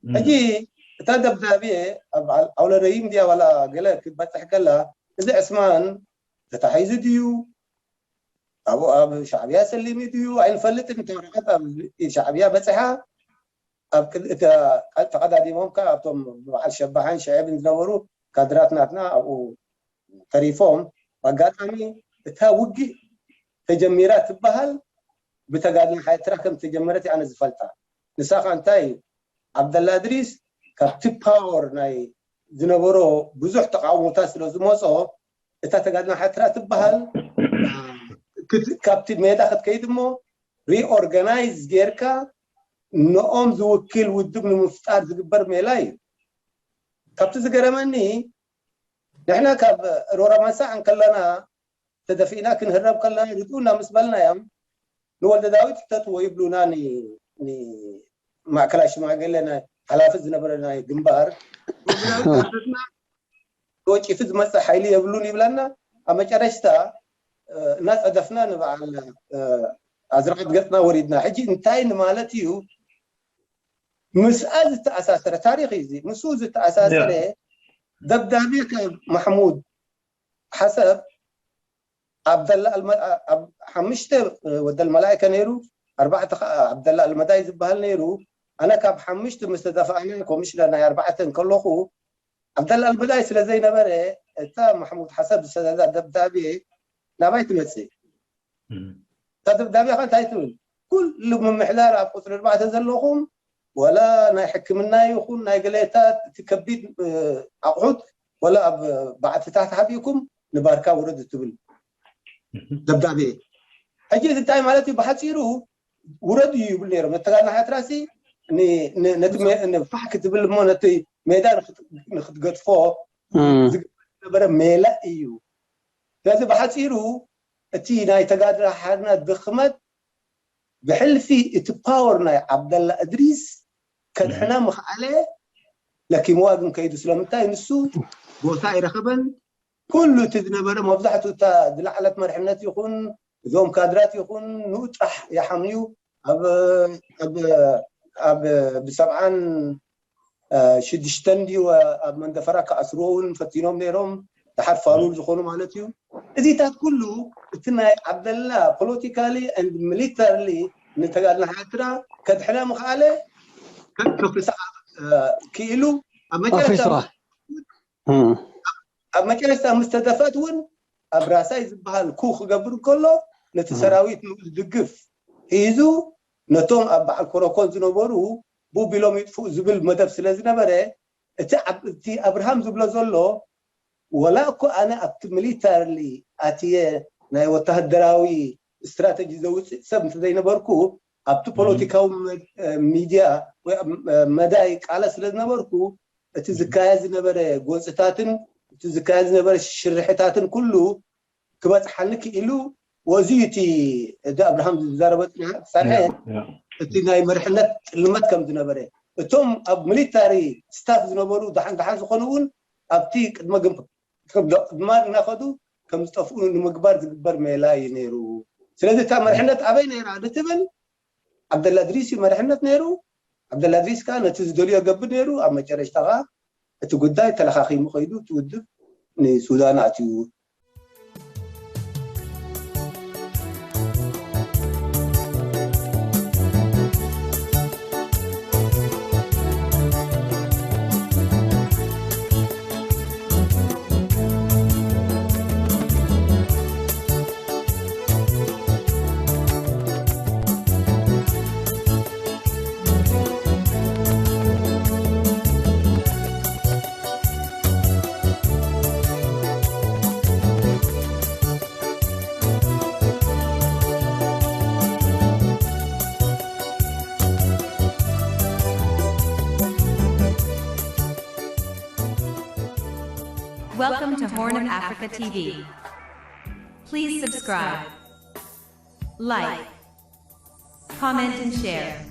ሕጂ እታ ደብዳቤ ኣብ ዓውለ ረይም ድያ ዋላ ገለ ክትበጽሕ ከላ፣ እዚ ዕስማን ተታሒዙ ድዩ፣ ኣብኡ ኣብ ሻዕብያ ሰሊሙ ድዩ ኣይንፈልጥን። እታ ወረቐት ኣብ ኢድ ሻዕብያ በጽሓ፣ ኣብ ቅድ- እታ ተቐዳዲሞም ከኣ ኣብቶም ብበዓል ሸባሓን ሽዕብን ዝነበሩ ካድራት ናትና ኣብኡ ተሪፎም። ብኣጋጣሚ እታ ውግእ ተጀሚራ ትበሃል ብተጋድሎ ሓይልትና ከም ተጀመረት ኣነ ዝፈልጣ። ንሳ ኸኣ እንታይ እዩ? ዓብደላ እድሪስ ካብቲ ፓወር ናይ ዝነበሮ ብዙሕ ተቃውሞታት ስለ ዝመጾ፣ እታ ተጋድሎ ሓይልትና ትበሃል ክት- ካብቲ ሜዳ ክትከይድ እሞ ሪኦርጋናይዝ ጌርካ ንኦም ዝውክል ውድብ ንምፍጣር ዝግበር ሜላ እዩ። ካብቲ ዝገረመኒ፣ ንሕና ካብ ሮራ ማንሳዕ እንከለና ተደፊእና ክንህረብ ከለና ርድኡና ምስ በልናዮም፣ ንወልደ ዳዊት ሕተትዎ ይብሉና ን- ንማእከላይ ሽማግለ ናይ ሓላፊ ዝነበረ ናይ ግንባር። ወልደ ዳዊት ሕተትና፣ ተወቂፉ ዝመጽእ ሓይሊ የብሉን ይብለና። ኣብ መጨረሽታ እናጸደፍና ንበዓል ኣዝራኣት ገጽና ወሪድና። ሕጂ እንታይ ንማለት እዩ? ምስኣ ዝተኣሳሰረ ታሪኽ እዩ እዚ። ምስኡ ዝተኣሳሰረ ደብዳቤ ካብ ማሕሙድ ሓሰብ፣ ዓብደላ ኣልመ- ኣብ ሓሙሽተ ወደል መላእከ ነይሩ፣ ኣርባዕተ ከዓ ዓብደላ ኣልመዳይ ዝበሃል ነይሩ። ኣነ ካብ ሓሙሽተ ምስ ተደፋእና ኮሚሽነር ናይ ኣርባዕተ እንከለኹ፣ ዓብደላ ኣልመዳይ ስለ ዘይነበረ፣ እታ ማሕሙድ ሓሰብ ዝሰደዳ ደብዳቤ ናባይ ትመጽእ። እታ ደብዳቤ ከ እንታይ ትብል? ኩሉ ምምሕዳር ኣብ ቁፅሪ ኣርባዕተ ዘለኹም፣ ወላ ናይ ሕክምና ይኹን ናይ ገለታት እቲ ከቢድ ኣቑሑት፣ ወላ ኣብ ባዕትታት ሓቢእኩም ንባርካ ውረዱ ትብል ደብዳቤ። ሕጂ እዚ እንታይ ማለት እዩ? ብሓፂሩ ውረዱ እዩ ይብል ነይሮም። ነተጋድና ሓትራሲ ነቲ ፋሕ ክትብል እሞ ነቲ ሜዳ ንክትገድፎ ዝነበረ ሜላ እዩ። ስለዚ ብሓፂሩ እቲ ናይ ተጋድላ ሓርና ድኽመት ብሕልፊ እቲ ፓወር ናይ ዓብደላ እድሪስ ከድሕና ምኽኣለ ለኪምዋ ግን ከይዱ። ስለምንታይ ንሱ ቦታ ኣይረኸበን። ኩሉ እቲ ዝነበረ መብዛሕትኡ እታ ዝለዓለት መርሕነት ይኹን እዞም ካድራት ይኹን ንኡ ጥራሕ ይሓምዩ። ኣብ ኣብ ኣብ ብሰብዓን ሽዱሽተን ድዩ ኣብ መንደፈራ ክኣስርዎ እውን ፈቲኖም ነይሮም፣ ድሓር ፋሉል ዝኾኑ ማለት እዩ። እዚታት ኩሉ እቲ ናይ ዓብደላ ፖለቲካሊ and ሚሊታሪሊ ንተጋድላ ኤርትራ ከድሕና ምኽኣለ ከፍርሳ ክኢሉ ኣብ መጨረሽታ ኣብ መጨረሽታ ምስ ተደፈት እውን ኣብ ራሳይ ዝበሃል ኩ ክገብር ከሎ ነቲ ሰራዊት ዝድግፍ ሒዙ ነቶም ኣብ በዓል ኮረኮን ዝነበሩ ቡቢሎም ይጥፍኡ ዝብል መደብ ስለ ዝነበረ እቲ ኣብርሃም ዝብሎ ዘሎ ወላ እኮ ኣነ ኣብቲ ሚሊታርሊ ኣትየ ናይ ወታደራዊ ስትራተጂ ዘውፅእ ሰብ ምስ ዘይነበርኩ ኣብቲ ፖለቲካዊ ሚድያ ወይ መዳይ ቃለ ስለ ዝነበርኩ እቲ ዝካየድ ዝነበረ ጎንፅታትን እቲ ዝካየድ ዝነበረ ሽርሕታትን ኩሉ ክበፅሓኒ ክኢሉ። ወዚ እቲ እቲ ኣብርሃም ዝዛረበ ፀንሐ እቲ ናይ መርሕነት ጥልመት ከም ዝነበረ እቶም ኣብ ሚሊታሪ ስታፍ ዝነበሩ ደሓን ደሓን ዝኾኑ እውን ኣብቲ ቅድመ ግንባር እናኸዱ ከም ዝጠፍኡ ንምግባር ዝግበር ሜላ እዩ ነይሩ። ስለዚ እታ መርሕነት ኣበይ ነይራ ንትብል ዓብደላ እድሪስ እዩ መርሕነት ነይሩ። ዓብደላ እድሪስ ከዓ ነቲ ዝደልዮ ገብር ነይሩ። ኣብ መጨረሽታ ከዓ እቲ ጉዳይ ተለኻኺሙ ከይዱ እቲ ውድብ ንሱዳን ኣትዩ። Welcome to Horn of Africa T V. Please subscribe, like, comment, and share.